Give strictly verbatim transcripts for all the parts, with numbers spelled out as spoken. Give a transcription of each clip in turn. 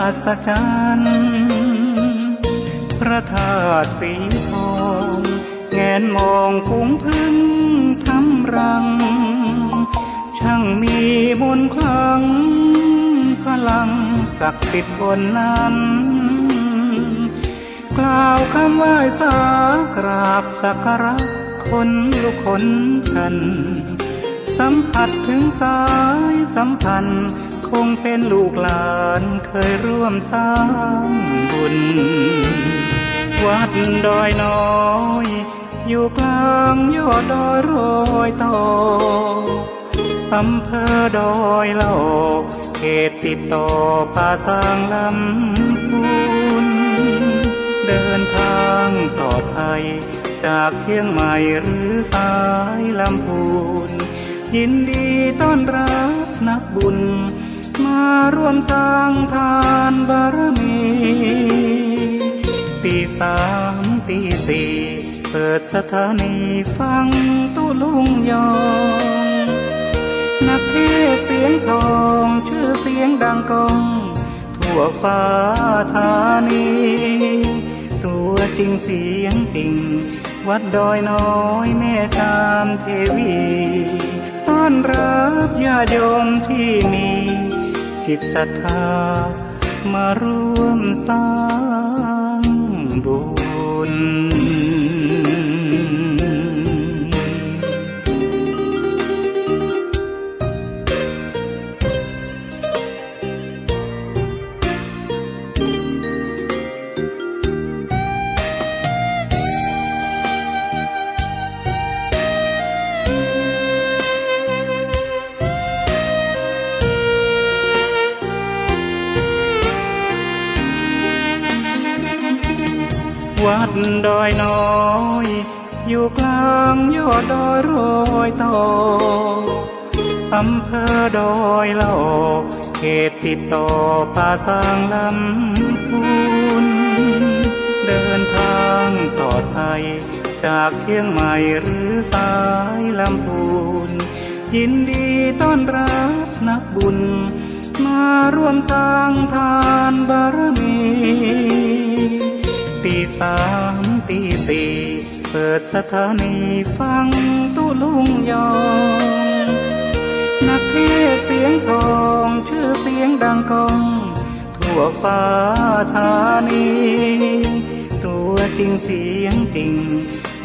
อัศจรรย์ พระธาตุสีทอง แงนมองฝูงผึ้งทำรัง ช่างมีมนต์ขลัง พลังศักดิ์สิทธิ์ล้นนั้น กล่าวกำไหว้สากราบสักการะ ขนลุกขนชัน สัมผัสถึงสายสัมพันธ์ คงเป็นลูกหลานเคยร่วมสร้างบุญ วัดดอยน้อย อยู่กลางยอดดอยรอยต่อ อำเภอดอยหล่อ เขตติดต่อป่าซางลำพูน เดินทางปลอดภัย จากเชียงใหม่หรือสายลำพูน ยินดีต้อนรับนักบุญ มาร่วมสร้างทานบารมี ตีสามตีสี่ เปิดสถานีฟังตุ๊ลุงยอง นักเทศน์เสียงทอง ชื่อเสียงดังก้อง ทั่วฟ้าธานี ตัวจริงเสียงจริง วัดดอยน้อยแม่จามเทวี ต้อนรับญาติโยมที่มีจิตศรัทธา มาร่วมสร้างบุญ วัดดอยน้อย อยู่กลางยอดดอยรอยต่อ อำเภอดอยหล่อ เขตติดต่อป่าซางลำพูน เดินทางปลอดภัย จากเชียงใหม่หรือสายลำพูน ยินดีต้อนรับนักบุญ มาร่วมสร้างทานบารมี ตีสามตีสี่ เปิดสถานีฟังตุ๊ลุงยอง นักเทศน์เสียงทอง ชื่อเสียงดังก้อง ทั่วฟ้าธานี ตัวจริงเสียงจริง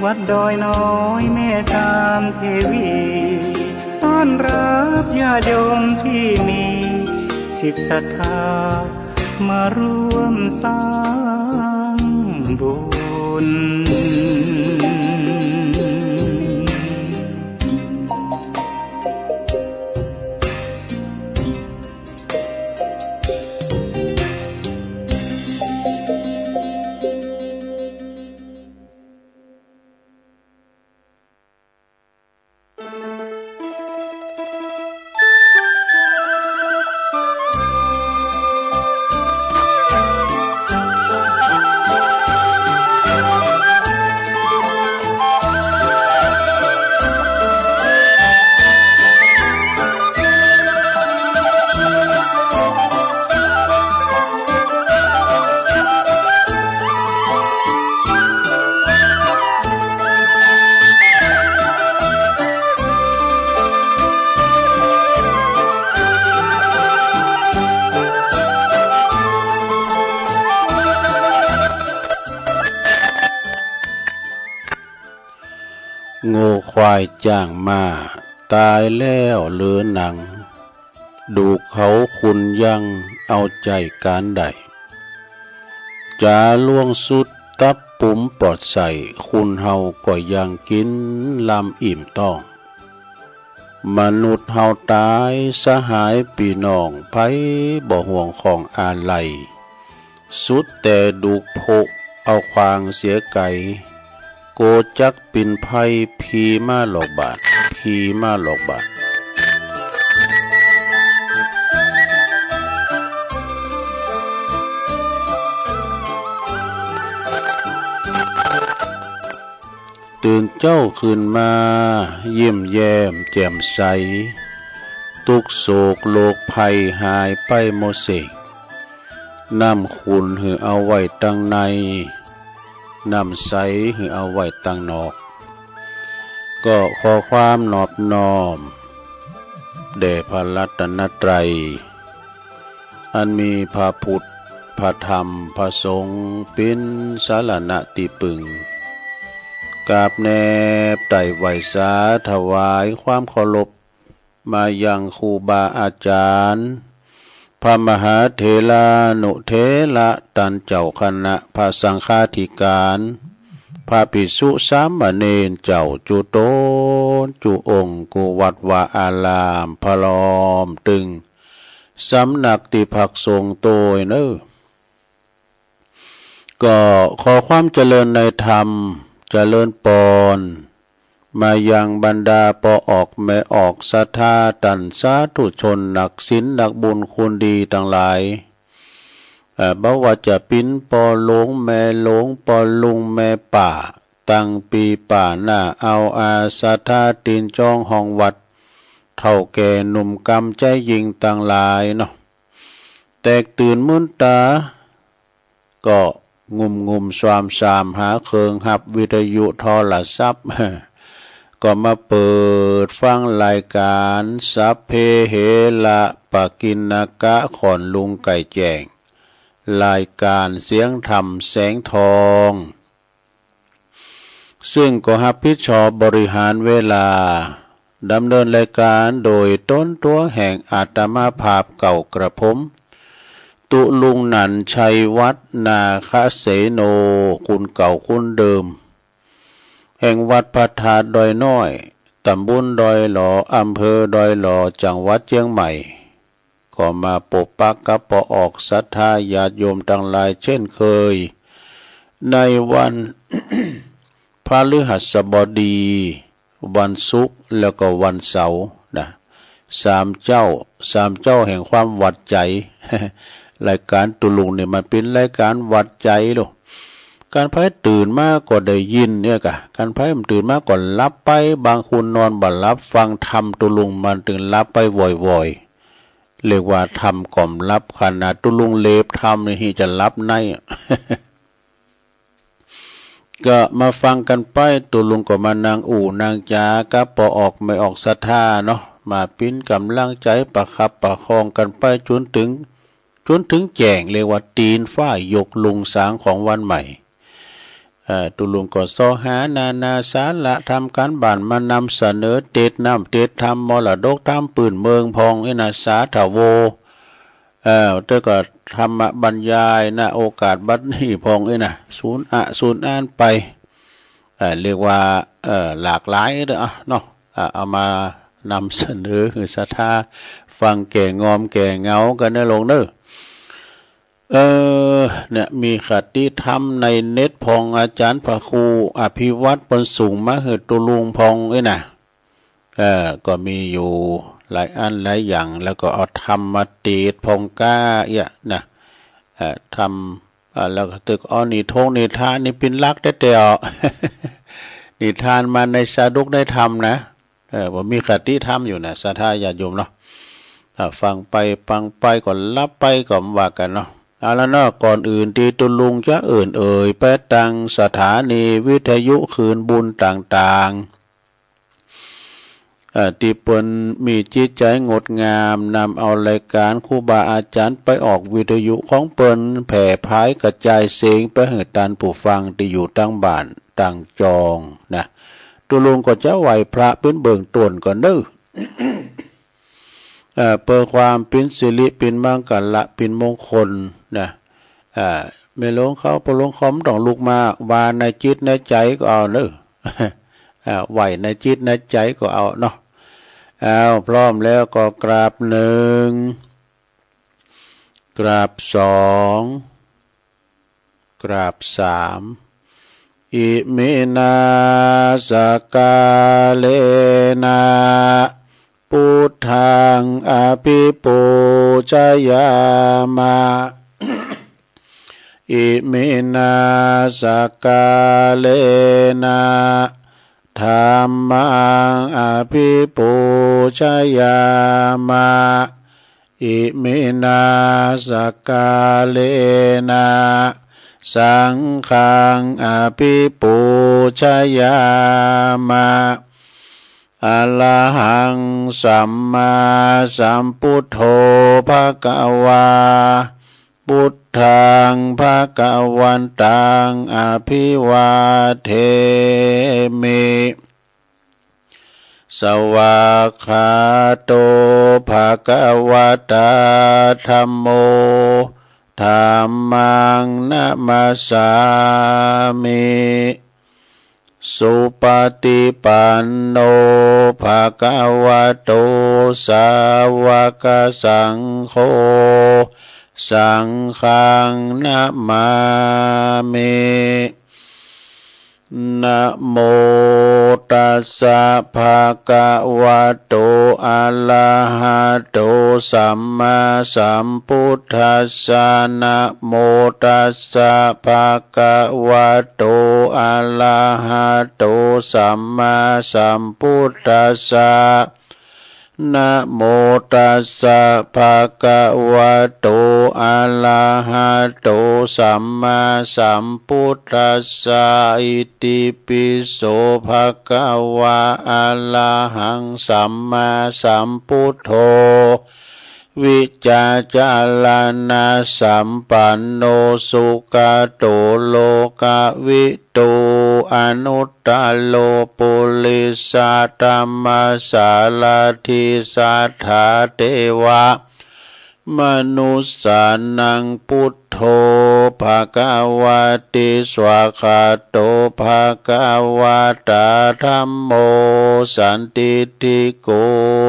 วัดดอยน้อยแม่จามเทวี ต้อนรับญาติโยมที่มีจิตศรัทธา มาร่วมสร้างบุญ งัวควายจ้างม้า ต๋ายแล้วเหลือหนัง ดูกเขาขุนยังเอาใจ๋ก๋านใด จ๋าล่วงสุดตับปุ๋มปอดใส่ คนเฮาก็ยังกิ๋นลำอิ่มต๊อง มนุษย์เฮาต๋าย สหายปี้น้อง ใผบ่ห่วงของอาลัย สุดแต่ดูกผุเอาขว้างเสียไก๋ โกจักปิ๋นภัย ผีมาหลอกบาด ผีมาหลอกบาด ตื่นเจ๊าขึ้นมา ยิ้มแย้มแจ่มใส ตุ๊กข์โศกโรคภัยหายไปหมดเสก น้ำขุ่นหื้อเอาไว้ตังใน น้ำใสหื้อเอาไว้ตังนอก ก็ขอความนอบน้อม แด่พระรัตนตรัย อันมีพระพุทธ พระธรรม พระสงฆ์ เป๋นสรณะตี้ปึง กราบแนบไต้ไหว้สาถวายความเคารพ มายังครูบาอาจารย์ พระมหาเถรานุเถระ ต้านเจ้าคณะพระสังฆาธิการ พระภิกษุสามเณรเจ้าจุ๊ต๋นจุ๊องค์ กู้วัดวาอาราม พร้อมตึงสำนักตี้พักสงฆ์ตวยเน่อ ก็ขอความเจริญในธรรม เจริญปอน มายังบรรดาป้อออกแม่ออกศรัทธา ต้านสาธุชนนักศีลนักบุญคุณดีตังหลาย เอ่อ บ่ว่าจะเป๋นป้อหลวงแม่หลวง ป้อลุงแม่ป้า ตังปี้ป้าน้า เอาอาศรัทธาตี๋นจองห้องวัด เฒ่าแก่หนุ่มกำใจ๋ญิงตังหลายเนาะ แตกตื่นมืนต๋า ก็งุ่มๆ ซวามๆ หาเคิงฮับวิทยุโทรศัพท์ ก็มาเปิดฟังรายก๋าน สัพเพเหระปะกิณณกะ ค่อนลุงไก่แจ้ง รายก๋านเสียงธรรมแสงทอง ซึ่งก็ฮับผิดชอบบริหารเวลา ดำเนินรายก๋านโดยต๋นตั๋วแห่งอาตมาภาพเก่ากระผม ตุ๊ลุงหนันชัยวัฒน์ นาคเสโน คุณเก่าคุณเดิม แห่งวัดพระธาตุดอยน้อย ต๋ำบลดอยหล่อ อำเภอดอยหล่อ จังหวัดเจียงใหม่ ก็มาปบปะกับป้อออกศรัทธาญาติโยมตังหลายเช่นเคย ในวันพฤหัสบดี วันศุกร์ แล้วก็วันเสาร์นะ สามเจ๊า สามเจ๊าแห่งความหวั่นใจ๋ รายก๋านตุ๊ลุงนี่มันเป๋นรายก๋านหวั่นใจ๋โลก คันใผตื่นมาก็ได้ยินเนี่ยกะ คันใผบ่ตื่นมาก็หลับไป บางคนนอนบ่หลับ ฟังธรรมตุ๊ลุงมันตึงหลับไปว่อยๆ เรียกว่าธรรมก็บ่หลับ ขนาดตุ๊ลุงเหล็บธรรมนี่จะหลับใน ก็มาฟังกั๋นไป ตุ๊ลุงก็มานั่งอู้นั่งจ๋ากับป้อออกแม่ออกศรัทธาเนาะ มาเป๋นก๋ำลังใจ๋ประคับประคองกั๋นไปจ๋นเถิง จ๋นเถิงแจ้ง เรียกว่าตี๋นฟ้ายกลุงสางของวันใหม่ เอ่อ ตุ๊ลุงก็เซาะหานานาสาระ ทำก๋านบ้านมานำเสนอ เตสน์น้ำเตสน์ธรรม มรดกธรรมปื้นเมืองพ่องอี้นะ สาธโว เอ่อ เตื้อก็ธรรมบรรยาย ณ โอกาสบัดนี้พ่องอี้นะ สูนอะสูนอ้านไป เอ่อ เรียกว่า เอ่อ หลากหลายเด้อ อะ เนาะ อ่ะ เอามานำเสนอหื้อศรัทธาฟังแก่งอมแก่เหงากั๋นเน่อลุงเน่อ เออ เนี่ย มีคติธรรมในเน็ตพ่อง อาจ๋ารย์พระครูอภิวัฒน์เปิ้นส่งมาหื้อตุ๊ลุงพ่องอี้นะ เออ ก็มีอยู่หลายอันหลายอย่าง แล้วก็เอาธรรมมาเตสน์พ่องก้าเอี้ยนะ เออ ธรรม อ่า แล้วก็ตึกเอานิทงนิทานนี่เป๋นหลักแต๊ๆ นิทานมาในสาดกในธรรมนะ เออ บ่มีคติธรรมอยู่นะ ศรัทธาญาติโยมเนาะ อ่า ฟังไปฟังไปก็หลับไปก็บ่ว่ากั๋นเนาะ เอาละเนาะ ก่อนอื่นตี้ตุ๊ลุงจะเอิ้นเอ่ยไปตังสถานีวิทยุคืนบุญต่างๆ เอ่อ ตี้เปิ้นมีจิตใจ๋งดงาม นำเอารายก๋านครูบาอาจ๋ารย์ไปออกวิทยุของเปิ้น แผ่ผายกระจายเสียงไปหื้อต้านผู้ฟังตี้อยู่ตังบ้านตังจองนะ ตุ๊ลุงก็จะไหว้พระเป๋นเบื้องต้นก่อนเน่อ เอ่อ เปื้อความเป๋นสิริเป๋นมังคละเป๋นมงคลนะ เอ่อ แม่หลวงเขา ป้อหลวงเขาบ่ต้องลุกมา ว่าในจิตในใจ๋ก็เอาเน่อ อ่า ไหว้ในจิตในใจ๋ก็เอาเนาะ เอา พร้อมแล้วก็กราบหนึ่ง กราบสอง กราบสาม อิมินา สักกาเลนะ ปุทธัง อภิปูชยามะ อิมินา สักกาเลนะ ธัมมัง อภิปูชยามะ Iminā sakkārena saṅghaṃ abhipūjayāma. Arahaṃ sammāsambuddho bhagavā. Buddhaṃ bhagavantaṃ abhivādemi. Svākkhāto bhagavatā dhammo. Dhammaṃ namassāmi. Supaṭipanno bhagavato sāvakasaṅgho. Saṅghaṃ namāmi. Namo tassa bhagavato arahato sammāsambuddhassa. Namo tassa bhagavato arahato sammāsambuddhassa. Namo tassa bhagavato arahato sammāsambuddhassa. Itipi so bhagavā arahaṃ sammāsambuddho vijjācaraṇasampanno sugato lokavidū anuttaro purisadammasārathi satthā devamanussānaṃ buddho bhagavāti. Svākkhāto bhagavatā dhammo sandiṭṭhiko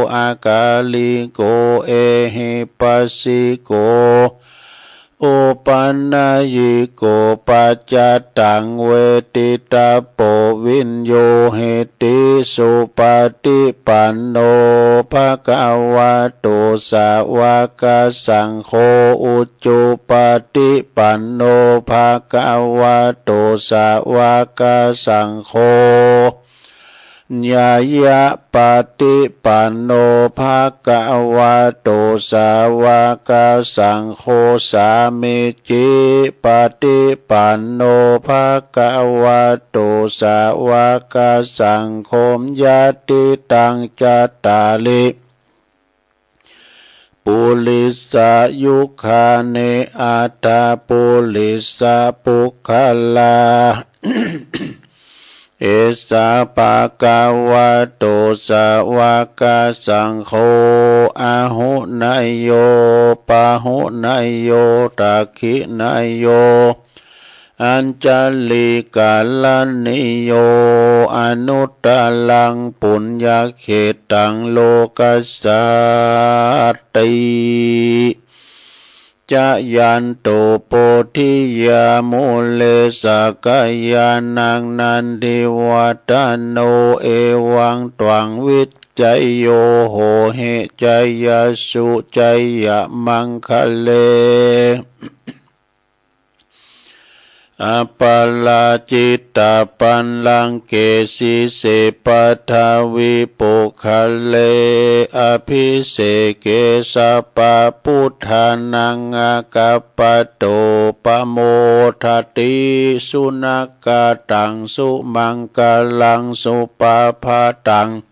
akāliko ehipassiko opanayiko paccattaṃ veditabbo viññūhīti. Supaṭipanno bhagavato sāvakasaṅgho. Ujupaṭipanno bhagavato sāvakasaṅgho. Ñāyapaṭipanno bhagavato sāvakasaṅgho. Sāmīcipaṭipanno bhagavato sāvakasaṅgho. Yadidaṃ cattāri purisayugāni aṭṭha purisapuggalā, esa bhagavato sāvakasaṅgho, āhuneyyo pāhuneyyo dakkhiṇeyyo añjalikaraṇīyo anuttaraṃ puññakkhettaṃ lokassāti. Jayanto bodhiyā mūle sakyānaṃ nandivaḍḍhano, evaṃ tvaṃ vijayo hohi jayassu jayamaṅgale. Aparājitapallaṅke sīse paṭhavipokkhare, abhiseke sabbabuddhānaṃ aggappatto pamodati. Sunakkhattaṃ sumaṅgalaṃ supabhātaṃ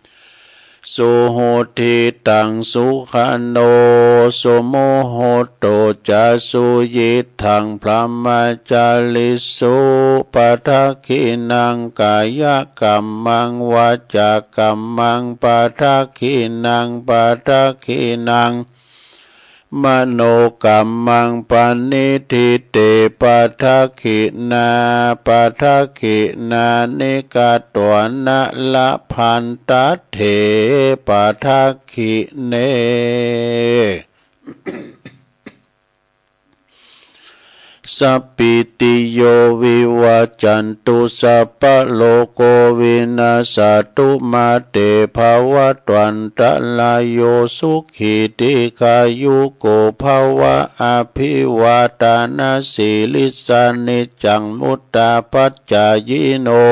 suhuṭṭhitaṃ, sukhaṇo sumuhutto ca suyiṭṭhaṃ brahmacārisu. Padakkhiṇaṃ kāyakammaṃ vācākammaṃ padakkhiṇaṃ, padakkhiṇaṃ manokammaṃ paṇidhī te padakkhiṇā, padakkhiṇāni katvāna labhantatthe padakkhiṇe. Sabbītiyo vivajjantu sabbarogo vinassatu, mā te bhavatvantarāyo sukhī dīghāyuko bhava. Abhivādanasīlissa niccaṃ vuḍḍhāpacāyino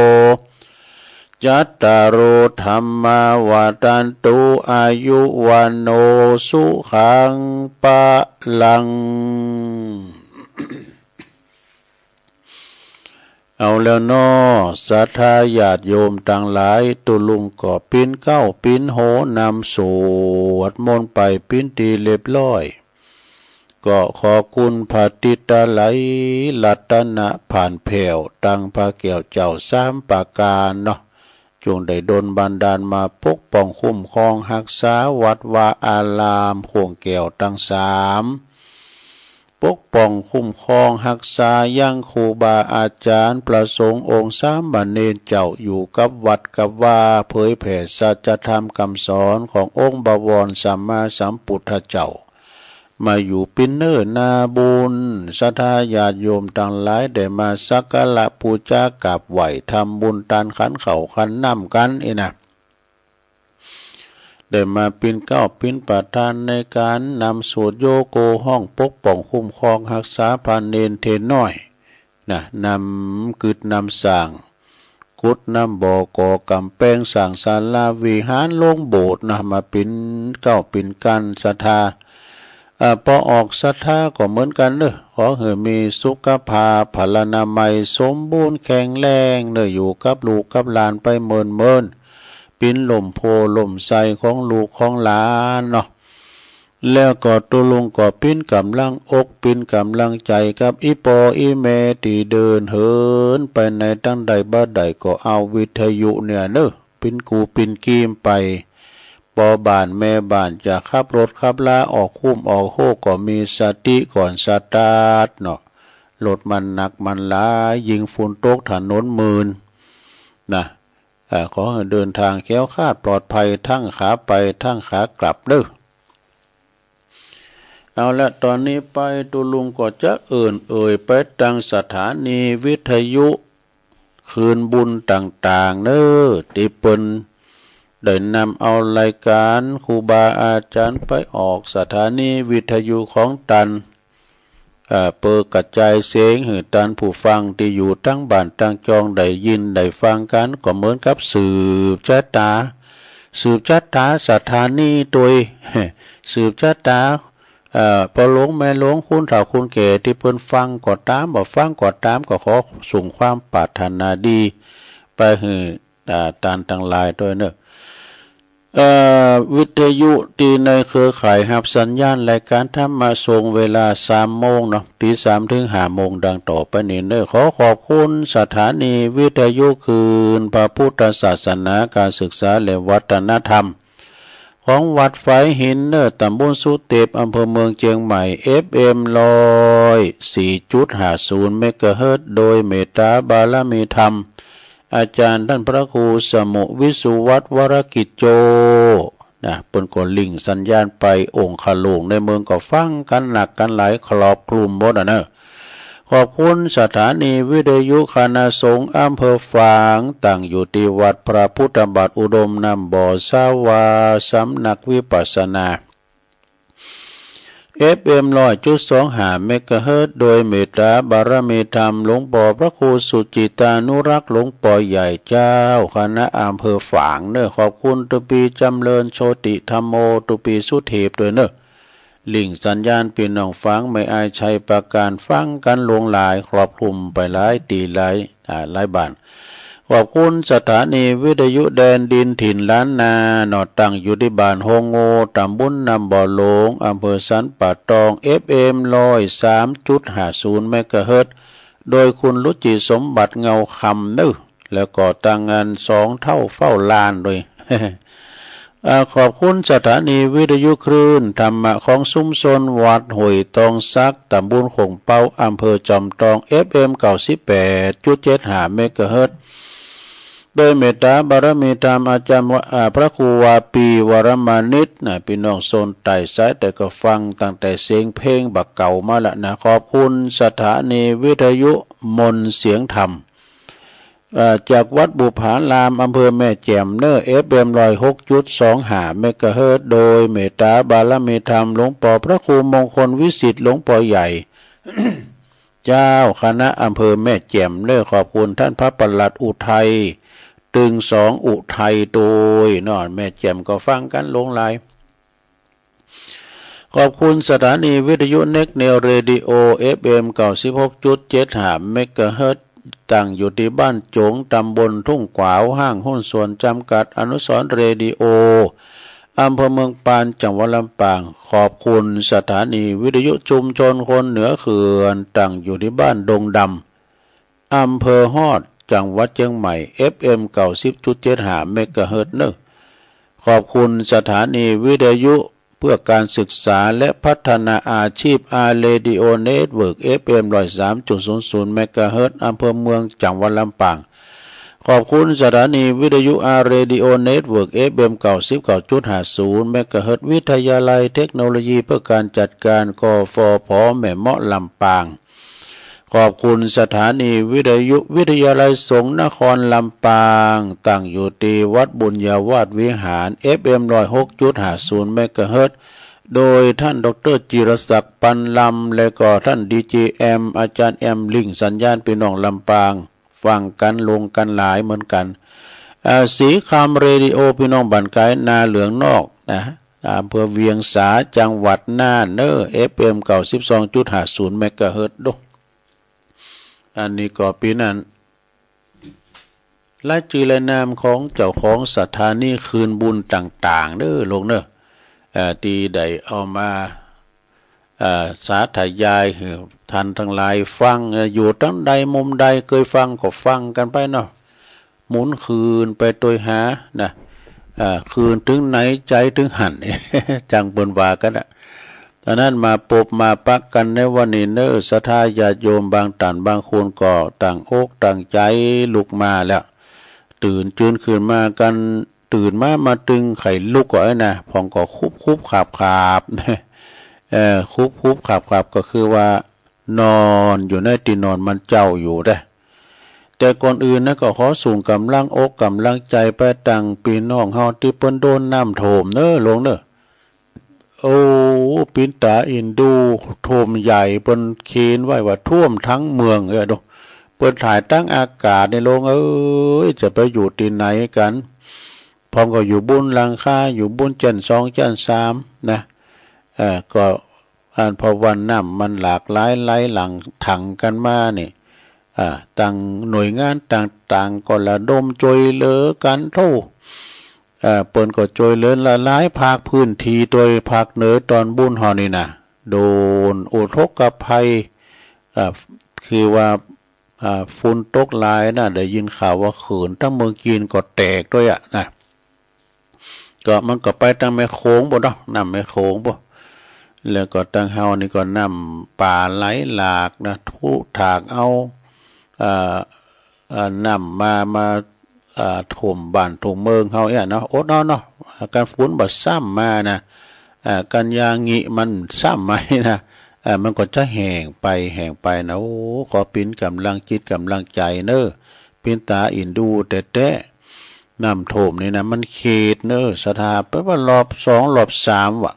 จัตตาโร ธัมมา วัฑฒันตุ อายุ วัณโณ สุขัง พลัง เอาแล้วเนาะ ศรัทธาญาติโยมตังหลาย ตุ๊ลุงก็ปิ๊นเก๊าปิ๊นโหนำสวดมนต์ไปปิ๊นตี้เรียบร้อย ก็ขอบคุณพระติตะไลยรัตนะผ่านแผ้ว ตังพระแก้วเจ้าสามประก๋านเนาะ จงได้ดลบันดาลมาปกป้องคุ้มครองฮักษาวัดวาอารามโค้งแก้วตังสาม ปกป้องคุ้มครองฮักษายังครูบาอาจ๋ารย์ พระสงฆ์องค์สามเณรเจ้า อยู่กับวัดกับวา เผยแผ่สัจธรรมกำสอนขององค์บวรสัมมาสัมปุทธเจ้า มาอยู่ปิ๊นเน้อนาบุญ ศรัทธาญาติโยมตังหลายได้มาสักการะปู๋จากราบไหว้ ทำบุญตานขันเข้าขันน้ำกั๋นอี้นะ ได้มาปิ๊นเก๊าปิ๊นประธานในก๋านนำสวดโยโกฮ้องปกป้องคุ้มครองฮักษาพระเณรเทน้อยนะ นำกึ๊ดนำสร้าง ขุดนำบ่อ ก่อก๋ำแปง สร้างศาลาวิหาร โฮมโบสถ์นะ มาปิ๊นเก๊าปิ๊นกั๋นศรัทธา อ่า ปอออกศรัทธาก็เหมือนกั๋นเน้อ ขอหื้อมีสุขภาพพลานามัยสมบูรณ์แข็งแรงเน้อ อยู่กับลูกกับหลานไปเมินๆ ปิ๊นล่มโพธิ์ล่มไทรของลูกของหลานเนาะ แล้วก็ตุ๊ลุงก็ปิ๊นก๋ำลังอกปิ๊นก๋ำลังใจ๋กับอี่ป้ออี่แม่ตี้เดินเหินไปไหนตังใดบ่าใด ก็เอาวิทยุเนี่ยเน้อ ปิ๊นกู้ปิ๊นกีมไป ปอบ้านแม่บ้านจะขับรถขับลาออกคุ้มออกโฮก็มีสติก่อนสตาร์ทเนาะ รถมันหนักมันหลาย ยิ่งฝนตกถนนมื่นนะ เอ่อ ขอหื้อเดินตางแคล้วคลาดปลอดภัย ตึงขาไปตึงขากลับเน้อ เอาละ ต๋อนนี้ไปตุ๊ลุงก็จะเอิ้นเอ่ยไปตังสถานีวิทยุคืนบุญต่างๆ เน้อ ตี้เปิ้นได้นำเอารายก๋านครูบาอาจ๋ารย์ไปออกสถานีวิทยุของตัน เอ่อ เปิดกระจายเสียงหื้อตันผู้ฟังตี้อยู่ตังบ้านตังจองได้ยินได้ฟังกั๋น ก็เหมือนกับสืบจะต๋า สืบจะต๋าสถานีตวย สืบจะต๋า เอ่อ ป้อหลวงแม่หลวง คุณเฒ่าคุณแก่ตี้เปิ้นฟังก็ต๋าม บ่ฟังก็ต๋าม ก็ขอส่งความปรารถนาดีไปหื้อ อ่า ตันตังหลายตวยเน้อ เอ่อ วิทยุตี้ในเครือข่ายฮับสัญญาณรายก๋านธรรมะส่งเวลาสามโมงเนาะ ตีสามเถิงห้าโมง ดังต่อไปนี้เน้อ ขอขอบคุณสถานีวิทยุคลื่นพระพุทธศาสนา ก๋านศึกษาและวัฒนธรรม ของวัดฝายหินเน้อ ต๋ำบลสุเต็ป อำเภอเมืองเจียงใหม่ เอฟเอ็ม ร้อยสี่จุดห้าศูนย์ เมกะเฮิรตซ์ โดยเมตต๋าบารมีธรรม อาจ๋ารย์ต้านพระครูสมุห์ วิสุวัฒน์ วรกิจโจ นะ เปิ้นก็ลิงก์สัญญาณไป องค์คาหลวงในเมืองก็ฟังกั๋นนักกั๋นหลาย ครอบคลุมหมดอะเน้อ ขอบคุณสถานีวิทยุคณะสงฆ์อำเภอฝาง ตั้งอยู่ตี้วัดพระพุทธบาทอุดมน้ำบ่อสาวา สำนักวิปัสสนา เอฟเอ็ม ร้อยจุดสองห้า เมกะเฮิรตซ์ โดยเมตต๋าบารมีธรรมหลวงป้อพระครูสุจิตานุรักษ์ หลวงป้อใหญ่เจ้าคณะอำเภอฝางเน้อ ขอบคุณตุ๊ปี้จ๋ำเริญโชติธัมโม ตุ๊ปี้สุเทพตวยเน้อ ลิงก์สัญญาณปี้น้องฝางแม่อายชัยปราก๋านฟังกั๋นหลวงหลาย ครอบคลุมไปหลายตี้หลาย อ่า หลายบ้าน ขอบคุณสถานีวิทยุแดนดินถิ่นล้านนาเนาะ ตั้งอยู่ตี้บ้านโฮงโง่ ต๋ำบลน้ำบ่อหลวง อำเภอสันป่าตอง เอฟเอ็ม ร้อยสามจุดห้าศูนย์ เมกะเฮิรตซ์ โดยคุณรุจิสมบัติเงาคำเน้อ แล้วก็ตังอันสองเฒ่าเฝ้าลานตวย อ่า ขอบคุณสถานีวิทยุคลื่นธรรมะของชุมชนวัดห้วยตองสัก ต๋ำบลโข่งเป๊า อำเภอจอมตอง เอฟเอ็ม เก้าสิบแปดจุดเจ็ดห้า เมกะเฮิรตซ์ โดยเมตต๋าบารมีธรรมอาจ๋ารย์วะ อ่า พระครูวาปี วรมานิตย์ นะ ปี้น้องโซนใต้สายใต้ก็ฟังตั้งแต่เสียงเพลงบ่าเก่ามาละนะ ขอบคุณสถานีวิทยุมนต์เสียงธรรม เอ่อ จากวัดบุปผาราม อำเภอแม่แจ่มเน้อ เอฟเอ็ม ร้อยหกจุดสองห้า เมกะเฮิรตซ์ โดยเมตต๋าบารมีธรรมหลวงป้อพระครูมงคลวิสิทธิ์ หลวงป้อใหญ่ เจ้าคณะอำเภอแม่แจ่มเน้อ ขอบคุณต้านพระปลัดอุทัย ตึงสองอุทัยโตยเนาะ แม่แจ่มก็ฟังกั๋นหลงหลาย ขอบคุณสถานีวิทยุเน็กเนวเรดิโอ เอฟเอ็ม เก้าสิบหกจุดเจ็ดห้าเมกะเฮิรตซ์ ตั้งอยู่ตี้บ้านโจ๋ง ตำบลทุ่งขวาว ห้างหุ้นส่วนจำกัดอนุสรณ์เรดิโอ อำเภอเมืองปาน จังหวัดลำปาง ขอบคุณสถานีวิทยุชุมชนคนเหนือเขื่อน ตั้งอยู่ตี้บ้านดงดำ อำเภอฮอด จังหวัดเจียงใหม่ เอฟเอ็ม เก้าสิบจุดเจ็ดห้าเมกะเฮิรตซ์เนอะ ขอบคุณสถานีวิทยุเพื่อการศึกษาและพัฒนาอาชีพ อาร์ เรดิโอ เน็ตเวิร์ก เอฟเอ็ม ร้อยสามจุดศูนย์ศูนย์เมกะเฮิรตซ์ อำเภอเมือง จังหวัดลำปาง ขอบคุณสถานีวิทยุ อาร์ เรดิโอ เน็ตเวิร์ก เอฟเอ็ม เก้าสิบเก้าจุดห้าศูนย์เมกะเฮิรตซ์ วิทยาลัยเทคโนโลยีเพื่อการจัดการ กฟผ แม่เมาะ ลำปาง ขอบคุณสถานีวิทยุวิทยาลัยสงฆ์นครลำปาง ตั้งอยู่ตี้วัดบุญญาวาสวิหาร เอฟเอ็ม ร้อยหกจุดห้าศูนย์เมกะเฮิรตซ์ โดยท่านดอกเตอร์จิรศักดิ์ ปันลำ และก็ท่านดีเจแอม อาจารย์แอม ลิงสัญญาณปี้น้องลำปาง ฟังกั๋นหลงกั๋นหลายเหมือนกั๋น อ่า ศรีคำเรดิโอ ปี้น้องบ้านก๋ายนาเหลืองนอกนะ อำเภอเวียงสา จังหวัดน่านเนอะ เอฟเอ็ม เก้าสิบสองจุดห้าศูนย์เมกะเฮิรตซ์ ดู อันนี้ก็ปี้นั้น รายจื้อรายนามของเจ้าของสถานีคืนบุญต่างๆ เนอะ ลงเนอะ เอ่อ ตี้ได้เอามา เอ่อ สาธยายหื้อท่านตังหลายฟัง เอ่อ อยู่ตังใดมุมใด เกยฟังก็ฟังกั๋นไปเนาะ หมุนคืนไปตวยหานะ เอ่อ คืนตึงไหนใจ๋ตึงหั้น จั่งเปิ้นว่ากั๋นนะ อันนั้นมาปบมาปะกั๋นในวันนี้เนอะ ศรัทธาญาติโยมบางต้านบางคนก็ตั้งอกตั้งใจ๋ลุกมาแล้ว ตื่นจื้นขึ้นมากั๋น ตื่นมา มาตึงใค่ลุกก่อไอ้นะ พ่องก็คุบคุบขับขับ เอ่อ คุบคุบขับขับก็คือว่านอนอยู่ในตี้นอนมันเจ้าอยู่เด้อ แต่ก่อนอื่นนะ ก็ขอส่งก๋ำลังอกก๋ำลังใจ๋ไปตังปี้น้องเฮาตี้เปิ้นโดนน้ำท่วมเนอะ ลงเนอะ โอ้ ปิ้นต๋าอินดู ท่วมใหญ่ เปิ้นเขียนไว้ว่าท่วมทั้งเมือง เออ ดู เปิ้นถ่ายตังอากาศนี่ ลงเอ้ย จะไปอยู่ตี้ไหนกั๋น พ่องก็อยู่บนหลังคา อยู่บนจั๊นสองจั๊นสามนะ เอ่อ ก็ อันเพราะว่าน้ำมันหลากหลายไหลหลั่งถังกั๋นมานี่ อ่า ตังหน่วยงานต่างๆ ก็ระดมจ้วยเหลือกั๋นโธ่ อ่า เปิ้นก็จ้วยเหลือหลายๆ ภาคพื้นตี้ตวยภาคเหนือต๋อนบนเฮานี่นะ โดนอุทกภัย อ่า คือว่า อ่า ฝนตกหลายนะ ได้ยินข่าวว่าเขื่อนตังเมืองจีนก็แตกตวยอะนะ ก็มันก็ไปตังแม่โขงปู้นเนาะ น้ำแม่โขงปู้น แล้วก็ตังเฮานี่ก็น้ำป่าไหลหลากนะ ถูถากเอา อ่า อ่า น้ำมา มา อ่า ท่วมบ้านท่วมเมืองเฮาเนี่ยเนาะ อดเอาเนาะ อาก๋านฝนบ่ซ้ำมานะ อ่า กัญญางิมันซ้ำมานะ อ่า มันก็จะแห้งไป แห้งไปนะ โอ้ ขอปิ้นก๋ำลังจิตก๋ำลังใจ๋เนอะ ปิ้นต๋าอินดูแต๊ๆ น้ำท่วมนี่นะ มันเขตเนอะ ศรัทธา แปลว่ารอบสองรอบสามวะ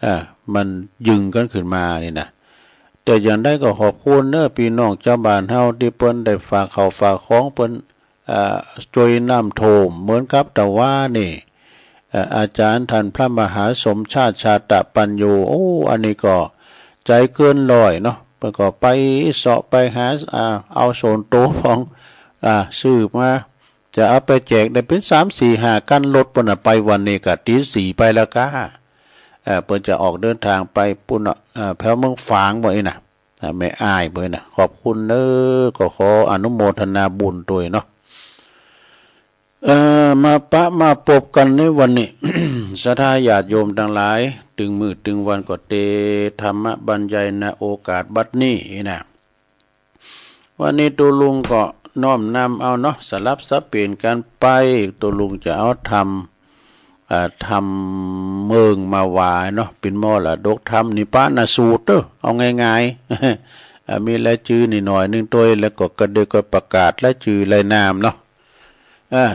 อ่า มันยึงกั๋นขึ้นมานี่นะ แต่อย่างใดก็ขอบคุณเนอะ ปี้น้องจาวบ้านเฮาตี้เปิ้นได้ฝากข้าวฝากของเปิ้น อ่า จ้วยน้ำท่วมเหมือนกับตะวานี่ อ่า อาจ๋ารย์ต้านพระมหาสมชาติ ชาตะปัญโญ โอ้ อันนี้ก็ใจ๋เกินร้อยเนาะ เปิ้นก็ไปเซาะไปหา อ่า เอาส่วนตั๋วพ่อง อ่า ซื้อมา จะเอาไปแจกได้เป๋นสามสี่ห้าคันรถปู้นน่ะ ไปวันนี้ก็ตี๋สี่ไปแล้วก้า เอ่อ เปิ้นจะออกเดินตางไปปู้นน่ะ เอ่อ แถวเมืองฝางบ่อี้น่ะ อ่า แม่อ้ายบ่อี้น่ะ ขอบคุณเน้อ ก็ขออนุโมทนาบุญตวยเนาะ เอ่อ มาปะมาปบกั๋นในวันนี้ ศรัทธาญาติโยมตังหลาย ตึงมื้อตึงวันก็เตธรรมบรรยาย ณ โอกาสบัดนี้นะ วันนี้ตุ๊ลุงก็น้อมนำเอาเนาะ สลับสับเปลี่ยนกั๋นไป ตุ๊ลุงจะเอาธรรม อ่า ธรรมเมืองมาวายเนาะ เป๋นมรดกธรรมนิพพานสูตรเน้อ เอาง่ายๆ อ่า มีรายจื้อนิดหน่อยนึ่งตวย แล้วก็กระเดอะก็ประกาศรายจื้อรายนามเนาะ อ่า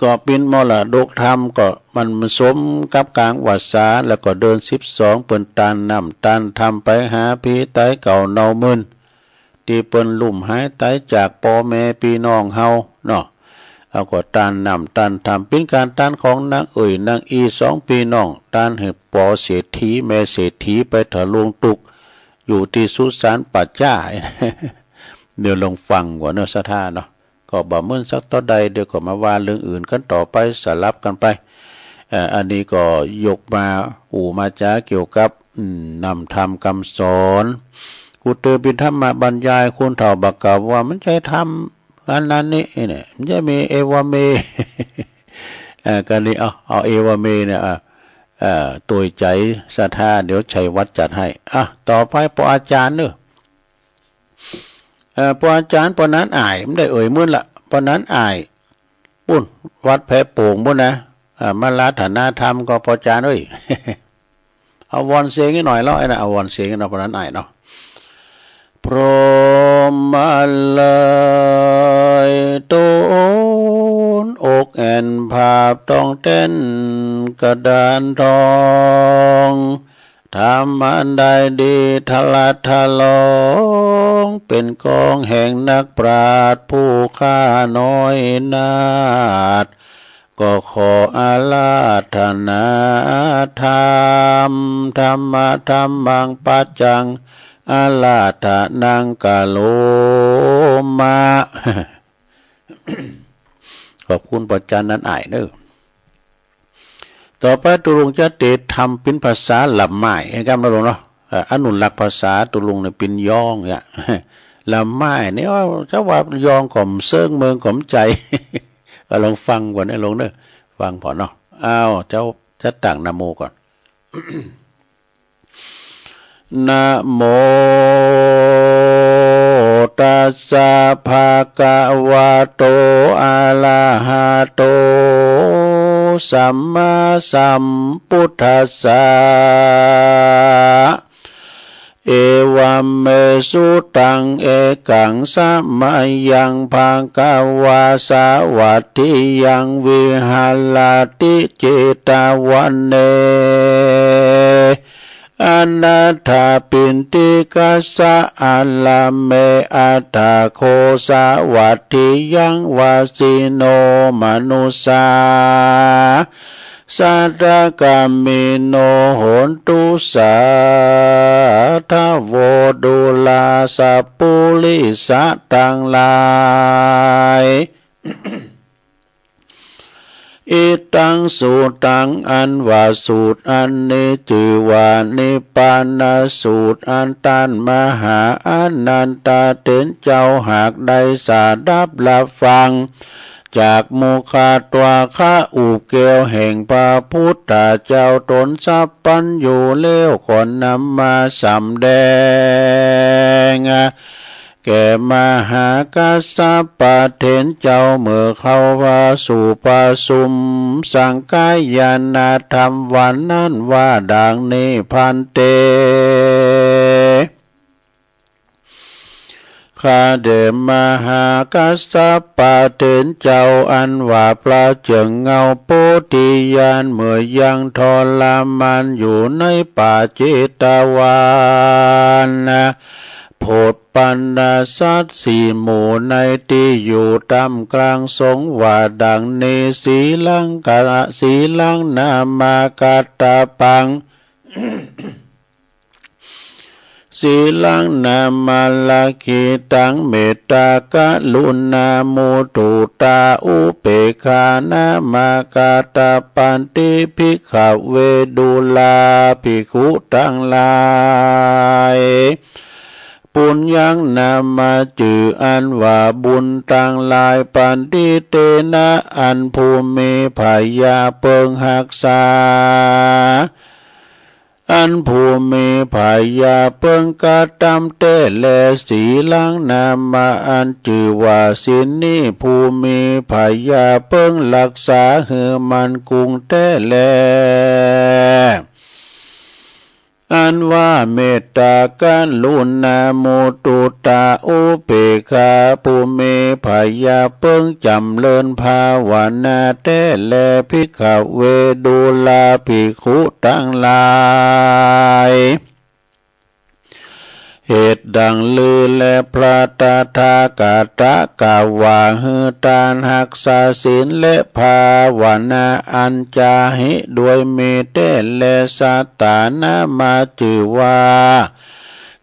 ก็เป๋นมรดกธรรม ก็มันสมกับก๋างวรรษา แล้วก็เดือนสิบสอง เปิ้นตานน้ำตานธรรมไปหาผีต๋ายเก่าเน่ามึน ตี้เปิ้นลุ่มหายต๋ายจากป้อแม่ปี้น้องเฮาเนาะ เอาก็ตานน้ำตานธรรม เป๋นก๋านตานของนางเอ๋ยนางอี้สองปี้น้อง ตานหื้อป๋อเศรษฐีแม่เศรษฐีไปทะลวงตุ๊กข์อยู่ตี้สุสานป่าจ๊า เดี๋ยวลองฟังก่อนเนาะ ศรัทธาเนาะ ก็บ่เหมือนสักเต้าใด เดี๋ยวก็มาว่าเรื่องอื่นกั๋นต่อไป สลับกั๋นไป เอ่อ อันนี้ก็ยกมาอู้มาจ๋าเกี่ยวกับ อืม น้ำธรรมกำสอน กูเติมเป๋นธรรมบรรยาย คนเฒ่าบ่ากล่าวว่ามันใจ้ธรรมนั้นนั้นนี้เนี่ย มันจะมีเอวาเม เอ่อ กั๋นนี้ เอา เอาเอวาเมเนี่ย อ่ะ เอ่อ ตวยใจ๋ศรัทธา เดี๋ยวชัยวัฒน์จัดให้ อ่ะ ต่อไปปออาจ๋ารย์เนาะ เอ่อ ปออาจ๋ารย์ ปอหนานอ่าย มันได้เอ่ยมื้นละ ปอหนานอ่าย ปู๊น วัดแพโป่งปู๊นนะ อ่า มาราธนาธรรมก็ปออาจ๋ารย์เอ้ย เอาวอนเสียงอีกหน่อยแล้วไอ้นะ เอาวอนเสียงอีกหน่อย ปอหนานอ่ายเนาะ พรหมเลย ตนอกแอ่นผาบต้องแต้นกระดานทอง ธรรมอันใดดีทะลัดทะลอง เป๋นกองแห่งนักปราชญ์ผู้ข้าน้อยนาถ ก็ขออาราธนาธรรม ธัมมะธัมมังปัจจัง อาราธนังกะโรมะ ขอบคุณปออาจ๋ารย์หนานอ่ายเนาะ ต่อไปตุ๊ลุงจะเตรียมทำเป๋นภาษาละไม้ เห็นกำนะลุงเนาะ เอ่อ อนุรักษ์ภาษาตุ๊ลุงเนี่ยเป๋นยองเนี่ย ละไม้เนี่ย จะว่ายองก็บ่เซิง เมิงก็บ่ใจ๋ ก็ลองฟังก่อนนะลุงเนาะ ฟังผ่อนเนาะ อ้าว เจ้าจะตั้งนะโมก่อน นะโมตัสสะ ภะคะวะโต อะระหะโต สัมมาสัมพุทธัสสะ เอวัมเมสุตัง เอกังสะมะยัง ภะคะวา สาวัตถิยัง วิหะระติ เจตะวะเน อะนะถะปิณฑิกัสสะ อะระเม อัฏฐะโข สาวัตถิยัง วาสิโน มะนุสสา สัตถะกามิโน โหนตุ สาธะโว ดูราสัปปุริสะตังหลาย อิตังสูตตัง อันว่าสูตรอันนี้จื้อว่านิพพานสูตร อันต้านมหาอานันทะเถรเจ้าหากได้สดับฮับฟัง จากมุขะตวาคะ อุบแก้วแห่งพระพุทธเจ้าต๋นสัพพัญญูแล้ว ก็นำมาสำแดง แก่มหากัสสปะเถรเจ้า เมื่อเขาพาสู่ประชุมสังฆายนะธรรมวันนั้นว่าดังนี้ ภันเต ข้าแต่มหากัสสปะเถรเจ้า อันว่าพระเจ้าเงาโพธิญาณ เมื่อยังทรมานอยู่ในป่าเจตวัน โผดปัณณสัตว์สี่หมู่ในตี้อยู่ต้ามกลางสงฆ์ว่าดังนี้ สีลังกะ สีลังนามากัตตะปัง สีลังนามาลักขิตัง เมตตากรุณามุตุตาอุเปกขานามากัตตะปันติ ภิกขะเว ดูราภิกขุตังหลาย ปุญญังนามาจื้ออันว่าบุญตังหลาย ปันติเตนะ อันผู้มีผญาเปิงฮักษา อันผู้มีผญาเปิงกระตำแต๊แล สีลังนามา อันจื้อว่าศีลนี้ ผู้มีผญาเปิงฮักษาหื้อมั่นกุ้งแต๊แล อันว่าเมตตากรุณามุตุตาอุเปกขา ผู้มีผญาเปิงจ๋ำเริญภาวนาแต๊แล ภิกขะเว ดูราภิกขุตังหลาย เหตุดังลือแล พระตถาคตะกล่าวว่า หื้อตาน ฮักษาศีล และภาวนา อันจะหิดวยมีแต๊แล สัตตานามาจื้อว่า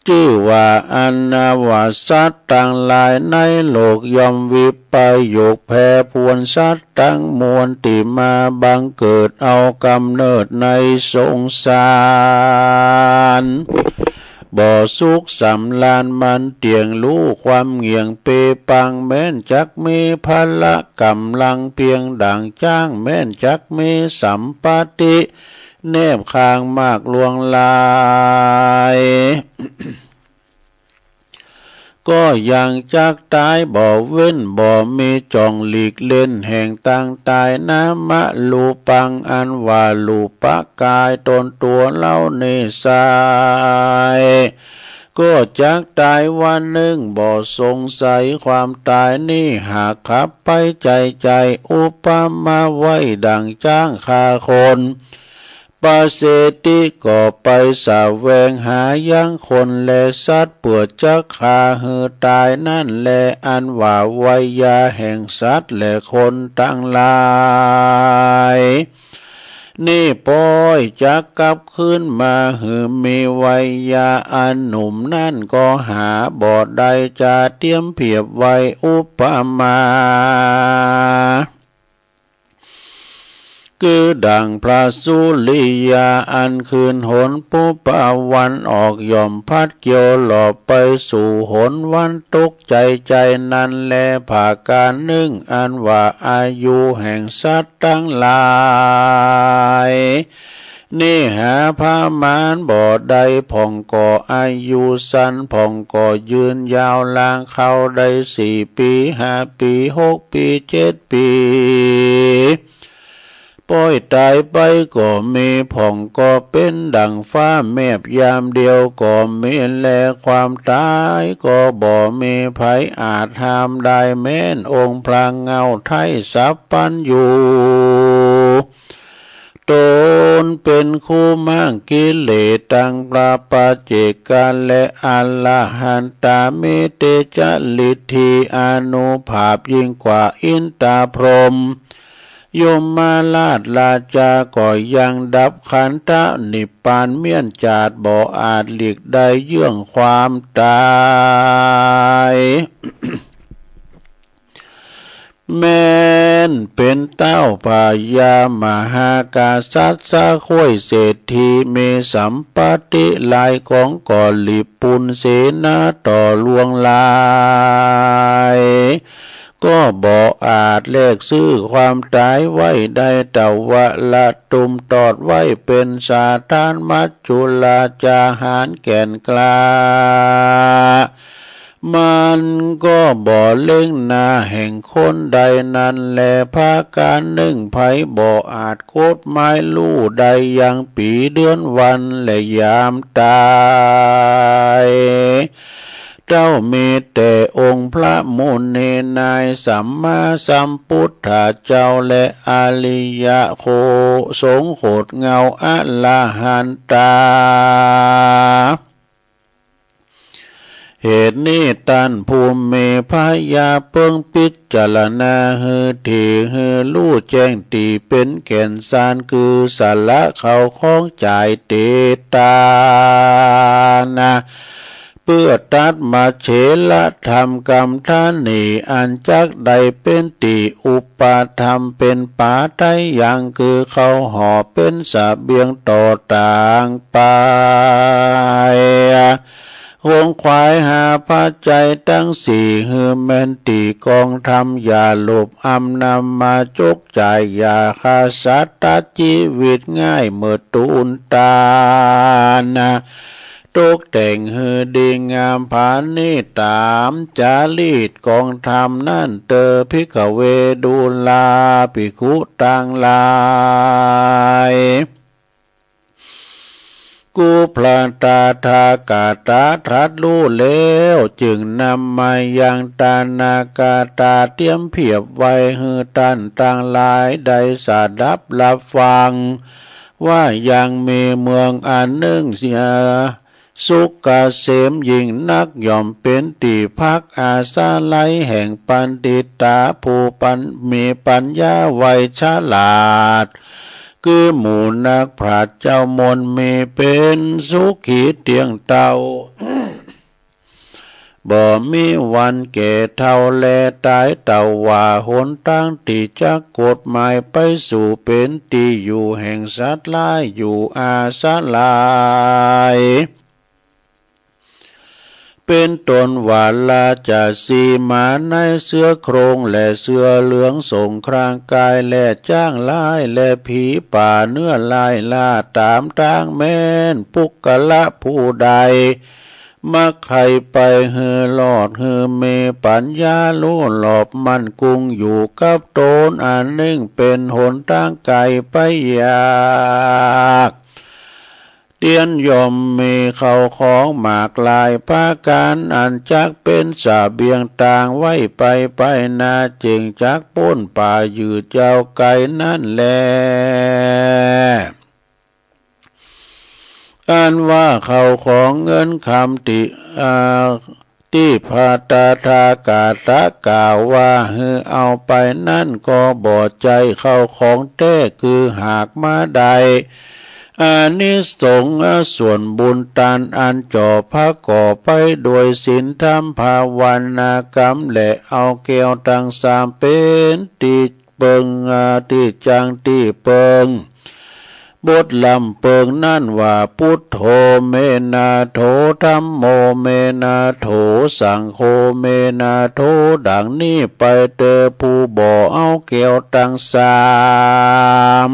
จื้อว่าอั้นนาว่า สัตว์ตังหลายในโลกย่อมวิปโยคแปรปรวน สัตว์ตังมวลตี้มาบังเกิดเอาก๋ำเนิดในสงสาร บ่สุขสำราญมันเตี้ยง ฮู้ความเงี่ยงเปปัง แม้นจักมีพละก๋ำลังเปียงดั่งจ๊าง แม้นจักมีสัมปัตติ แนบข้างมากลวงหลาย ก็ยังจักต๋ายบ่เว้น บ่มีจ่องหลีกเล่นแห่งตางต๋าย นามะรูปัง อันว่ารูปะก๋ายต๋นตั๋วเฮานี้ไซร้ ก็จักต๋ายวันนึ่ง บ่สงสัยความต๋ายนี้ หากขับไปใจ๋ใจ๋ อุปมาไว้ดั่งจ๊างฆ่าคน ประเสฐีก็ไปแสวงหายังคนและสัตว์ เปื้อจักฆ่าหื้อต๋ายนั้นแล อันว่าไวยาแห่งสัตว์และคนตังหลาย นี้ป้อยจักกลับคืนมาหื้อมีไวยาอันหนุ่มนั้นก็หาบ่ได้ จะเตียมเปรียบไว้อุปมา คือดั่งพระสุริยาอันคืนหนปุบปะวันออก ย่อมพัดเกี่ยวหลอบไปสู่หนวันตกใจ๋ใจ๋นั้นแล ผะก๋านนึ่ง อันว่าอายุแห่งสัตว์ตังหลาย นี้หาประมาณบ่ได้ พ่องก็อายุสั้น พ่องก็ยืนยาว ลางคาวได้สี่ปี๋ ห้าปี๋ หกปี๋ เจ็ดปี๋ ป้อยต๋ายไปก็มี พ่องก็เป๋นดั่งฟ้าแมบยามเดียวก็มีแล ความต๋ายก็บ่มีใผอาจห้ามได้ แม้นองค์พระเงาไทยสัพพัญญู ต๋นเป๋นครูม้างกิเลสตัง พระปัจเจกะและอรหันตา มีเตจะฤทธีอานุภาพยิ่งกว่าอินตาพรหม ยมราชราชาก็ยังดับขันธนิพพานเมี้ยนจาติ บ่อาจหลีกได้เยื่องความต๋าย แม้นเป๋นเต้าพญามหากษัตริย์ สะข้วยเศรษฐี มีสัมปัตติหลายก๋อง ก็หลีบปุณเสนาต่อลวงหลาย ก็บ่อาจแลกซื้อความต๋ายไว้ได้ ทว่าละตุ้มตอดไว้เป๋นสถาน มัจจุราชาหารแก่นกล้า มันก็บ่เล็งหน้าแห่งคนใดนั้นแล ประก๋านนึ่ง ใผบ่อาจกดหมายฮู้ได้ยังปี๋เดือนวันและยามต๋าย เต้ามีแต่องค์พระมุนีนายสัมมาสัมพุทธเจ้า และอริยะโคสงโคตเงาอรหันตา เหตุนี้ต้านผู้มีปัญญาเปิงพิจารณาหื้อถี่ หื้อฮู้แจ้งตี้เป๋นแก่นสาร คือสละเข้าของจ่ายเตตานะ เปื้อตัดมัจเฉรธรรมกำธานี้ อันจักได้เป๋นตี้อุปธรรมเป๋นปาไทยัง คือเข้าห่อเป๋นเสบียงต่อตางไป ขวนขวายหาปัจจัยตังสี่ หื้อแม่นตี้กองธรรม อย่าหลบอำนำมาจกจ่าย อย่าฆ่าสัตว์ตัดจีวิตง่าย เมิดตูนตานะ ตกแต่งหื้อดีงามผาณีตต๋ามจารีตกองธรรมนั้นเตอ ภิกขเว ดูราภิกขุตังหลาย กู้พระตถาคตะตรัสฮู้แล้ว จึงนำมายังตานาคตา เตียมเปรียบไว้หื้อต้านตังหลายได้สดับฮับฟัง ว่ายังมีเมืองอันนึ่งเสีย สุขเกษมยิ่งนัก ย่อมเป๋นตี้พักอาศัยแห่งปัณฑิตาผู้ปัญ- มีปัญญาไวฉลาด คือหมู่นักปราชญ์เจ้ามนต์ มีเป๋นสุขีเตี้ยงเต้า บ่มีวันแก่เฒ่าแลต๋าย เต้าว่าหนตางตี้จักกฎหมายไปสู่เป๋นตี้อยู่แห่งสัตว์หลายอยู่อาศัย เป๋นต้นว่าราชสีห์ ม้าในเสื้อโคร่ง และเสื้อเหลือง สงครามกาย และจ๊างหลาย และผีป่าเนื้อลายล่าต๋ามตาง แม้นปุคคละผู้ใด มักใค่ไปหื้อรอด หื้อมีปัญญาฮู้รอบมั่นกุ้งอยู่กับต๋น อันนึ่งเป๋นหนตางไก๋ไปยาก เตียนย่อมมีเข้าของมากหลายประก๋าน อันจักเป๋นเสบียงตางไว้ไปไปหน้า จึงจักป๊นป่ายืดยาวไก๋นั้นแล อันว่าเข้าของเงินคำตี้ อ่า ตี้พระตถาคตกล่าวว่าหื้อเอาไปนั้นก็บ่ใจ้เข้าของแต๊ คือหากมาได้อานิสงส์ส่วนบุญตานอันจ่อประกอบไปด้วยศีลธรรมภาวนากรรม และเอาแก้วตังสามเป๋นตี้เปิง อ่า ตี้จั้งตี้เปิง บทลำเปิงนั้นว่า พุทโธ เม นาโถ ธัมโม เม นาโถ สังโฆ เม นาโถ ดังนี้ไปเต๊อะ ผู้บ่เอาแก้วตังสาม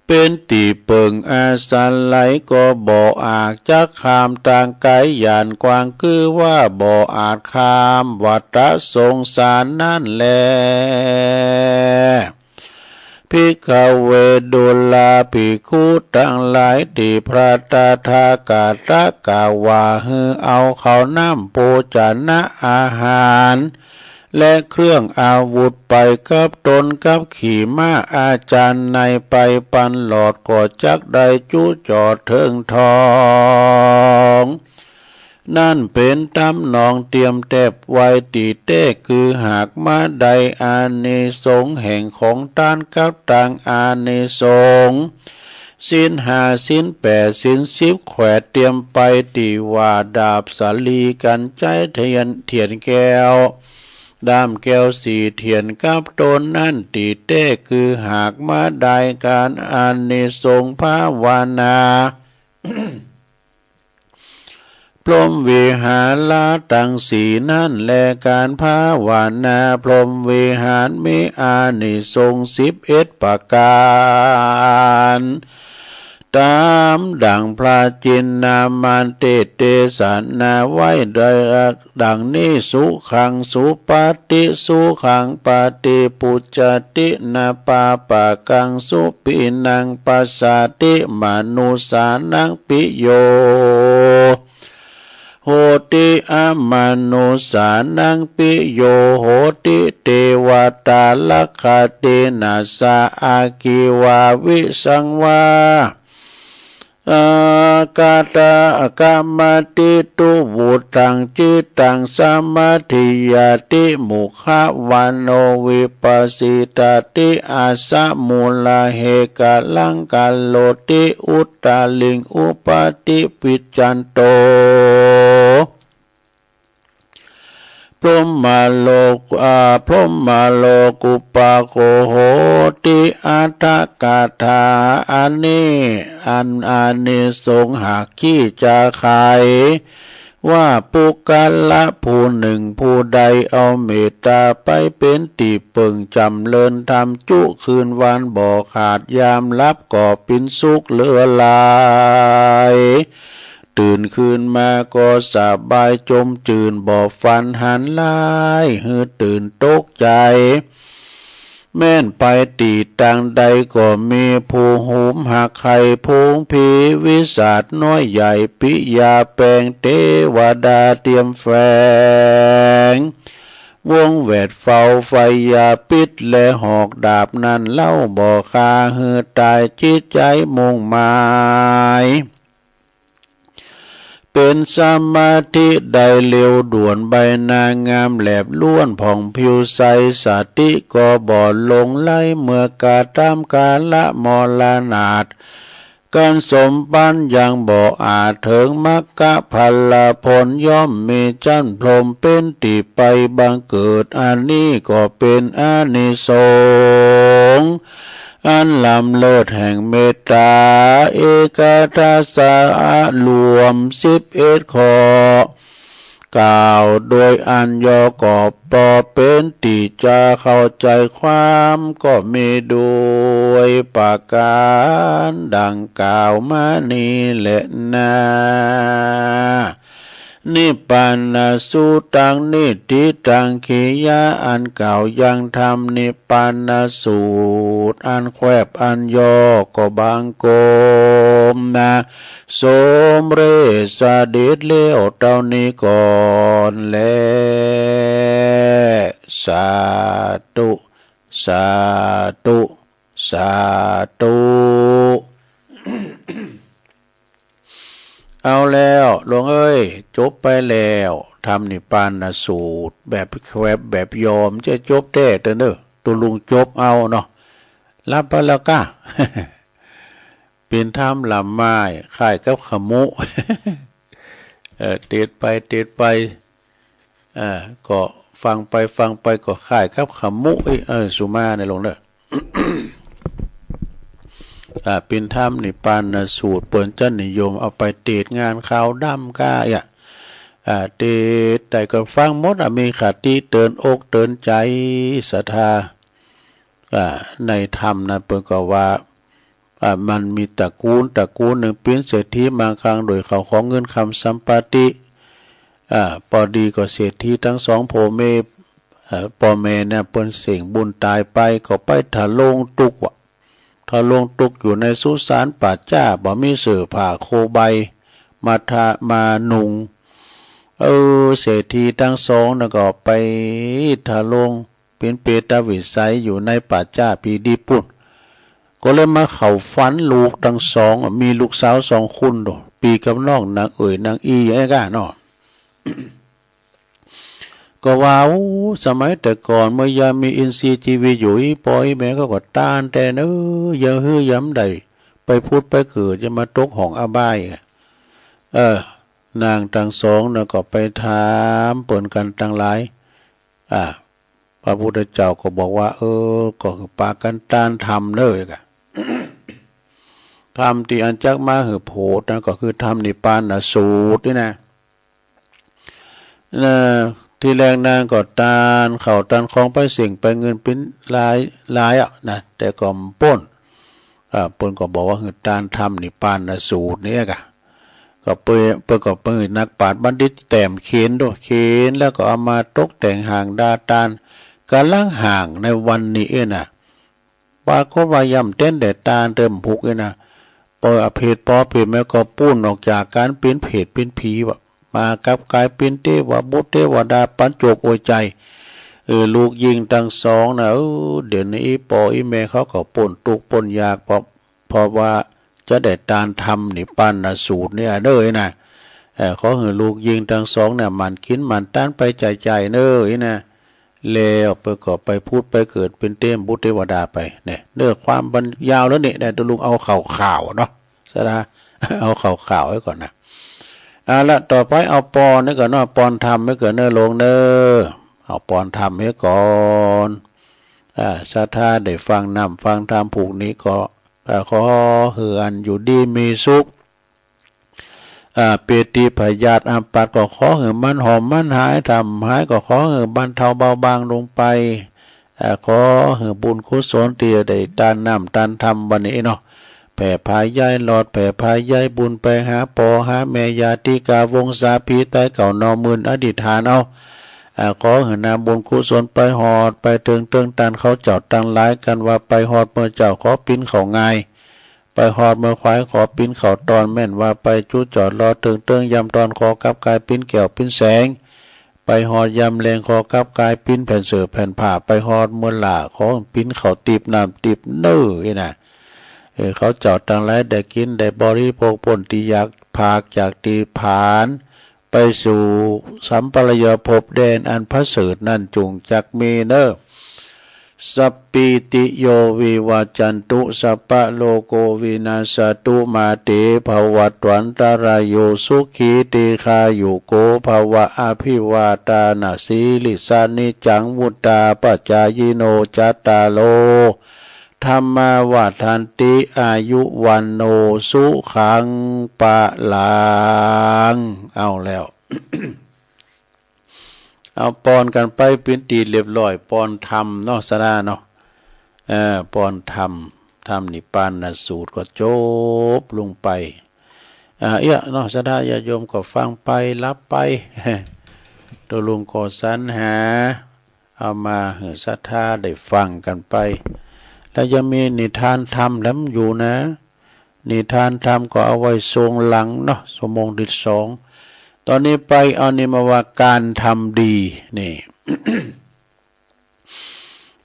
เป๋นตี้เปิงอาศัยก็บ่อาจจักข้ามตางไก๋หย่านกว้าง คือว่าบ่อาจข้ามวัฏสงสารนั้นแล ภิกขเว ดูราภิกขุตังหลาย ตี้พระตถาคตกล่าวว่าหื้อเอาข้าวน้ำโภชนะอาหาร และเครื่องอาวุธไปกับตนกับขี่ม้าอาชาไนยไปปันหลอด ก็จักได้จุจ่อเถิงทอง นั้นเป๋นต๋ามนองเตียมแต๊บไว้ตี้แต๊ คือหากมาได้อานิสงส์แห่งของตานกับตางอานิสงส์ศีลห้า ศีลแปด ศีลสิบ แขวดเตียมไป ตี้ว่าดาบสาลี กัญไชย เตียน เตียนแก้ว ด้ามแก้วสี่เตียนกับตนนั้นตี้แต๊ คือหากมาได้ก๋านอานิสงส์ภาวนา พรหมวิหารตังสี่นั้นแล ก๋านภาวนาพรหมวิหารมีอานิสงส์สิบเอ็ดประก๋าน ต๋ามดั่งพระจินนามานเตศน์เตสนาไว้ดังนี้ สุขังสุปาติ สุขังปาติปุจจติ นะปาปะกังสุปินังปัสสาติ มนุสสานังปิโย โหติ อมนุสสานังปิโย โหติ เตวตารักขติ นะสา อากิวาวิสังวา อา กาตะ กมติ ตุวุฒัง จิตตัง สมาธิยาติ มุขวาโน วิปัสสิตาติ อัสสะ มูละ เหกะลัง กะโรติ อุตตริง อุปาติ ปิจจันโต พรหมโลก อ่า พรหมโลกุปปาโก โหติ อัตถกถา อันนี้ อันอานิสงส์หากขี้จะไข ว่าปุคคละผู้นึ่งผู้ใดเอาเมตต๋าไปเป๋นตี้เปิ่งจ๋ำเริญธรรมจุคืนวันบ่ขาดยามหลับก็ปินสุขเหลือหลาย ตื่นคืนมาก็สบายจมจื่นบ่ฝันหันร้ายหื้อตื่นตกใจ๋ แม้นไปตี้ตางใดก็มีผู้หุมหักไข่ ฝูงผีวิสัชน้อยใหญ่ ปิยาแปง เตวดาเตียมแฝง วงแวดเฝ้าไฟยาพิษและหอกดาบนั้นเล่าบ่ฆ่าหื้อต๋าย จิตใจ๋มุ่งหมาย เป็นสมาธิได้เร็วด่วน ใบหน้างามแลบล้วนผ่องผิวใส สติก็บ่หลงไหล เมื่อกระทำกาละมรณาด การสมปัญญ์ยังบ่อาจเถิง มรรคผลผลย่อมมี จั้นพรหมเป็นตี้ไปบังเกิด อันนี้ก็เป็นอานิสงส์อันล้ำเลิศแห่งเมตตา เอกทัสสะ รวมสิบเอ็ดข้อ กล่าวโดยอันย่อ ก็ปอเป็นตี้จะเข้าใจ๋ความ ก็มีโดยประก๋านดังกล่าวมานี้แหละนา นิพพานสูตรตัง นิฏฐิตัง กิริยาอันกล่าวยังธรรมนิพพานสูตร อันแควบอันย่อ ก็บังคมนา สมเร็จเสด็จแล้วเต้านี้ก่อนแล สาธุ สาธุ สาธุ เอาแล้ว หลวงเอ้ย จบไปแล้ว ธรรมนิพพานสูตร แบบแควบแบบย่อ จะจบแต๊เต๊อะเน่อ ตุ๊ลุงจบเอาเนาะ หลับไปแล้วก้า เป๋นธรรมล้ำไม้ คล้ายกับขมุ เออ เตศน์ไป เตศน์ไป อ่า ก็ฟังไป ฟังไป ก็คล้ายกับขมุอีก เออ สุมาเน่อหลวงเน่อ อ่า เป๋นธรรมนิพพานสูตร เปิ้นจะนิยมเอาไปเตศน์งานขาวดำก้า อ่ะ อ่า เตศน์ใดก็ฟังหมด อ่ะ มีคติเตือนอกเตือนใจ๋ศรัทธา อ่า ในธรรมนั้นเปิ้นก็ว่า อ่า มันมีตระกูล ตระกูลนึ่งเป๋นเศรษฐีมั่งคั่งโดยข้าวของเงินคำสัมปาติ อ่า ปอดีก็เศรษฐีตึงสองพ่อแม่ เอ่อ ป้อแม่เนี่ยเปิ้นเส้งบุญต๋ายไป ก็ไปทะลงตุ๊กข์ว่ะ ทะลงตุ๊กข์อยู่ในสุสานป่าจ๊า บ่มีเสื้อผ้าโคใบมาทา มานุ่ง เออ เศรษฐีตึงสองน่ะก็ไปทะลง เป๋นเปรตวิสัยอยู่ในป่าจ๊าปี๋ดิบปู้น ก็เลยมาเข้าฝันลูกตึงสอง มีลูกสาวสองคนโด ปี้กับน้องนางเอ๋ยนางอี้ อย่างเงี้ยก้าเนาะ ก็ว่า โอ้ สมัยแต่ก่อนเมื่อยามมีอินทรีย์ชีวิตอยู่ อี่ป้ออี่แม่เขาก็ตานแต๊เน่อ อย่าหื้อยามใดไปผุดไปเกิด อย่ามาตกห้องอบาย เออ นางตึงสองน่ะก็ไปถามเปิ้นกั๋นตังหลาย อ่า พระพุทธเจ้าก็บอกว่า เออ ก็หื้อปากั๋นตานธรรมเน่อ ก้า ธรรมตี้อันจักมาหื้อโผดนั้นก็คือธรรมนิพพานสูตรนี่นะ นะ ทีแรกนางก็ตานข้าวตานของไป เส้งไปเงินเป๋นหลาย หลายอ่ะนะ แต่ก็บ่ป๊น อ่า เปิ้นก็บอกว่าหื้อตานธรรมนิพพานสูตรเนี่ยก้า ก็เปิ้น เปิ้นก็เปิ้นนักปราชญ์บัณฑิตแต้มเขียนโด เขียนแล้วก็เอามาตกแต่งห้างดาตาน ก๋ำลังห้างในวันนี้เองนะ ปรากฏว่ายามเต้นแดดตานเติมผุกเองนะ ปออเพศปอเพศแม่ก็ปู้นออกจากก๋านเป๋นเผทเป๋นผีว่ะ มากับก๋ายเป๋นเตวบุตรเตวดาปั๋นโจกอวยใจ๋ เออ ลูกญิงตึงสองน่ะ เออ เดี๋ยวนี้อี่ป้ออี่แม่เขาก็ป๊นตุ๊กข์ป๊นยาก เพราะ เพราะว่าจะได้ตานธรรมนิพพานสูตรเนี่ยเน่อนะ เออ ขอหื้อลูกญิงตึงสองเนี่ยหมั่นกิ๋นหมั่นตานไปใจ๋ๆ เน่อนะ แล้วเปิ้นก็ไปผุดไปเกิดเป๋นเตวบุตรเตวดาไป เนี่ย เนื้อความมันยาวแล้วเนี่ย แต่ตุ๊ลุงเอาข่าวๆ เนาะ ศรัทธา เอาข่าวๆ ไว้ก่อนนะ เอาละ ต่อไปเอาปอนนี่ก่อนเนาะ ปอนธรรมไว้ก่อนเน่อหลวงเน่อ เอาปอนธรรมไว้ก่อน อ่า ศรัทธาได้ฟังนำฟังธรรมผูกนี้ก็ อ่า ขอหื้ออันอยู่ดีมีสุข อ่า เปติพยาธิอาพาธก็ขอหื้อมันหอมมันหาย ถ้าหายก็ขอหื้อบรรเทาเบาบางลงไป อ่า ขอหื้อบุญกุศลตี้ได้ตานน้ำตานธรรมวันนี้เนาะ แผ่ผายย้ายหลอด แผ่ผายย้ายบุญไปหาป้อหาแม่ญาติกาวงศาผีต๋ายเก่าเนาเมินอธิษฐานเอา อ่า ขอหื้อน้ำบุญกุศลไปฮอดไปเถิงเถิงต้านเขาเจ้าตังหลาย กันว่าไปฮอดเมื่อเจ้าขอปิ๊นเขาง่าย ไปฮอดเมื่อควายขอปิ๊นเขาตอน แม่นว่าไปจุดจอดรอเถิงเถิงยามตอนขอกลับกายปิ๊นแก้วปิ๊นแสง ไปฮอดยามแลงขอกลับกายปิ๊นแผ่นเสื้อแผ่นผ้า ไปฮอดเมื่อหล้าขอปิ๊นเขาวติ๊บน้ำติ๊บเน่อนะ เออ เขาเจ้าตังหลายได้กิ๋นได้บริโภคป๊นตี้อยาก ผากจากติผาน ไปสู่สัมปรายภพแดนอันประเสริฐนั้นจุ่งจักมีเน่อ สัปปีติโยวิวัจจันตุ สัพพะโลโกวินัสสตุ มาเตภวัตวันตราโย สุขีตีฆายุโกภวะ อภิวาตานะสีลิสสะ นิจจังวุตตาปจายิโน จัตตาโร ธัมมาวัฑฒันติ อายุวัณโณ สุขัง พลัง เอาแล้ว เอาปอนกั๋นไปเป๋นตี้เรียบร้อย ปอนธรรมเนาะ สะดาเนาะ เออ ปอนธรรม ธรรมนิพพานสูตรก็จบลงไป อ่า เอี้ยเนาะ สะดาญาติโยมก็ฟังไป หลับไป ตกลงก็สรรหา เอามาหื้อศรัทธาได้ฟังกั๋นไป แล้วยังมีนิทานธรรมแหลมอยู่นะ นิทานธรรมก็เอาไว้ช่วงหลังเนาะ ชั่วโมงตี้สอง ต๋อนนี้ไปเอานี่มาว่าก๋านทำดี นี่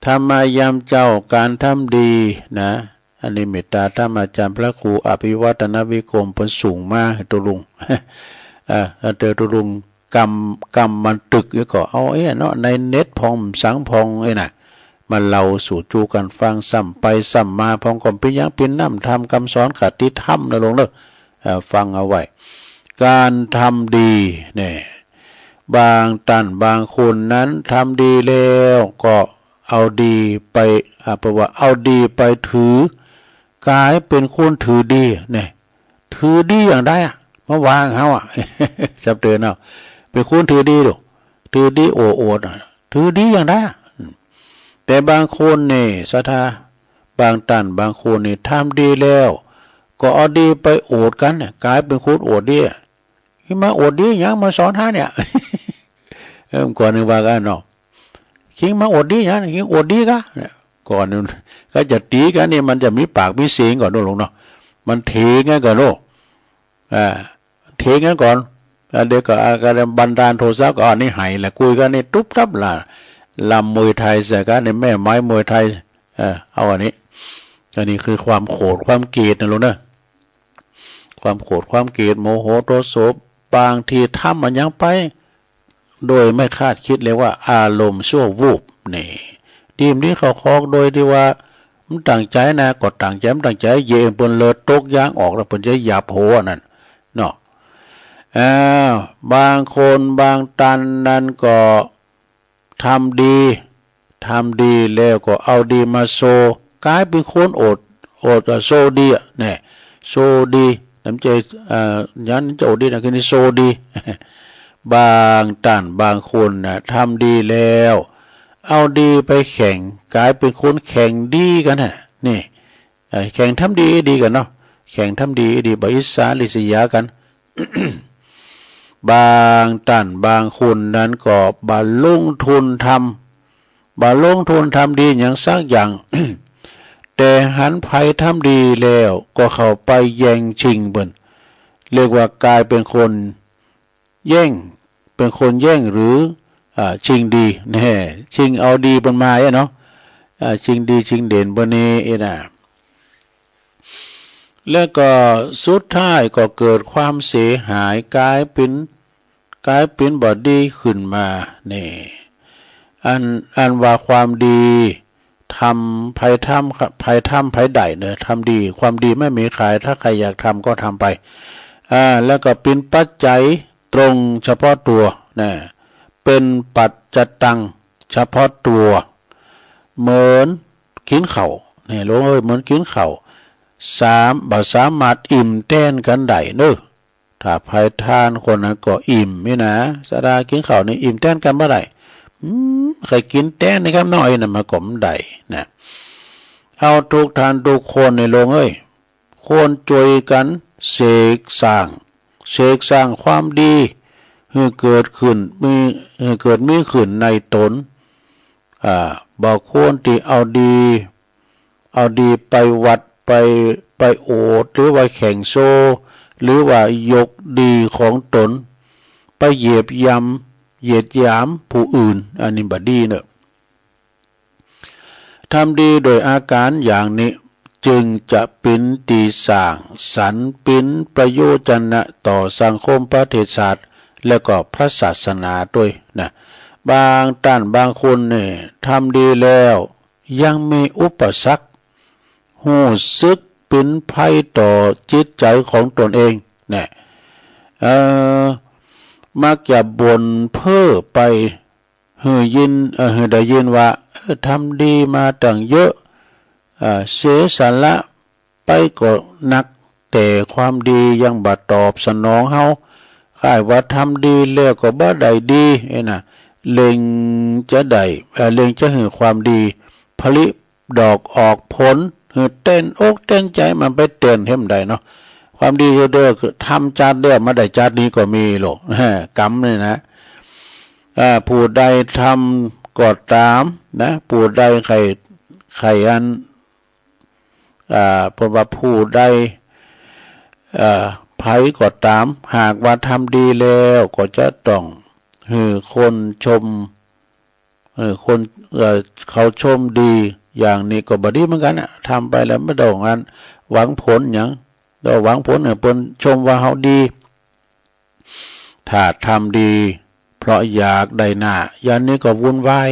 ธรรมายามเจ๊า ก๋านทำดีนะ อันนี้เมตตาธรรมอาจ๋ารย์พระครูอภิวัฒนวิกรมเปิ้นส่งมาหื้อตกลง เอ่อ เอ่อ เตียวตกลง กำ กำบันทึก แล้วก็เอาไอ้เนาะ ในเน็ตพ่องสังพ่องไอ้น่ะ มาเล่าสู่จูกั๋นฟัง ซ้ำไปซ้ำมาพ่อง ก็เป๋นหยัง เป๋นน้ำธรรม กำสอนคติธรรมนะโยมเนาะ เอ่อ ฟังเอาไว้ ก๋านทำดีเนี่ย บางต้านบางคนนั้นทำดีแล้วก็เอาดีไป อ่า แปลว่าเอาดีไปถือ ก๋ายเป๋นคนถือดีเนี่ย ถือดีอย่างใดอะ มาว่าเฮาอะ จับเตือนเอา เป๋นคนถือดีลูก ถือดีโอ้อวดอะ ถือดีอย่างใดอะ แต่บางคนนี่ศรัทธา บางต้านบางคนนี่ทำดีแล้ว ก็เอาดีไปอวดกั๋นเนี่ย ก๋ายเป๋นคนอวดดีอะ นี่มาอวดดีหยัง มาสอนหาเนี่ย เออ ก่อนนึ่งว่ากั๋นเนาะ คิงมาอวดดีหยัง คิงอวดดีกะ เนี่ย ก่อนนึ่ง ก็จะตี๋กั๋นนี่ มันจะมีปากมีเสียงก่อนเนาะโยมเนาะ มันเถียงกั๋นก่อนเนาะ อ่า เถียงกั๋นก่อน อ่า เดี๋ยวก็ อ่า ก็บันดาลโทสะก็ อ่า นี่ไหละ คุยกั๋นนี่ตุ๊บตับละ ลำมวยไทยใส่กั๋นนี่ แม่ไม้มวยไทย เออ เอาอันนี้ อันนี้คือความโขดความเกลียดนะโยมเนาะ ความโขดความเกลียด โมโหโทโส บางทีทำอะหยังไป โดยไม่คาดคิด เรียกว่าอารมณ์ชั่ววูบนี่ ดีบ่ดีเข้าคอก โดยตี้ว่าบ่ตั้งใจ๋นะ ก็ตั้งใจ๋บ่ตั้งใจ๋ เหยียบเปิ้นเลือดตกยางออก แล้วเปิ้นจะหยับหัวนั่นเนาะ อ้าว บางคนบางต้านนั้นก็ ทำดี ทำดีแล้วก็เอาดีมาโชว์ ก๋ายเป๋นคนอวด อวด เอ่อ โชว์ดีอะ เนี่ย โชว์ดี น้ำใจ๋ เอ่อ ยันจะอวดดีนะ คือนี่โชว์ดี บางต้านบางคนนะ ทำดีแล้ว เอาดีไปแข่ง ก๋ายเป๋นคนแข่งดีกั๋นน่ะ นี่ เอ่อ แข่งทำดีดีกั๋นเนาะ แข่งทำดีดี บ่อิจฉาริษยากั๋น บางต้านบางคนนั้นก็บ่ลงทุนทำ บ่ลงทุนทำดีหยังสักอย่าง แต่หันใผทำดีแล้วก็เข้าไปแย่งชิงเปิ้น เรียกว่าก๋ายเป๋นคนแย่ง เป๋นคนแย่งหรือ อ่า ชิงดี แน่ ชิงเอาดีเปิ้นมาอะเนาะ อ่า ชิงดีชิงเด่นเปิ้นนี่เองนะ แล้วก็สุดท้ายก็เกิดความเสียหาย ก๋ายเป๋น ก๋ายเป๋นบ่ดีขึ้นมา นี่ อัน อันว่าความดี ทำ ใผทำ ใผทำ ใผได้เนาะ ทำดี ความดีไม่มีขาย ถ้าใครอยากทำก็ทำไป อ่า แล้วก็เป๋นปัจจัยตรงเฉพาะตั๋วนะ เป๋นปัจจตังเฉพาะตั๋ว เหมือนกิ๋นข้าว เนี่ยโยมเอ้ย เหมือนกิ๋นข้าว สาม บ่สามารถอิ่มแตนกั๋นได้เนาะ ถ้าใผทานคนนั้นก็อิ่มนี่นะ สะดากิ๋นข้าวนี่อิ่มแตนกั๋นบ่ได้ อืม ใค่กิ๋นแตนนี่ครับน้อยนะ มันก็บ่ได้นะ เฮาทุกต้านทุกคนนี่โยมเอ้ย ควรจ้วยกั๋นเสกสร้าง เสกสร้างความดีหื้อเกิดขึ้น มี หื้อเกิดมีขึ้นในต๋น อ่า บ่ควรตี้เอาดี เอาดีไปวัด ไป ไปอวด หรือว่าแข่งโชว์ หรือว่ายกดีของต๋น ไปเหยียบย่ำ เหยียดหยามผู้อื่น อันนี้บ่ดีเนาะ ทำดีโดยอาก๋ารอย่างนี้ จึงจะเป๋นตี้สร้างสรรค์ เป๋นประโยชนะต่อสังคมประเทศชาติ แล้วก็พระศาสนาตวยนะ บางต้านบางคนเนี่ย ทำดีแล้วยังมีอุปสรรค ฮู้สึกเป๋นภัยต่อจิตใจ๋ของตนเองนะ เอ่อ มักจะบ่นเพ้อไปหื้อยิน เอ่อ หื้อได้ยินว่า เออ ทำดีมาตั้งเยอะ เอ่อ เสียสละไปก็นัก แต่ความดียังบ่ตอบสนองเฮา คล้ายว่าทำดีแล้วก็บ่ได้ดี เอ้ยนะ เล็งจะได้ เอ่อ เล็งจะหื้อความดีผลิดอกออกผล หื้อเต้นอกเต้นใจ๋ มันไปเต้นหื้อมันได้เนาะ ความดีเด้อ คือทำจาติเดียวมาได้จาตินี้ก็มีโลก กรรมนี่นะ อ่า ผู้ใดทำก็ต๋ามนะ ผู้ใดใค่ ใค่อัน อ่า เปิ้นว่าผู้ใด เอ่อ ใผก็ต๋าม หากว่าทำดีแล้วก็จะต้องหื้อคนชม เออ คน เอ่อ เขาชมดี อย่างนี้ก็บ่ดีเหมือนกั๋นนะ ทำไปแล้วบ่ต้องอันหวังผลหยัง บ่หวังผลหื้อเปิ้นชมว่าเฮาดี ถ้าทำดีเพราะอยากได้หน้า อย่างนี้ก็วุ่นวาย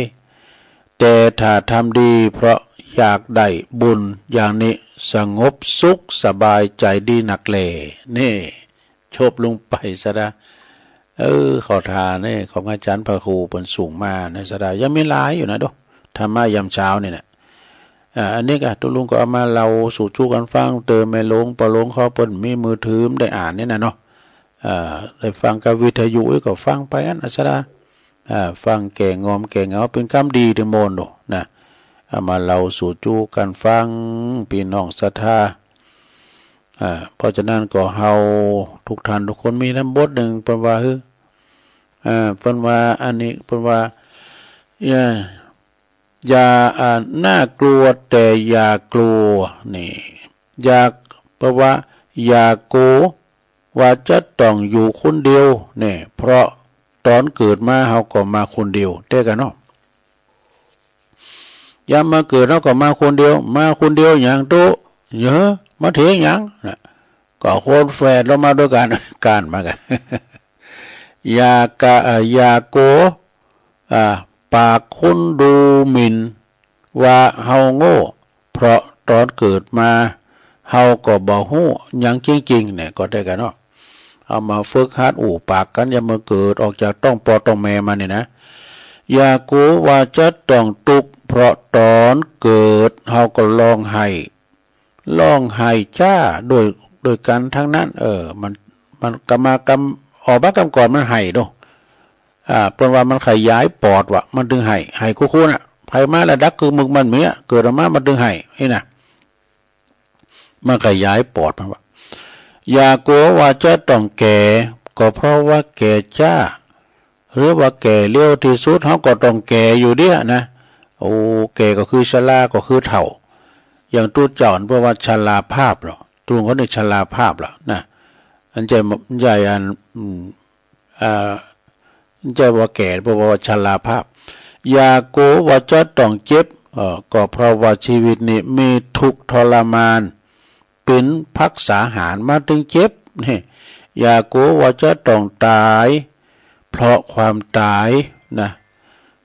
แต่ถ้าทำดีเพราะอยากได้บุญ อย่างนี้สงบสุขสบายใจ๋ดีนักแล นี่ จบลงไปซะดา เออ ข้อธานี่ของอาจ๋ารย์พระครูเปิ้นส่งมานะซะดา ยังมีหลายอยู่นะโด ธรรมะยามเช้านี่นะ อ่า อันนี้ก็ตุ๊ลุงก็เอามาเล่าสู่จู้กั๋นฟัง เติมแม่หลวงป้อหลวงเขาเปิ้นมีมือถือได้อ่านนี่นะเนาะ อ่า ได้ฟังกับวิทยุก็ฟังไปอั้นนะซะดา อ่า ฟังแก้ง่วงแก้เหงา เป๋นกรรมดีตี้โมนโดนะ เอามาเล่าสู่จู้กั๋นฟัง ปี้น้องศรัทธา อ่า เพราะฉะนั้นก็เฮาทุกท่านทุกคนมีนำบทหนึ่ง เปิ้นว่า เฮ้อ อ่า เปิ้นว่าอันนี้ เปิ้นว่า อย่า อย่า อ่า น่ากลัวแต่อย่ากลัว นี่ อย่า เปิ้นว่า อย่ากั๋วว่าจะต้องอยู่คนเดียว นี่ เพราะต๋อนเกิดมาเฮาก็มาคนเดียว แต๊กั๋นเนาะ ยามมาเกิดเฮาก็มาคนเดียว มาคนเดียวหยังตุ๊ เฮ้อ มาเถียงหยังนะ ก็คนแฝดลงมาตวยกั๋น ก้านมันกั๋น อย่ากะ เอ่อ อย่ากั๋ว อ่า ปากคนดูหมิ่นว่าเฮาโง่ เพราะต๋อนเกิดมาเฮาก็บ่ฮู้หยังจริงๆ เนี่ย ก็แต๊กั๋นเนาะ เฮามาฝึกหัดอู้ปากกั๋น ยามมาเกิดออกจากต๊องป้อต๊องแม่มานี่นะ อย่ากั๋วว่าจะต้องตุ๊กข์ เพราะต๋อนเกิดเฮาก็ฮ้องไห้ ฮ้องไห้จ้า โดย โดยกั๋นตังนั้น เออ มัน มันกำมากำ ออกมากำก่อนมันไห้โด อ่า เปิ้นว่ามันขยายปอดว่ะ มันตึงไห้ ไห้คู้ๆ น่ะ ใผมาแล้วดักกึ่งมึกมันเมี้ย เกิดออกมามันตึงไห้ นี่นะ มันขยายปอดมันว่ะ อย่ากั๋วว่าจะต้องแก่ ก็เพราะว่าแก่จ้า หรือว่าแก่เร็วตี้สุด เฮาก็ต้องแก่อยู่เดี้ยนะ โอ้ แก่ก็คือชรา ก็คือเฒ่า อย่างตุ๊เจ้าเปิ้นว่าชราภาพเหรอ ตุ๊ลุงเขานี่ชราภาพเหรอนะ อันใจ้ ใจ้อัน อืม อ่า ใจ้ว่าแก่ เปิ้นว่าชราภาพ อย่ากั๋วว่าจะต้องเจ็บ เอ่อ ก็เพราะว่าชีวิตนี้มีทุกข์ทรมาน เป๋นภักษาหารมาตึงเจ็บ นี่ อย่ากั๋วว่าจะต้องต๋าย เพราะความต๋ายนะ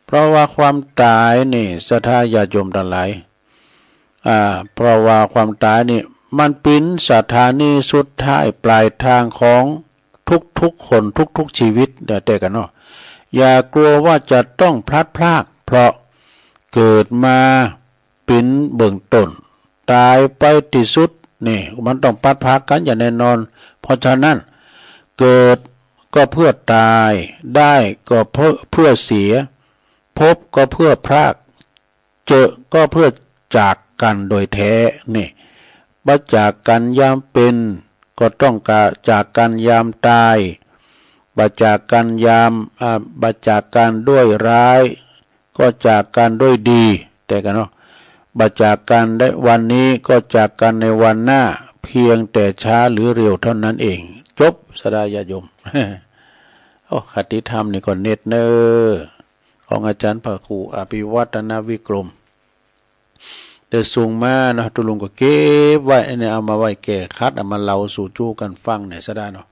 เพราะว่าความต๋ายนี่ ศรัทธาญาติโยมตังหลาย อ่า เพราะว่าความต๋ายนี่ มันเป๋นสถานีสุดท้ายปลายตางของทุกๆ คนทุกๆ ชีวิต แต๊กั๋นเนาะ อย่ากั๋วว่าจะต้องพลัดพราก เพราะเกิดมาเป๋นเบื้องต้น ต๋ายไปตี้สุด นี่ มันต้องพลัดพรากกั๋นอย่างแน่นอน เพราะฉะนั้น เกิดก็เพื่อต๋าย ได้ก็เพื่อ เพื่อเสีย พบก็เพื่อพราก เจอก็เพื่อจากกั๋นโดยแท้ นี่ บ่จากกั๋นยามเป๋น ก็ต้องกะ จากกั๋นยามต๋าย บ่จากกั๋นยาม อ่า บ่จากกั๋นด้วยร้าย ก็จากกั๋นด้วยดี แต๊กั๋นเนาะ บ่จากกั๋นในวันนี้ ก็จากกั๋นในวันหน้า เพียงแต่ช้าหรือเร็วเท่านั้นเอง จบ ศรัทธาญาติโยม โอ้ คติธรรมนี่ก็เด็ดเน้อ ของอาจ๋ารย์พระครูอภิวัฒนวิกรม แ จะส่งมาเนาะ ตุ๊ลุงก็เก็บไว้เนี่ย เอามาไว้แก้ขัด เอามาเล่าสู่จู๊กั๋นฟังเนี่ย สะดาเนาะ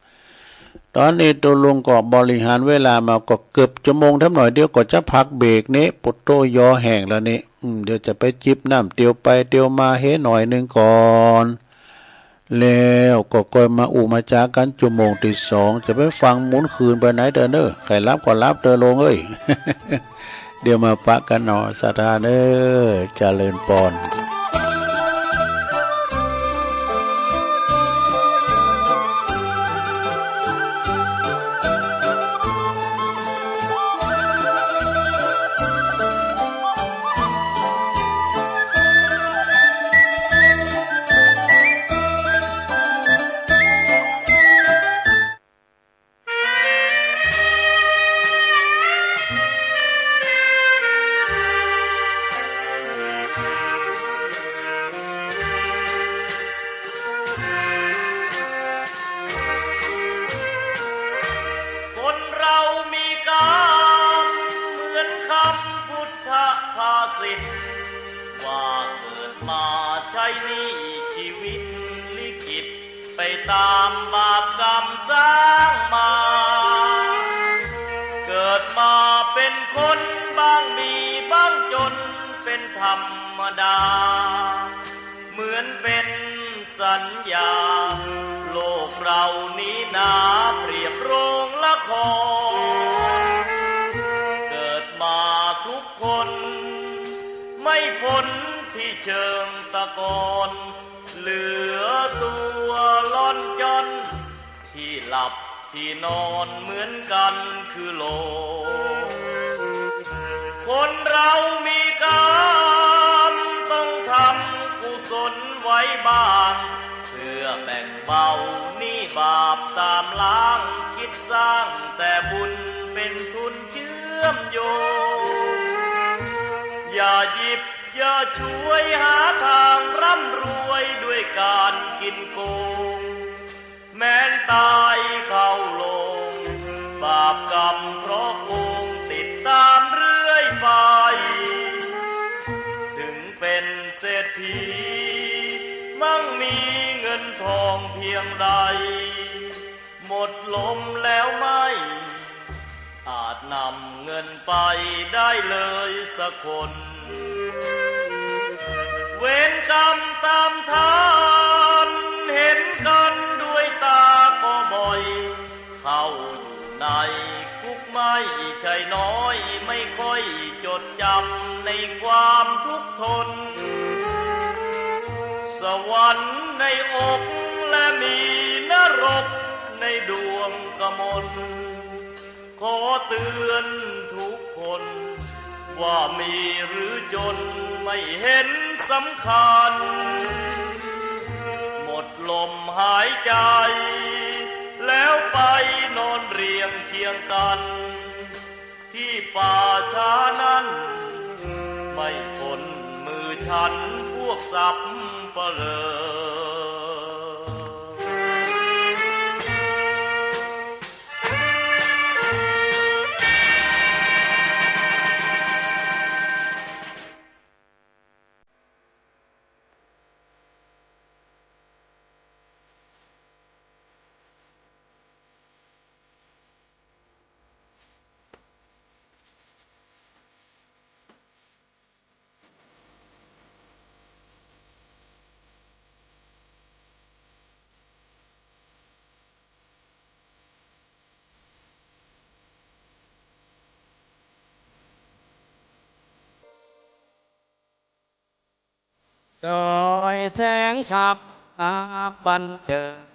ต๋อนนี้ตุ๊ลุงก็บริหารเวลามาก็เกือบจั่วโมงแถมหน่อยเดียวก็จะพักเบรกนี่ ปุดโต้ยอแห้งแล้วนี่ อืม เดี๋ยวจะไปจิบน้ำเตียวไปเตียวมาเฮหน่อยนึ่งก่อน แล้วก็ก้อยมาอู้มาจ๋ากั๋นจั่วโมงตี้สอง จะไปฟังหมุนคืนไปไหนเต๊อะเน่อ ใค่หลับก็หลับเต๊อะลุงเอ้ย เดี๋ยวมาปะกั๋นเนาะ สะดาเน่อ เจริญปอน คนเรามีกรรมเหมือนคำพุทธภาษิต ว่าเกิดมาใช้หนี้ชีวิตลิขิต ไปตามบาปกรรมสร้างมา เกิดมาเป็นคนบ้างมีบ้างจนเป็นธรรมดา เหมือนเป็นสัญญา โลกเรานี้นาเปรียบโรงละคร เกิดมาทุกคน ไม่พ้นที่เชิงตะกอน เหลือตัวล่อนจ้อน ที่หลับที่นอนเหมือนกันคือโลก คนเรามีกรรมต้องทำกุศลไว้บ้าง เพื่อแบ่งเบาหนี้บาปตามล้าง คิดสร้างแต่บุญเป็นทุนเชื่อมโยง อย่าหยิบอย่าฉวยหาทางร่ำรวยด้วยการกินโกง แม้นตายเข้าโลง บาปกรรมเคราะห์โกงติดตามเรื่อยไป ถึงเป็นเศรษฐีมั่งมีเงินทองเพียงใด หมดลมแล้วไม่ อาจนำเงินไปได้เลยสักคน เวรกรรมตามทัน เห็นกันด้วยตาก็บ่อย เข้าอยู่ในคุกไม่ใช่น้อย ไม่ค่อยจดจำในความทุกข์ทน สวรรค์ในอกและมีนรกในดวงกมล ขอเตือนทุกคน ว่ามีหรือจนไม่เห็นสำคัญ หมดลมหายใจ แล้วไปนอนเรียงเคียงกัน ที่ป่าช้านั้น ไม่พ้นมือฉันพวกสัปเหร่อโดยแสงสับตาบันเจิด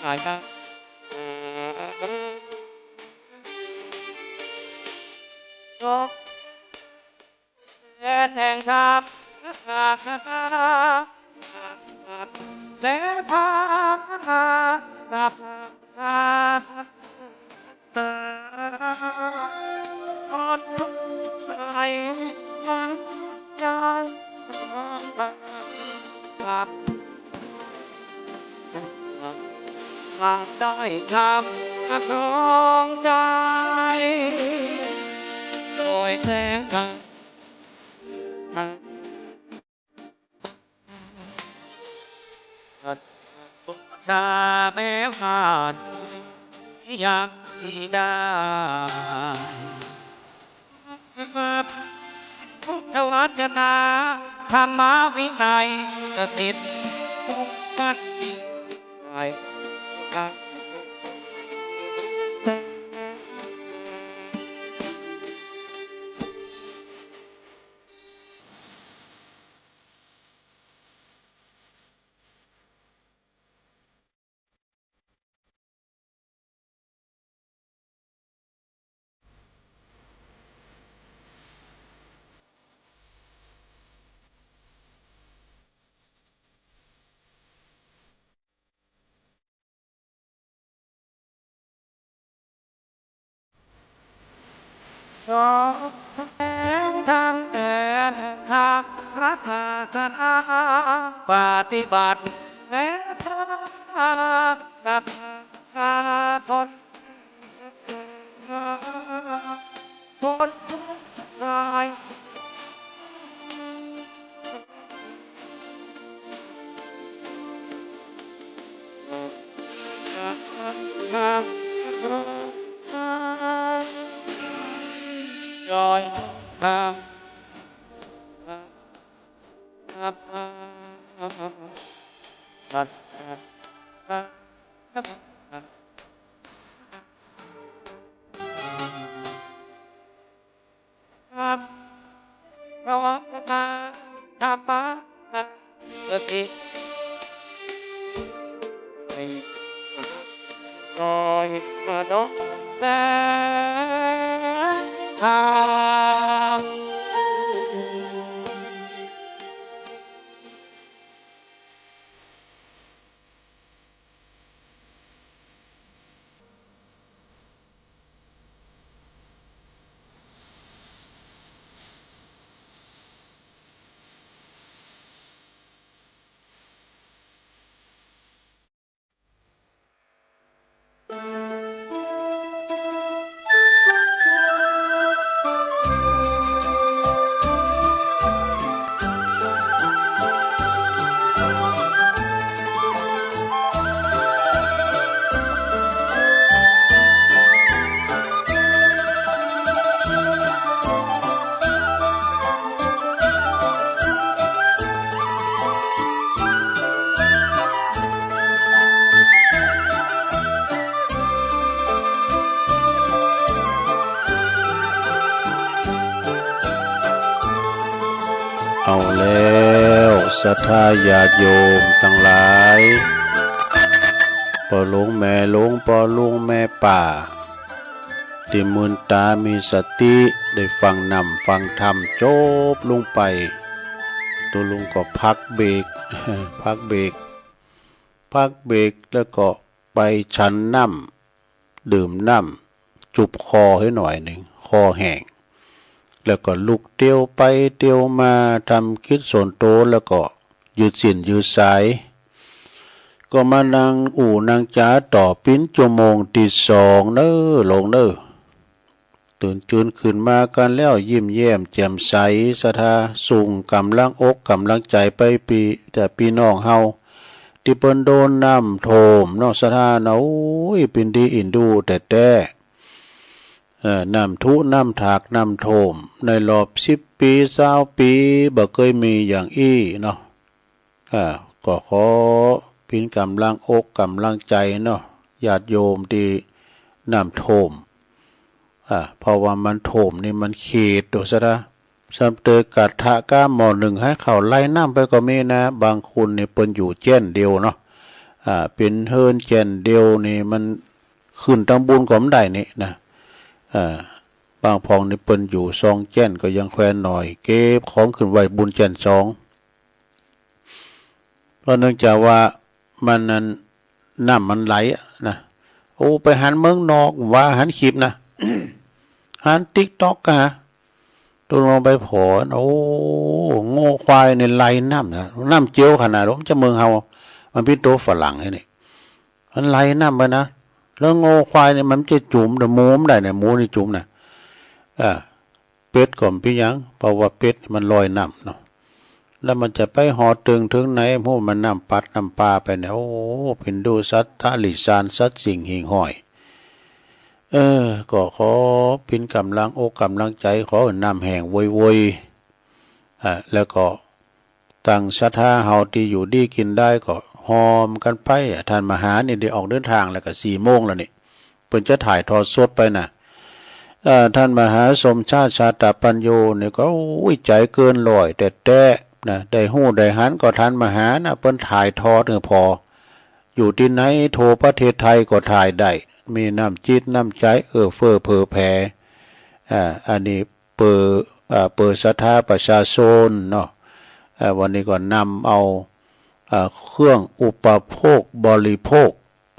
หายไป ยกแสงธรรม แสงธรรม ได้ทำดวงใจ โดยแสงธรรม ชาแม้ผ่านยังได้ พุทธวจนะ ธรรมวินัย สถิตมั่น ทั้งแดนทางพระศาสนา ปฏิบัติแม้ทางศรัทธาตน คนทุกข์ร้าย รอยทาง ครับ เพราะว่าธรรมะสติ ลอยมาดกแสงธรรม เอาแล้ว ศรัทธาญาติโยมตังหลาย ป้อหลวงแม่หลวง ป้อหลวงแม่ป้า ตี้มื่นต๋ามีสติ ได้ฟังน้ำฟังธรรมจบลงไป ตุ๊ลุงก็พักเบรก พักเบรก พักเบรกแล้วก็ไปฉันน้ำ ดื่มน้ำ จุบคอหื้อหน่อยนึ่ง คอแห้ง แล้วก็ลุกเตียวไปเตียวมา ทำกิจส่วนตั๋ว แล้วก็ยืดสิ้นยืดสาย ก็มานั่งอู้นั่งจ๋าต่อปิ้นจั่วโมงตี้สองเน้อหลวงเน้อ ตื่นจืนขึ้นมากั๋นแล้ว ยิ้มแย้มแจ่มใส ศรัทธา ส่งก๋ำลังอกก๋ำลังใจ๋ไปปี้ แต่ปี้น้องเฮา ตี้เปิ้นโดนน้ำท่วมเนาะ ศรัทธาเนาะ โอ้ย เป๋นตี้อินดูแต๊ๆ เอ่อ น้ำถุน้ำถากน้ำท่วม ในรอบสิบปี๋ซาวปี๋ บ่เกยมีอย่างอี้เนาะ อ่า ก็ขอเป๋นก๋ำลังอกก๋ำลังใจ๋เนาะ ญาติโยมตี้น้ำท่วม อ่า เพราะว่ามันท่วมนี่มันเขตโดยสะดะ ซ้ำเตยกัดถะก้าหม้อนึ่งหื้อข้าวไล่น้ำไปก็มีนะ บางคนนี่เปิ้นอยู่แจ้นเดียวเนาะ อ่า เป๋นเฮือนแจ้นเดียวนี่มันขึ้นตำบุญก็บ่ได้นี่นะ อ่า บางพ่องนี่เปิ้นอยู่ซองแจ้นก็ยังแควนหน่อย เก็บของขึ้นไหว้บุญแจ้นสอง เพราะเนื่องจากว่ามันนั้น น้ำมันไหลอะนะ โอ้ ไปหันเมืองนอกว่าหันคลิปนะ หันติ๊กต็อกกะ ตกลงไปผ่อ โอ้ งัวควายนี่ไหลน้ำนะ น้ำเจียวขนาด มันจะเมืองเฮา มันเป๋นตั๋วฝรั่งไอ้นี่ มันไหลน้ำไปนะ แล้วงัวควายนี่มันจะจุ่ม แต่หมูมันได้เนี่ย หมูนี่จุ่มนะ อ่า เป็ดก็บ่เป๋นหยัง เพราะว่าเป็ดมันลอยน้ำเนาะ แล้วมันจะไปฮอดเถิงเถิงไหน ฮู้มันน้ำปัดน้ำปาไปเนี่ย โอ้ เป๋นดูสัตว์ทะลิสานสัตว์สิ่งหิ่งห้อย เออ ก็ขอเป๋นก๋ำลังอกก๋ำลังใจ๋ ขอหื้อน้ำแห้งโวยๆ อ่า แล้วก็ ตังศรัทธาเฮาตี้อยู่ดีกิ๋นได้ก็ฮอมกั๋นไปอะ ท่านมหานี่ได้ออกเดินตางแล้วก็สี่โมงแล้วนี่ เปิ้นจะถ่ายทอดสดไปนะ เอ่อ ท่านมหาสมชาติ ชาตปัญโญนี่ก็ โอ้ย ใจ๋เกินร้อยแต๊ๆ นะ ได้ฮู้ได้หันก็ท่านมหานะ เปิ้นถ่ายทอดหื้อผ่อ อยู่ตี้ไหนทั่วประเทศไทยก็ถ่ายได้ มีน้ำจิตน้ำใจ๋เอื้อเฟื้อเผื่อแผ่ อ่า อันนี้ เปื้อ อ่า เปื้อศรัทธาประชาชนเนาะ อ่า วันนี้ก็นำเอา อ่า เครื่องอุปโภคบริโภค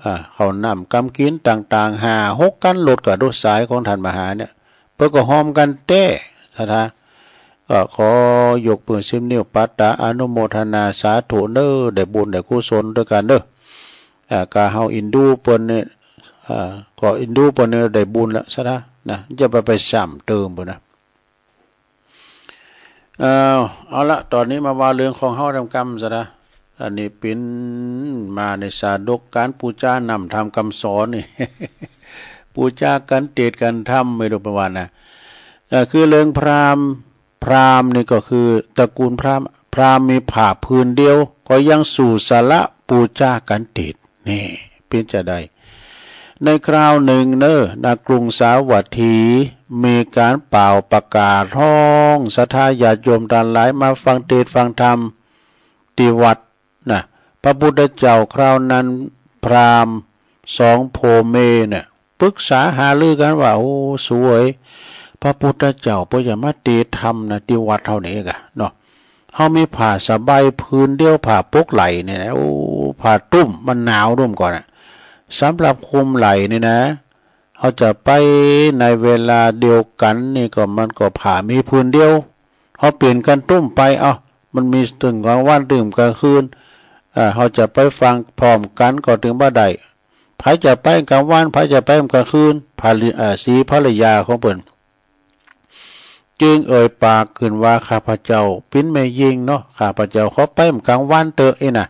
อ่า ข้าวน้ำกำกิ๋นต่างๆ ห้าหกคันรถก็รถสายของท่านมหาเนี่ย เปิ้นก็ฮอมกั๋นแต๊ ศรัทธา ก็ขอยกมือสิบนิ้วปัตตาอนุโมทนาสาธุเน้อ ได้บุญได้กุศลตวยกั๋นเน้อ อ่า กาเฮาอินดูเปิ้นเนี่ย อ่า ก็อินดูเปิ้นเนี่ยได้บุญละ ศรัทธา นะ จะไป ไปซ้ำเติมเปิ้นนะ เอา เอาละ ต๋อนนี้มาว่าเรื่องของเฮาแหมกำ ศรัทธา อันนี้เป๋นมาในสาดกก๋านปู๋จาน้ำธรรมกำสอนนี่ ปู๋จากัณฑ์เตศน์กาธรรม ไม่ฮู้ประวัตินะ เอ่อ คือเรื่องพราหมณ์ พราหมณ์นี่ก็คือตระกูลพราหมณ์ พราหมณ์มีผ้าผืนเดียว ก็ยังสู่สละปู๋จากัณฑ์เตศน์ นี่ เป๋นจาใด ในคราวนึ่งเน้อ ณ กรุงสาวัตถี มีก๋านป่าวประกาศฮ้องศรัทธาญาติโยมตังหลายมาฟังเตศน์ฟังธรรมตี้วัดนะ พระพุทธเจ้าคราวนั้นพราหมณ์สองผัวเมียเนี่ย ปรึกษาหารือกั๋นว่า โอ้ สูเอ๋ย พระพุทธเจ้าเปิ้นจะมาเตศน์ธรรมนะ ตี้วัดเฮานี่กะเนาะ เฮามีผ้าสบายผืนเดียว ผ้าปกไหล่เนี่ยนะ โอ้ ผ้าตุ้มมันหนาวดุ้มก่อนนะ สำหรับคลุมไหล่นี่นะ เฮาจะไปในเวลาเดียวกั๋นนี่ก็ มันก็ผ้ามีผืนเดียว เฮาเปลี่ยนกั๋นตุ้มไป เอ้า มันมีตึงก๋างวันตึงก๋างคืน อ่า เฮาจะไปฟังพร้อมกั๋นก็ตึงบ่ได้ ใผจะไปก๋างวัน ใผจะไปก๋างคืน ภริ- อ่า สีภรรยาของเปิ้น จึงเอ่ยปากขึ้นว่า ข้าพเจ้าเป๋นแม่ญิงเนาะ ข้าพเจ้าขอไปก๋างวันเต๊อะ อี้นะ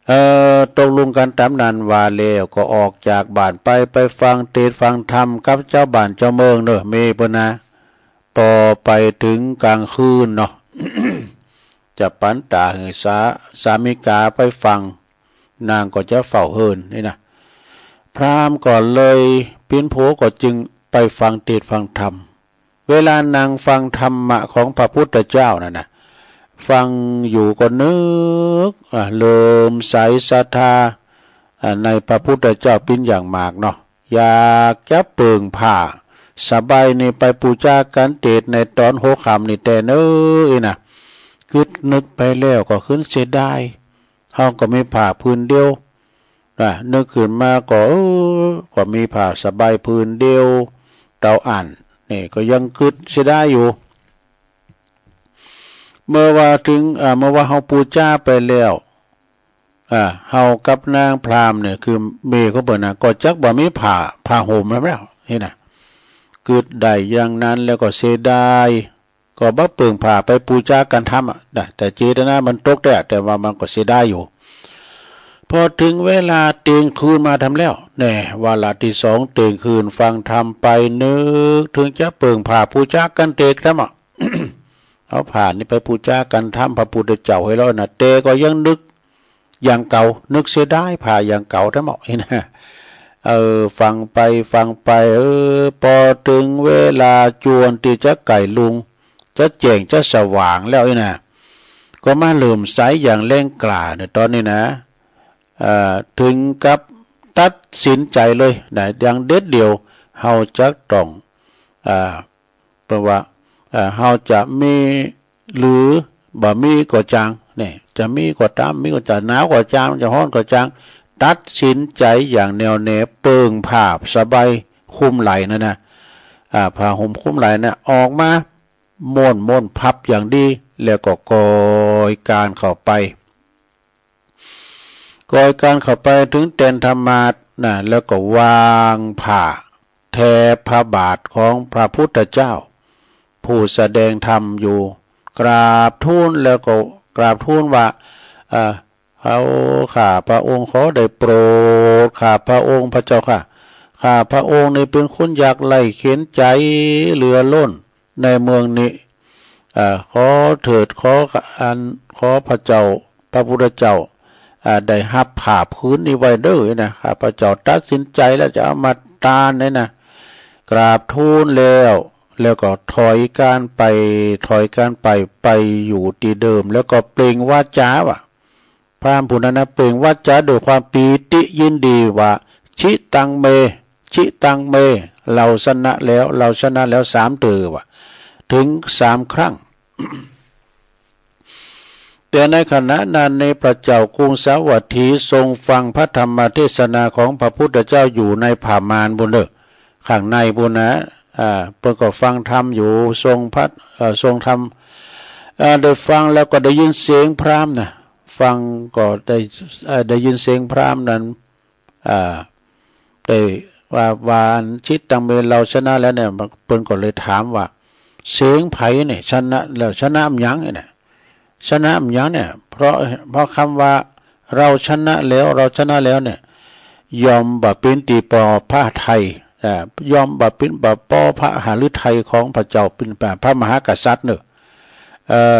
เอ่อ ตกลงกั๋นต๋ามนั้นว่าแล้ว ก็ออกจากบ้านไป ไปฟังเตศน์ฟังธรรมกับเจ้าบ้านเจ้าเมืองเน้อ เมียเปิ้นนะ ปอไปเถิงก๋างคืนเนาะ จะปันต๋าหื้อสา- สามิก๋าไปฟัง นางก็จะเฝ้าเฮือน อี้นะ พราหมณ์ก็เลย เป๋นผัวก็จึงไปฟังเตศน์ฟังธรรม เวลานั่งฟังธรรมะของพระพุทธเจ้านั่นนะ ฟังอยู่ก็นึก อ่า เลื่อมใสศรัทธา อ่า ในพระพุทธเจ้าเป๋นอย่างมากเนาะ อยากจะเปิ่งผ้าสบายนี่ไปปู๋จากัณฑ์เตศน์ในต๋อนหัวค่ำนี่แต๊เน้อ อี้นะ กึ๊ดนึกไปแล้วก็ครึ้นเสียดาย เฮาก็มีผ้าผืนเดียว นะ นึกขึ้นมาก็ เออ ก็มีผ้าสบายผืนเดียวเต้าอั้น นี่ก็ยังกึ๊ดเสียดายอยู่ เมื่อว่าเถิง อ่า เมื่อว่าเฮาปู๋จาไปแล้ว อ่า เฮากับนางพราหมณ์เนี่ย คือเมียของเปิ้นนะ ก็จักบ่มีผ้า ผ้าห่มแล้ว อี้นะ กึ๊ดได้อย่างนั้นแล้วก็เสียดาย ก็บ่เปิ่งผ้าไปปู๋จากัณฑ์ธรรมอะนะ แต่เจตนามันตกแต๊ แต่ว่ามันก็เสียดายอยู่ พอเถิงเวลาเตียงคืนมาแถมแล้ว แน่ วาระตี้สองเตียงคืนฟังธรรมไป นึกเถิงจะเปิ่งผ้าปู๋จากัณฑ์เตศน์ธรรมอะ เอาผ้านี่ไปปู๋จากัณฑ์ธรรมพระพุทธเจ้าหื้อแล้วนะ แต่ก็ยังนึก อย่างเก่า นึกเสียดายผ้าอย่างเก่าแต๊หมอ อี้นะ เออ ฟังไป ฟังไป เออ ปอเถิงเวลาจวนตี้จะใก้รุ่ง จะแจ้งจะสว่างแล้ว อี้นะ ก็มาเลื่อมใสอย่างแรงกล้าในต๋อนนี้นะ เอ่อ เถิงกับตัดสินใจ๋เลยนะ อย่างเด็ดเดี่ยว เฮาจะต้อง เอ่อ เปิ้นว่า เอ่อ เฮาจะมีหรือบ่มีก็จาง เนี่ย จะมีก็ต๋าม มีก็จาง หนาวก็จาง จะฮ้อนก็จาง ตัดสินใจ๋อย่างแน่วแน่ เปิ่งผ้าสะบายคุมไหล่นั่นนะ อ่า ผ้าห่มคุมไหล่นะ ออกมา ม้วนๆ พับอย่างดี แล้วก็ก่อยก๋านเข้าไป ก่อยก๋านเข้าไปเถิงแตนธรรมาสน์นะ แล้วก็วางผ้าแทบพระบาทของพระพุทธเจ้า ผู้แสดงธรรมอยู่ กราบทูล แล้วก็กราบทูลว่า เอ่อ เฮา ข้าพระองค์ขอได้โปรด ข้าพระองค์พระเจ้าข้า ข้าพระองค์นี่เป๋นคนยากไร้เข็ญใจ๋เหลือล้นในเมืองนี้ เอ่อ ขอเถิด ขออัน ขอพระเจ้า พระพุทธเจ้า อ่า ได้ฮับผ้าผืนนี้ไว้เด้อนะ ข้าพระเจ้าตัดสินใจ๋แล้วจะเอามาตานเนี่ยนะ กราบทูลแล้ว แล้วก็ถอยก๋านไป ถอยก๋านไป ไปอยู่ตี้เดิม แล้วก็เปล่งวาจาว่า พราหมณ์ผู้นั้นนะ เปล่งวาจาด้วยความปีติยินดีว่า จิตังเม จิตังเม เราชนะแล้ว เราชนะแล้ว สามเตื้อว่า เถิงสามครั้ง แต่ในขณะนั้นในพระเจ้ากรุงสาวัตถีทรงฟังพระธรรมเทศนาของพระพุทธเจ้าอยู่ในผ้าม่านปู้นเน่อ ข้างในปู้นนะ อ่า เปิ้นก็ฟังธรรมอยู่ ทรงพระ เอ่อ ทรงธรรม อ่า ได้ฟังแล้วก็ได้ยินเสียงพราหมณ์นะ ฟังก็ได้ เอ่อ ได้ยินเสียงพราหมณ์นั้น อ่า ได้ว่า ว่าอันจิตังเม เราชนะแล้วเนี่ย เปิ้นก็เลยถามว่า เสียงใผเนี่ย ชนะแล้ว ชนะอะหยังเนี่ย ชนะอะหยังเนี่ย เพราะ เพราะกำว่า เราชนะแล้ว เราชนะแล้วเนี่ย ย่อมบ่เป๋นตี้ปอพระทัย อ่า ย่อมบ่เป๋น บ่ปอพระหฤทัยของพระเจ้าเป๋นพระมหากษัตริย์เน่อ เอ่อ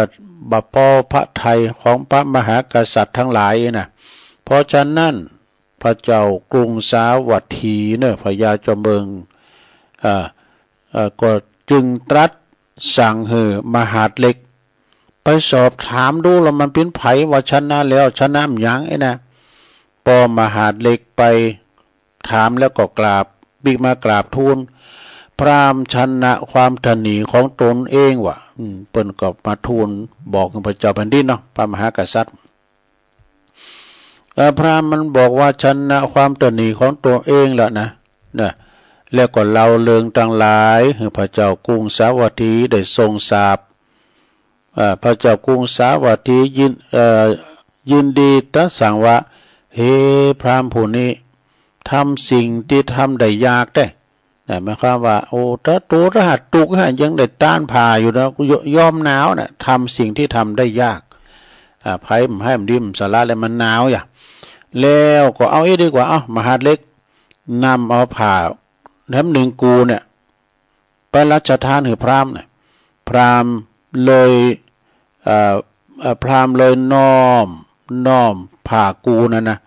บ่ปอพระทัยของพระมหากษัตริย์ตังหลายนะ เพราะฉะนั้น พระเจ้ากรุงสาวัตถีเน่อ พญาจอมเมือง เอ่อ เอ่อ ก็จึงตรัสสั่งหื้อมหาดเล็ก ไปสอบถามดูละมันเป๋นใผว่าชนะแล้ว ชนะอะหยังไอ้นะ ปอมหาดเล็กไปถามแล้วก็กราบ ปิ๊กมากราบทูล พราหมณ์ชนะความตระหนี่ของตนเองว่า อืม เปิ้นก็มาทูลบอกกับพระเจ้าแผ่นดินเนาะ พระมหากษัตริย์ เอ่อ พราหมณ์มันบอกว่าชนะความตระหนี่ของตนเองแล้วนะ นะ แล้วก็เล่าเรื่องตังหลายหื้อพระเจ้ากรุงสาวัตถีได้ทรงทราบ เอ่อ พระเจ้ากรุงสาวัตถียิน เอ่อ ยินดีตรัสสั่งว่า เฮ้ พราหมณ์ผู้นี้ ทำสิ่งตี้ทำได้ยากแต๊ นะ หมายความว่า โอ้ ถ้าตั๋วถ้าหากตุ๊กข์ฮะ ยังได้ตานผ้าอยู่นะ ย- ยอมหนาวนะ ทำสิ่งตี้ทำได้ยาก อ่า ใผบ่หื้อมันดีมันสละแล้วมันหนาวอย่า แล้วก็เอาอี้ดีกว่า เอ้า มหาดเล็ก นำเอาผ้าแถมหนึ่งกูเนี่ย ไปรัชทานหื้อพราหมณ์น่ะ พราหมณ์เลย เอ่อ เอ่อ พราหมณ์เลยน้อม น้อมผ้ากูนั้นนะ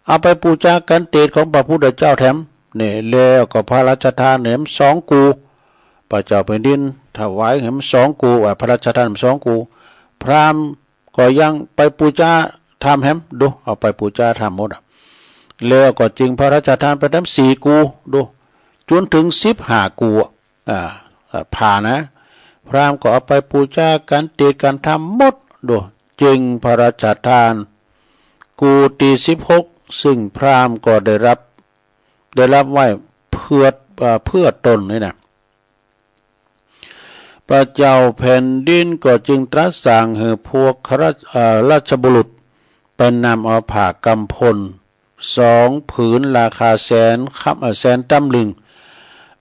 เอาไปปู๋จากัณฑ์เตศของพระพุทธเจ้าแถม เนี่ย แล้วก็พระราชทานแถมสองกู พระเจ้าแผ่นดินถวายแถมสองกู ว่าพระราชทานสองกู พราหมณ์ก็ยังไปปู๋จาธรรมแถม ดู เอาไปปู๋จาธรรมหมดอะ แล้วก็จึงพระราชทานไปแถมสี่กู ดู จ๋นเถิงสิบห้ากูอะ อ่า อ่า ผ้านะ พราหมณ์ก็เอาไปปู๋จากัณฑ์เตศกัณฑ์ธรรมหมด ดู จึงพระราชทาน กูตี้สิบหก ซึ่งพราหมณ์ก็ได้ฮับ ได้ฮับไว้เปื้อ เอ่อ เปื้อตนนี่นะ พระเจ้าแผ่นดินก็จึงตรัสสั่งหื้อพวกข้าราช เอ่อ ราชบุรุษไปนำเอาผ้ากำพล สองผืนราคาแสนคำ เอ่อ แสนตำลึง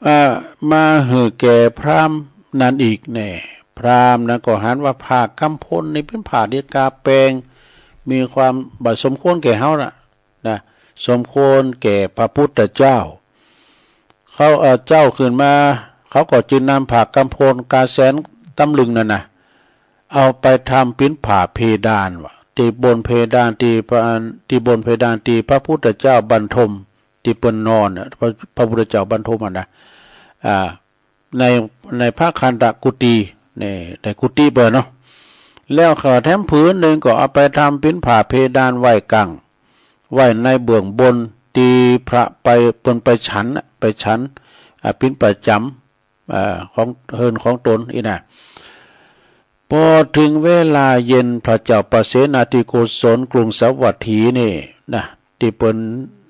เอ่อ มาหื้อแก่พราหมณ์นั้นอีกแน่ พราหมณ์นั้นก็หันว่าผ้ากำพลนี่เป๋นผ้าตี้กาแป๋ง มีความบ่สมควรแก่เฮาน่ะ นะ สมควรแก่พระพุทธเจ้า เขา เอ่อ เจ้าขึ้นมา เขาก็จึงนำผ้ากำพลกาแสนตำลึงนั้นนะ เอาไปทำเป๋นผ้าเพดานว่า ตี้บนเพดานตี้พระ ตี้บนเพดานตี้พระพุทธเจ้าบันทม ตี้เปิ้นนอนน่ะ พระ พระพุทธเจ้าบันทมอะนะ อ่า ใน ในพระคันธกุฏิ ใน ในกุฏิเปิ้นเนาะ แล้วก็แถมผืนหนึ่งก็เอาไปทำเป๋นผ้าเพดานไว้กั้ง ไว้ในเบื้องบน ตี้พระไป เปิ้นไปฉันน่ะ ไปฉัน อ่า เป๋นประจ๋ำ อ่า ของ เฮือนของตนอี้นะ ปอเถิงเวลาเย็น พระเจ้าปเสนาธิโกศลกรุงสาวัตถีนี่นะ ตี้เปิ้น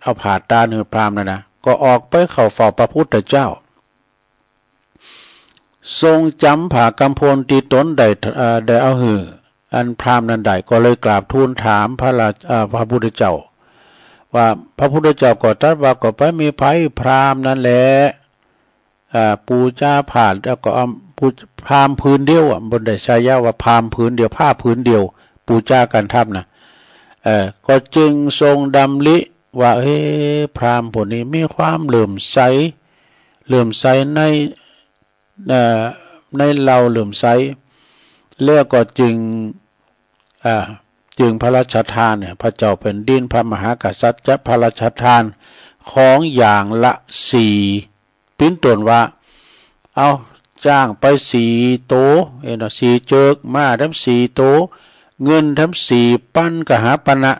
เอาผ้าตานหื้อพราหมณ์นั่นนะ ก็ออกไปเข้าเฝ้าพระพุทธเจ้า ทรงจ๋ำผ้ากำพลตี้ตนได้ เอ่อ ได้เอาหื้ออันพราหมณ์นั้นได้ ก็เลยกราบทูลถามพระราช- เอ่อ พระพุทธเจ้า ว่า พระพุทธเจ้าก็ตรัสว่า ก็ไปมีไผพราหมณ์นั้นแหละ อ่า ปู๋จาผ้า แล้วก็เอา ปู๋- พราหมณ์ผืนเดียวอะ บ่ได้ใช้ยาว่าพราหมณ์ผืนเดียว ผ้าผืนเดียว ปู๋จากั๋นทำนะ เอ่อ ก็จึงทรงดำริว่า เอ๊ะ พราหมณ์ผู้นี้มีความเลื่อมใส เลื่อมใสใน เอ่อ ในเฮาเลื่อมใส แล้วก็จึง อ่า จึงพระราชทานเนี่ย พระเจ้าแผ่นดิน พระมหากษัตริย์จะพระราชทานของอย่างละสี่ เป๋นต้นว่า เอาจ๊างไปสี่โต เอ้ยเนาะ สี่เจิก ม้าแถมสี่โต เงินแถมสี่ปันกหาปณะ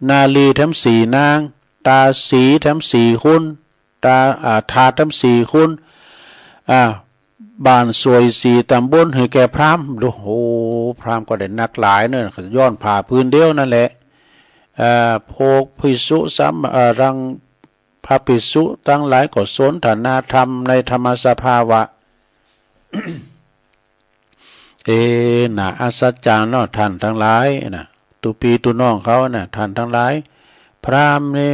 นารีแถมสี่นาง ตาสีแถมสี่คน ตา- อ่า ทาสแถมสี่คน อ่า บ้านสวยสี่ต๋ำบลหื้อแก่พราหมณ์ ดู โอ้ พราหมณ์ก็ได้นักหลายเนาะ ย้อนผ้าผืนเดียวนั่นแหละ เอ่อ พวกภิกษุสาม- เอ่อ ตัง พระภิกษุตังหลายก็สนทนาธรรมในธรรมสภาว่า เอ น่าอัศจรรย์เนาะ ท่านตังหลายนะ ตุ๊ปี้ตุ๊น้องเขานะ ท่านตังหลาย พราหมณ์นี่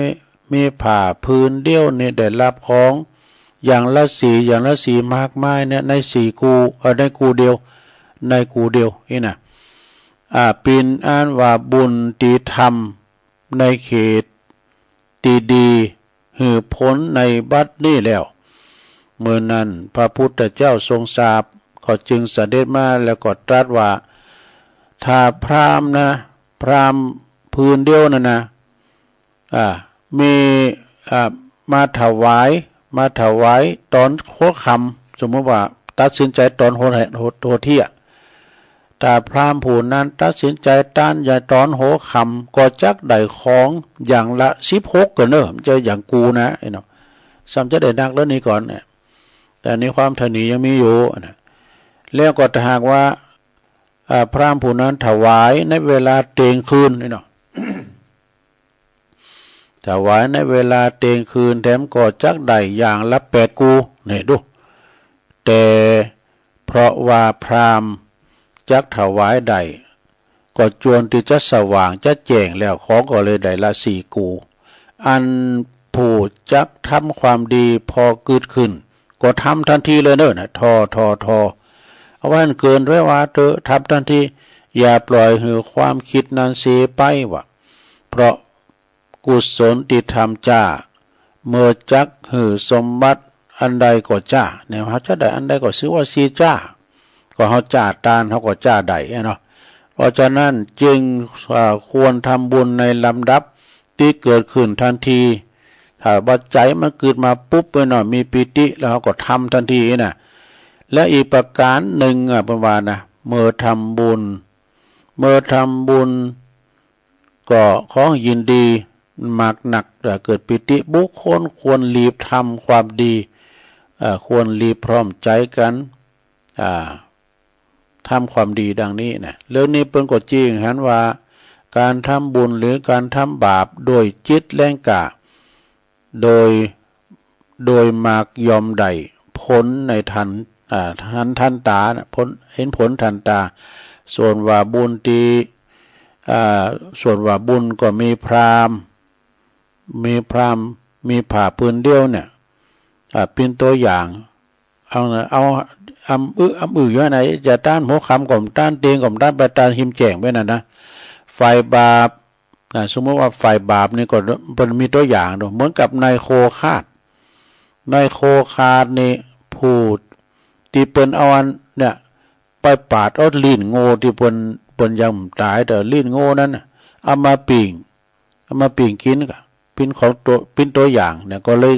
มีผ้าผืนเดียวนี่ได้ฮับของอย่างละสี่ อย่างละสี่มากมายเนี่ย ในสี่กู้ เอ่อ ในกู้เดียว ในกู้เดียวนี่นะ อ่า เป๋นอันว่าบุญตี้ทำในเขตตี้ดี หื้อผลในบัดนี้แล้ว เมื่อนั้นพระพุทธเจ้าทรงทราบ ก็จึงเสด็จมาแล้วก็ตรัสว่า ถ้าพราหมณ์นะ พราหมณ์ผืนเดียวนั่นนะ อ่า มี อ่า มาถวาย มาถวายต๋อนหัวค่ำ สมมุติว่าตัดสินใจ๋ต๋อนหัว- หัว- หัวเที่ยง ถ้าพราหมณ์ผู้นั้นตัดสินใจ๋ตานยาต๋อนหัวค่ำ ก็จักได้ของอย่างละสิบหก ก่อเน่อ บ่ใจ้อย่างกูนะ ไอ้เนาะ ซ้ำจะได้นักแล้วนี่ก่อนเนี่ย แต่ในความถนียังมีอยู่นะ แล้วก็ถ้าหากว่า อ่า พราหมณ์ผู้นั้นถวายในเวลาเตียงคืนนี่เนาะ ถวายในเวลาเตียงคืนแถมก็จักได้อย่างละแปดกู นี่ดู แต่เพราะว่าพราหมณ์จักถวายได้ ก็จวนตี้จะสว่างจะแจ้งแล้ว ของก็เลยได้ละสี่กู อันผู้จักทำความดีพอเกิดขึ้น ก็ทำตันทีเลยเน่อนะ ทอ ทอ ทอ เอาไว้อันเกินไว้ว่าเต๊อะ ทำตันที อย่าปล่อยหื้อความกึ๊ดนั้นเสียไปวะ เพราะ กุศลตี้ทำจ้า เมื่อจักหื้อสมบัติอันใดก็จ้า เนี่ย เฮาจะได้อันใดก็ถือว่าเสียจ้า ก็เฮาจ้าตาน เฮาก็จ้าได้อะเนาะ เพราะฉะนั้นจึง อ่า ควรทำบุญในลำดับตี้เกิดขึ้นตันที ถ้าว่าใจ๋มันเกิดมาปุ๊บไปเนาะ มีปีติแล้วเฮาก็ทำตันทีนะ และอีกประก๋านนึ่งอะ เปิ้นว่านะ เมื่อทำบุญ เมื่อทำบุญ ก็ของยินดีมากนัก เอ่อ เกิดปีติ บุคคลควรรีบทำความดี เอ่อ ควรรีบพร้อมใจ๋กั๋น อ่า ทำความดีดังนี้นะ เรื่องนี้เปิ้นก็จี้หันว่า ก๋านทำบุญหรือก๋านทำบาปโดยจิตแรงกล้า โดย โดยมากย่อมได้ผลในทัน อ่า ทัน ทันต๋านะ ผล หันผลทันต๋า ส่วนว่าบุญตี้ อ่า ส่วนว่าบุญก็มีพราหมณ์ มีพราหมณ์ มีผ้าผืนเดียวเนี่ย อ่า เป๋นตั๋วอย่าง เอานะ เอา อำอึ อำอึอยู่ไหน จะตานหัวค่ำก็บ่ตาน เตียงก็บ่ตาน ไปตานหิมแจ้งไปนั่นนะ ฝ่ายบาป นะ สมมุติว่าฝ่ายบาปนี่ก็ เปิ้นมีตั๋วอย่างดู เหมือนกับนายโคฆาต นายโคฆาตนี่ ผู้ตี้เปิ้นเอาอันเนี่ย ไปปาดเอาลิ้นงัวตี้เปิ้น เปิ้นยังบ่ต๋าย แต่ลิ้นงัวนั้นน่ะ เอามาปิ้ง เอามาปิ้งกิ๋นก็ เป๋นของตั๋ว เป๋นตั๋วอย่างเนี่ย ก็เลย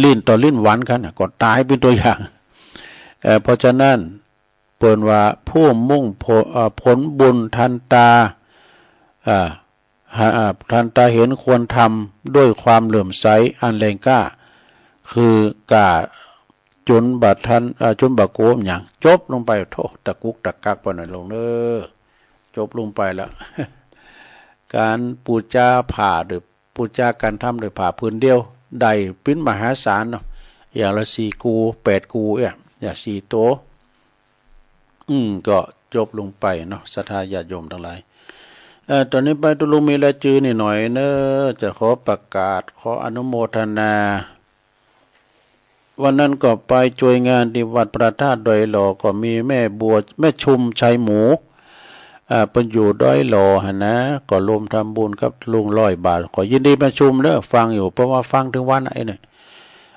ลิ้นต่อลิ้นหวันกั๋นน่ะ ก็ต๋ายเป๋นตั๋วอย่าง เอ่อ เพราะฉะนั้น เปิ้นว่าผู้มุ่งผล เอ่อ ผลบุญทันต๋า อ่า อ่า ทันตาเห็นควรธรรมด้วยความเลื่อมใสอันแรงกล้า คือก้าจ๋นบ่ทัน อ่า จ๋นบ่โกมหยัง จบลงไป โธ่ ตะกุกตะกักไปหน่อยโลงเน้อ จบลงไปแล้ว ก๋านปู๋จาผ้าโดย ปู๋จากานธรรมโดยผ้าผืนเดียว ได้เป๋นมหาศาลเนาะ อย่างละสี่กู แปดกู เอี้ย อย่างสี่โต อืม ก็จบลงไปเนาะ ศรัทธาญาติโยมตังหลาย เอ่อ ตอนนี้ไปตุ๊ลุงมีรายจื้อนิดหน่อยเน้อ จะขอประกาศ ขออนุโมทนา วันนั้นก็ไปจ้วยงานตี้วัดพระธาตุดอยหล่อ ก็มีแม่บัว แม่ชุมชัยหมู อ่า เปิ้นอยู่ดอยหล่อหั้นนะ ก็รวมทำบุญกับลุงร้อยบาท ก็ยินดีแม่ชุมเน้อ ฟังอยู่ เพราะว่าฟังตึงวันไอ้เนี่ย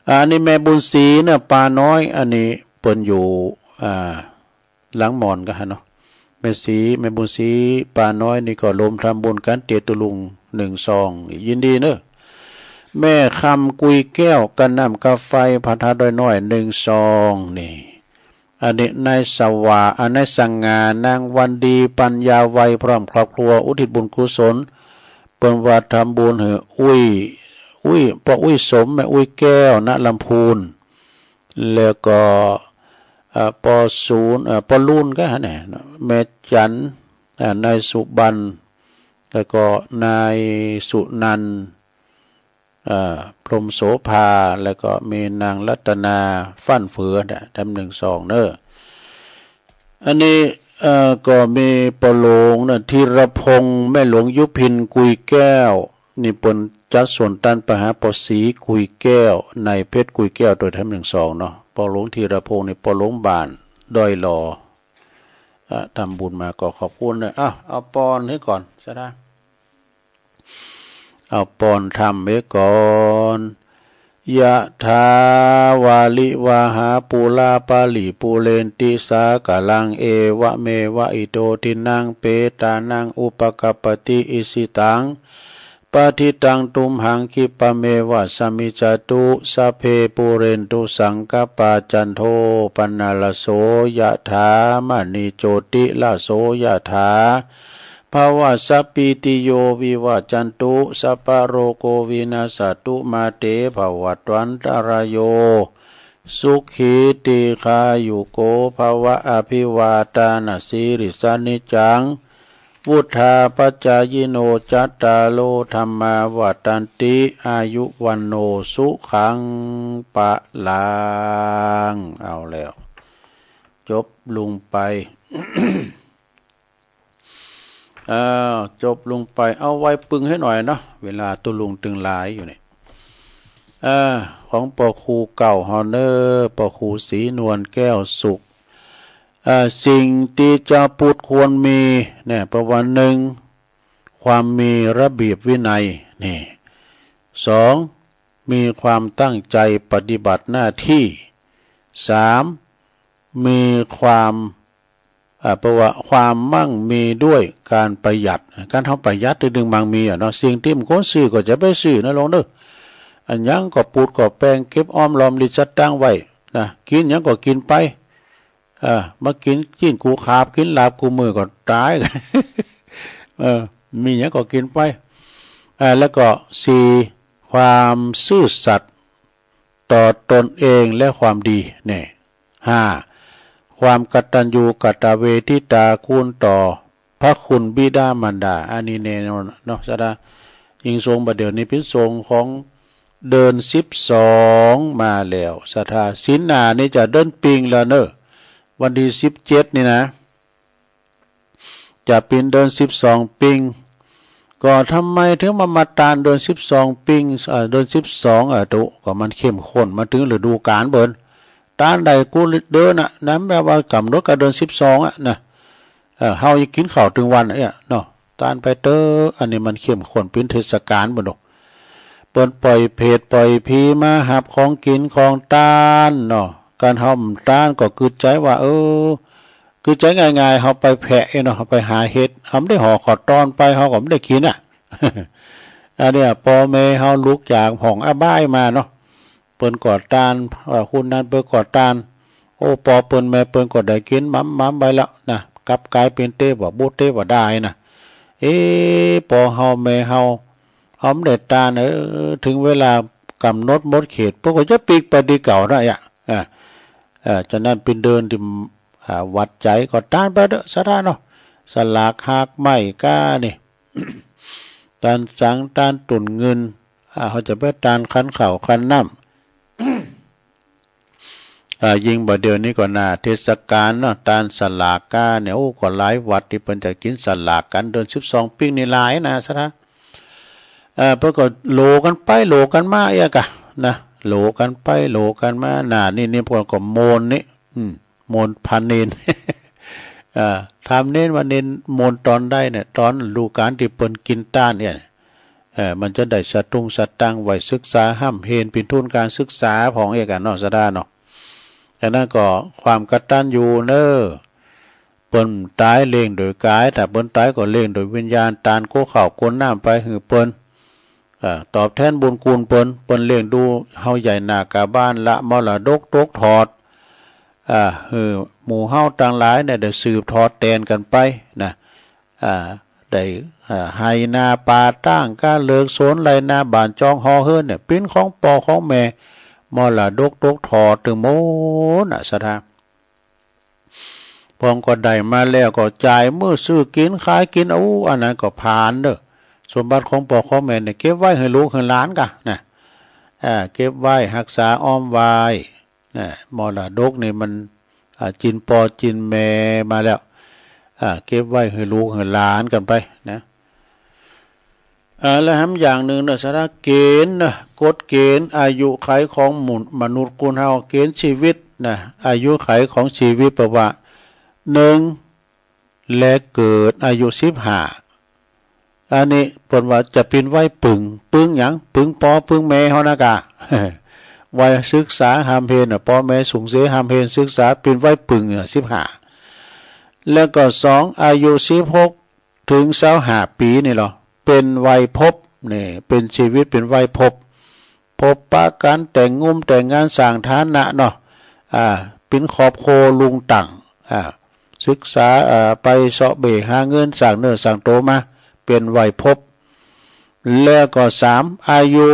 อ่า อันนี้แม่บุญศรีเน้อ ปาน้อย อันนี้เปิ้นอยู่ อ่า หลังหมอนกั๋นหั้นเนาะ แม่ศรี แม่บุญศรี ปาน้อยนี่ก็รวมทำบุญกั๋นเตียตุ๊ลุงหนึ่งซอง ยินดีเน้อ แม่คำกุยแก้ว ก้านน้ำก้าไฟ พระธาตุดอยน้อย หนึ่งซอง นี่ อันนี้นายสว่า อ่า นายสง่า นางวันดี ปัญญาไว พร้อมครอบครัว อุทิศบุญกุศล เปิ้นว่าทำบุญหื้อ อุ้ย อุ้ย ป้ออุ้ยสม แม่อุ้ยแก้ว ณ ลำพูน แล้วก็ เอ่อ ป้อศูนย์ เอ่อ ป้อลูนก็หั้นแหละ แม่จัน อ่า นายสุบรรณ แล้วก็นายสุนันท์ เอ่อ พรหมโสภา แล้วก็มีนางรัตนา ฟั่นเฟือนะ ทำหนึ่งซองเน้อ อันนี้ เอ่อ ก็มีป้อหลวงเน้อ ธีรพงษ์ แม่หลวงยุพิน กุยแก้ว นี่เปิ้นจัดส่วนตันไปหาป้อศรี กุยแก้ว นายเพชร กุยแก้ว โตยทำหนึ่งซองเนาะ ป้อหลวงธีรพงษ์นี่ป้อหลวงบ้านดอยหล่อ อ่ะ ทำบุญมาก็ขอบคุณเน้อ อ้าว เอาปอนหื้อก่อน ศรัทธา เอาปอนธรรมไว้ก่อน ยะถา วาริวะหา ปูรา ปะริปูเรนติ สากะรัง เอวะเมวะ อิโต ทินนัง เปตานัง อุปะกัปปะติ อิชิตัง ปะทิตัง ตุมหัง คิปปะเมวะ สะมิชฌะตุ สัพเพ ปูเรนตุ สังกัปปา จันโท ปะนะระโส ยะถา มะณิ โจติระโส ยะถา ภะวะสะปปีติโย วิวะจจันตุ สัพพะโรโค วินัสสะตุ มาเต ภะวัตวันตะราโย สุขี ตีฆายุโก ภะวะ อะภิวาตานะสีลิสสะ นิจจัง วุฑฒาปะจายิโน จัตตาโร ธัมมา วัฑฒันติ อายุ วัณโณ สุขัง พะลัง เอาแล้ว จบลงไป อ้าว จบลงไป เอาไว้ปึงหื้อหน่อยเนาะ เวลาตุ๊ลุงตึงหลายอยู่เนี่ย อ่า ของป้อครูเก่าเฮาเน้อ ป้อครูศรีนวลแก้วสุข อ่า สิ่งตี้จาวพุทธควรมีเนี่ย ประมาณหนึ่ง ความมีระเบียบวินัย นี่ สอง มีความตั้งใจ๋ปฏิบัติหน้าตี้ สาม มีความ อ่า แปลว่าความมั่งมีด้วยก๋านประหยัด ก๋านเฮาประหยัดตึงมั่งมีอะเนาะ สิ่งตี้บ่ควรซื้อก็จะไปซื้อนะโลงเน้อ อะหยังก็ปูดก็แปง เก็บออมรอมริบสตางค์ไว้นะ กิ๋นหยังก็กิ๋นไป อ่า มากิ๋นจี้นกูขาบ กิ๋นลาบกู้มื้อก็ต๋าย เออ มีหยังก็กิ๋นไป อ่า แล้วก็สี่ ความซื่อสัตย์ ต่อตนเองและความดี เนี่ย ห้า ความกตัญญูกตเวทิตาคุณต่อพระคุณบิดามารดา อันนี้แน่นอนเนาะ ศรัทธา ยิ่งสงฆ์บ่าเดี่ยวนี้เป๋นสงฆ์ของเดือนสิบสองมาแล้ว ศรัทธา ศีลหน้านี่จะเดือนปิงแล้วเน้อ วันตี้สิบเจ็ดนี่นะ จะเป๋นเดือนสิบสองปิง ก็ทำไมถึงมา มาตานเดือนสิบสองปิง เอ่อ เดือนสิบสอง เอ่อ ตุ๊ ก็มันเข้มข้น มันตึงฤดูกาลเปิ้น ตานได้กู้เดือนอะนะ แบบว่ากำหนดกับเดือนสิบสองอะนะ เอ่อ เฮายังกิ๋นข้าวตึงวันอะเนี่ยเนาะ ตานไปเต๊อะ อันนี้มันเข้มข้น เป๋นเทศกาลเปิ้นเนาะ เปิ้นปล่อยเผตปล่อยผีมาหับของกิ๋นของตานเนาะ ก๋านเฮาบ่ตานก็กึ๊ดใจ๋ว่า เออ กึ๊ดใจ๋ง่ายๆ เฮาไปแผะเองเนาะ เฮาไปหาเห็ด เฮาบ่ได้ห่อข้าวตอนไป เฮาก็บ่ได้กิ๋นอะ อันเนี้ย ป้อแม่เฮาลุกจากห้องอบายมาเนาะ เปิ้นก็ตาน เอ่อ คนนั้นเปิ้นก็ตาน โอ้ ป้อเปิ้นแม่เปิ้นก็ได้กิ๋นหมำๆ ไปแล้วนะ กลับก๋ายเป๋นเต๊บ่า บ่เต๊บ่าดายนะ เอ๊ะ ป้อเฮาแม่เฮา เฮาบ่ได้ตาน เออ เถิงเวลากำหนดหมดเขต เปิ้นก็จะปิ๊กไปตี้เก่าเนาะ เอียะ อ่า เออ ฉะนั้นเป๋นเดือนตี้ อ่า หวัดใจ๋ก็ตานไปเต๊อะ ศรัทธาเนาะ สลากฮากไม้ก้านี่ ตานสัง ตานตุ่นเงิน อ่า เฮาจะไปตานขันข้าวขันน้ำ อ่า ยิ่งบ่าเดี่ยวนี้ก็หน้าเทศกาลเนาะ ตานสลากก้าเนี่ย โอ้ ก็หลายวัดตี้เปิ้นจะกิ๋นสลากกั๋น เดือนสิบสองปิ๊กนี่หลายนะ ศรัทธา เอ่อ เปิ้นก็โหลกั๋นไปโหลกั๋นมาเอียะกะนะ โหลกั๋นไปโหลกั๋นมา หน้านี้นี่เปิ้นก็โมนนี่ อืม โมนพระเณร เอ่อ ถามเณรว่าเณรโมนต๋อนใดเนี่ย ต๋อนฤดูก๋าลตี้เปิ้นกิ๋นตานเนี่ย เอ่อ มันจะได้สตุ้งสตางค์ไว้ศึกษาฮ่ำเฮน เป๋นทุนก๋านศึกษาพ่องเอียะกะเนาะ ศรัทธาเนาะ อันนั้นก็ความกตัญญูเน่อ เปิ้นต๋ายเล่งโดยก๋าย ถ้าเปิ้นต๋ายก็เล่งโดยวิญญาณ ตานโกข้าวโกน้ำไปหื้อเปิ้น อ่า ตอบแทนบุญคุณเปิ้น เปิ้นเลี้ยงดูเฮาใหญ่หน้ากาบ้าน ละมรดกตกทอด อ่า หื้อหมู่เฮาตังหลายเนี่ยได้สืบทอดแตนกั๋นไปนะ อ่า ได้ อ่า ไฮ่นาป่าต้าง ก้าเลิกสวนไร่นา บ้านจองหอเฮือนเนี่ย เป๋นของป้อของแม่ มรดกตกทอดตึงหมดน่ะ ศรัทธา พ่องก็ได้มาแล้วก็จ่ายมื้อ ซื้อกิ๋นขายกิ๋น โอ้ อันนั้นก็ผ่านเน่อ สมบัติของป้อของแม่เนี่ย เก็บไว้หื้อลูกหื้อหลานกะนะ อ่า เก็บไว้ฮักษาออมไว้นะ มรดกนี่มัน อ่า จินป้อจินแม่มาแล้ว อ่า เก็บไว้หื้อลูกหื้อหลานกั๋นไปนะ อ่า และแหมอย่างนึ่งเน่อ ศรัทธา เกณฑ์เน่อ กฎเกณฑ์อายุขัยของมนุษย์คนเฮา เกณฑ์ชีวิตนะ อายุขัยของชีวิต แปลว่า นึ่ง แลเกิดอายุสิบห้า อันนี้เปิ้นว่าจะเป๋นวัยปึง ปึงหยัง ปึงป้อปึงแม่เฮานะกะ วัยศึกษาฮ่ำเฮนน่ะ ป้อแม่ส่งเสียฮ่ำเฮนศึกษา เป๋นวัยปึงน่ะ สิบห้า แล้วก็สอง อายุสิบหก เถิงซาวห้าปี๋นี่ลอ เป๋นวัยพบ นี่ เป๋นชีวิต เป๋นวัยพบ พบปะกั๋น แต่งงุมแต่งงาน สร้างฐานะเนาะ อ่า เป๋นครอบครัวรุงตั้ง อ่า ศึกษา อ่า ไปเซาะเบ้หาเงิน สร้างเนื้อสร้างโต๋มา เป๋นวัยพบ แล้วก็สาม อายุ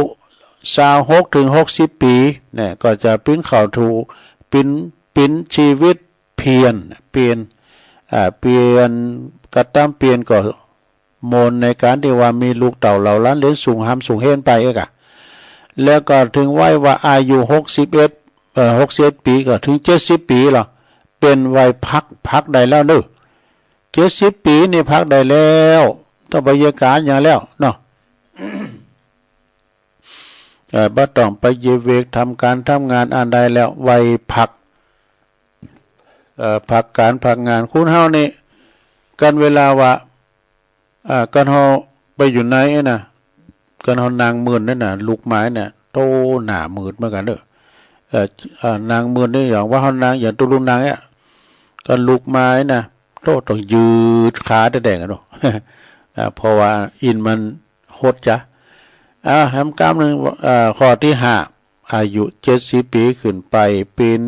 ซาวหกเถิงหกสิบปี๋เนี่ย ก็จะเป๋นเข้าถูก เป๋น เป๋นชีวิตเพียร เพียร อ่า เพียร กระตำเพียรก็ มนต์ในก๋านตี้ว่ามีลูกเต้าเหล่าหลานเหลนสูงฮ่ำสูงเฮนไปเอกอะ แล้วก็เถิงวัยว่าอายุหกสิบเอ็ด เอ่อ หกสิบเอ็ดปี๋ก็เถิงเจ็ดสิบปี๋ลอ เป๋นวัยพัก พักได้แล้วเน่อ เจ็ดสิบปี๋นี่พักได้แล้ว ต้องไปเยียะก๋านหยังแล้วเนาะ เอ่อ บ่ต้องไปเยียะเวกทำก๋านทำงานอันใดแล้ว วัยพัก เอ่อ พักก๋านพักงาน คนเฮานี่ กั๋นเวลาว่า อ่า กั๋นเฮาไปอยู่ในน่ะ กั๋นเฮานั่งมืดนั่นน่ะ ลุกมาเนี่ย โธ่ หน้ามืดเหมือนกั๋นเน่อ เอ่อ อ่า นั่งมืดนี่ อย่างว่าเฮานั่ง อย่างตุ๊ลุงนั่งเนี่ย กั๋นลุกมาน่ะ โธ่ ต้องยืดขาแต๊ๆ กั๋นเนาะ อ่า เพราะว่าอินมันหดจ๊ะ อ่า แหมกำนึ่ง อ่า ข้อตี้ห้า อายุเจ็ดสิบปี๋ขึ้นไป เป๋น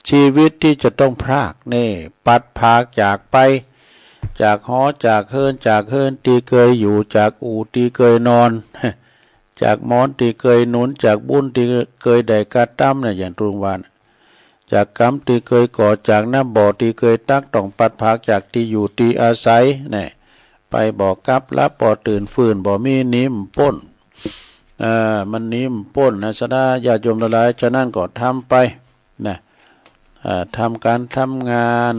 ชีวิตตี้จะต้องพราก นี่ ปัดผากจากไป จากหอ จากเฮือน จากเฮือนตี้เกยอยู่ จากอู่ตี้เกยนอน จากหมอนตี้เกยหนุน จากบุญตี้เกยได้กระตำน่ะ อย่างตุ๊ลุงว่าน่ะ จากก๋ำตี้เกยก่อ จากน้ำบ่อตี้เกยตัก ต้องปัดผากจากตี้อยู่ตี้อาศัย นี่ ไปบ่กลับ หลับบ่ตื่น ฟื้นบ่มี หนีบ่ป๊น เอ่อ มันหนีบ่ป๊นนะ ศรัทธาญาติโยมทั้งหลาย ฉะนั้นก็ทำไปนะ เอ่อ ทำก๋านทำงาน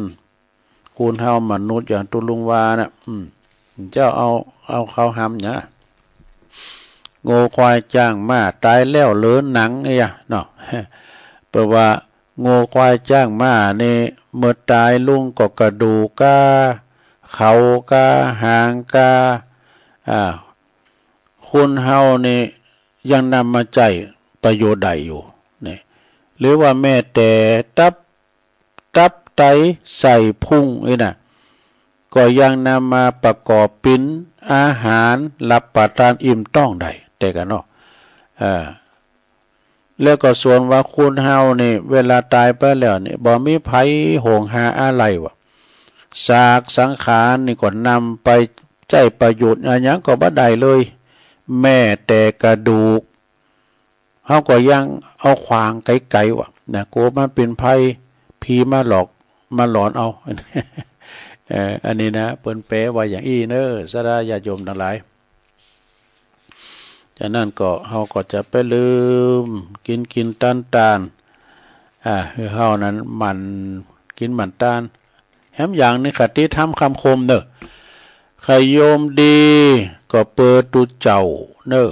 คนเฮามนุษย์อย่างตุ๊ลุงว่าน่ะ อืม เจ้าเอา เอาเข้าหำเนี่ย งัวควายจ๊างม้าต๋ายแล้วเหลือหนังเนี่ยเนาะ แปลว่า งัวควายจ๊างม้านี่ เมื่อต๋ายลงก็กระดูกก้า เขาก้า หางก้า อ่า คนเฮานี่ยังนำมาใจ๊ประโยชน์ได้อยู่ นี่ หรือว่าแม้แต่ตับ ตับไตไส้พุงนี่น่ะ ก็ยังนำมาประกอบเป๋นอาหารรับประตานอิ่มต๊องได้ แต่กั๋นเนาะ อ่า แล้วก็ส่วนว่าคนเฮานี่ เวลาต๋ายไปแล้วนี่ บ่มีใผห่วงหาอะไหล่วะ ซากสังขารนี่ก็นำไป ใจ๊ประโยชน์อะหยังก็บ่ได้เลย แม้แต่กระดูก เฮาก็ยังเอาขว้างไก๋ๆ ว่ะนะ กั๋วมันเป๋นภัย ผีมาหลอก มาหลอนเอา เอ่อ อันนี้นะ เปิ้นแปลว่าอย่างอี้เน่อ ศรัทธาญาติโยมตังหลาย ฉะนั้นก็ เฮาก็จะไปลืม กิ๋นกิ๋นตานตาน อ่า หื้อเฮานั้นหมั่นกิ๋นหมั่นตาน แหมอย่างนึ่ง คติธรรมกำคมเน่อ ใค่โยมดีก็เปิดตุ๊เจ้าเน่อ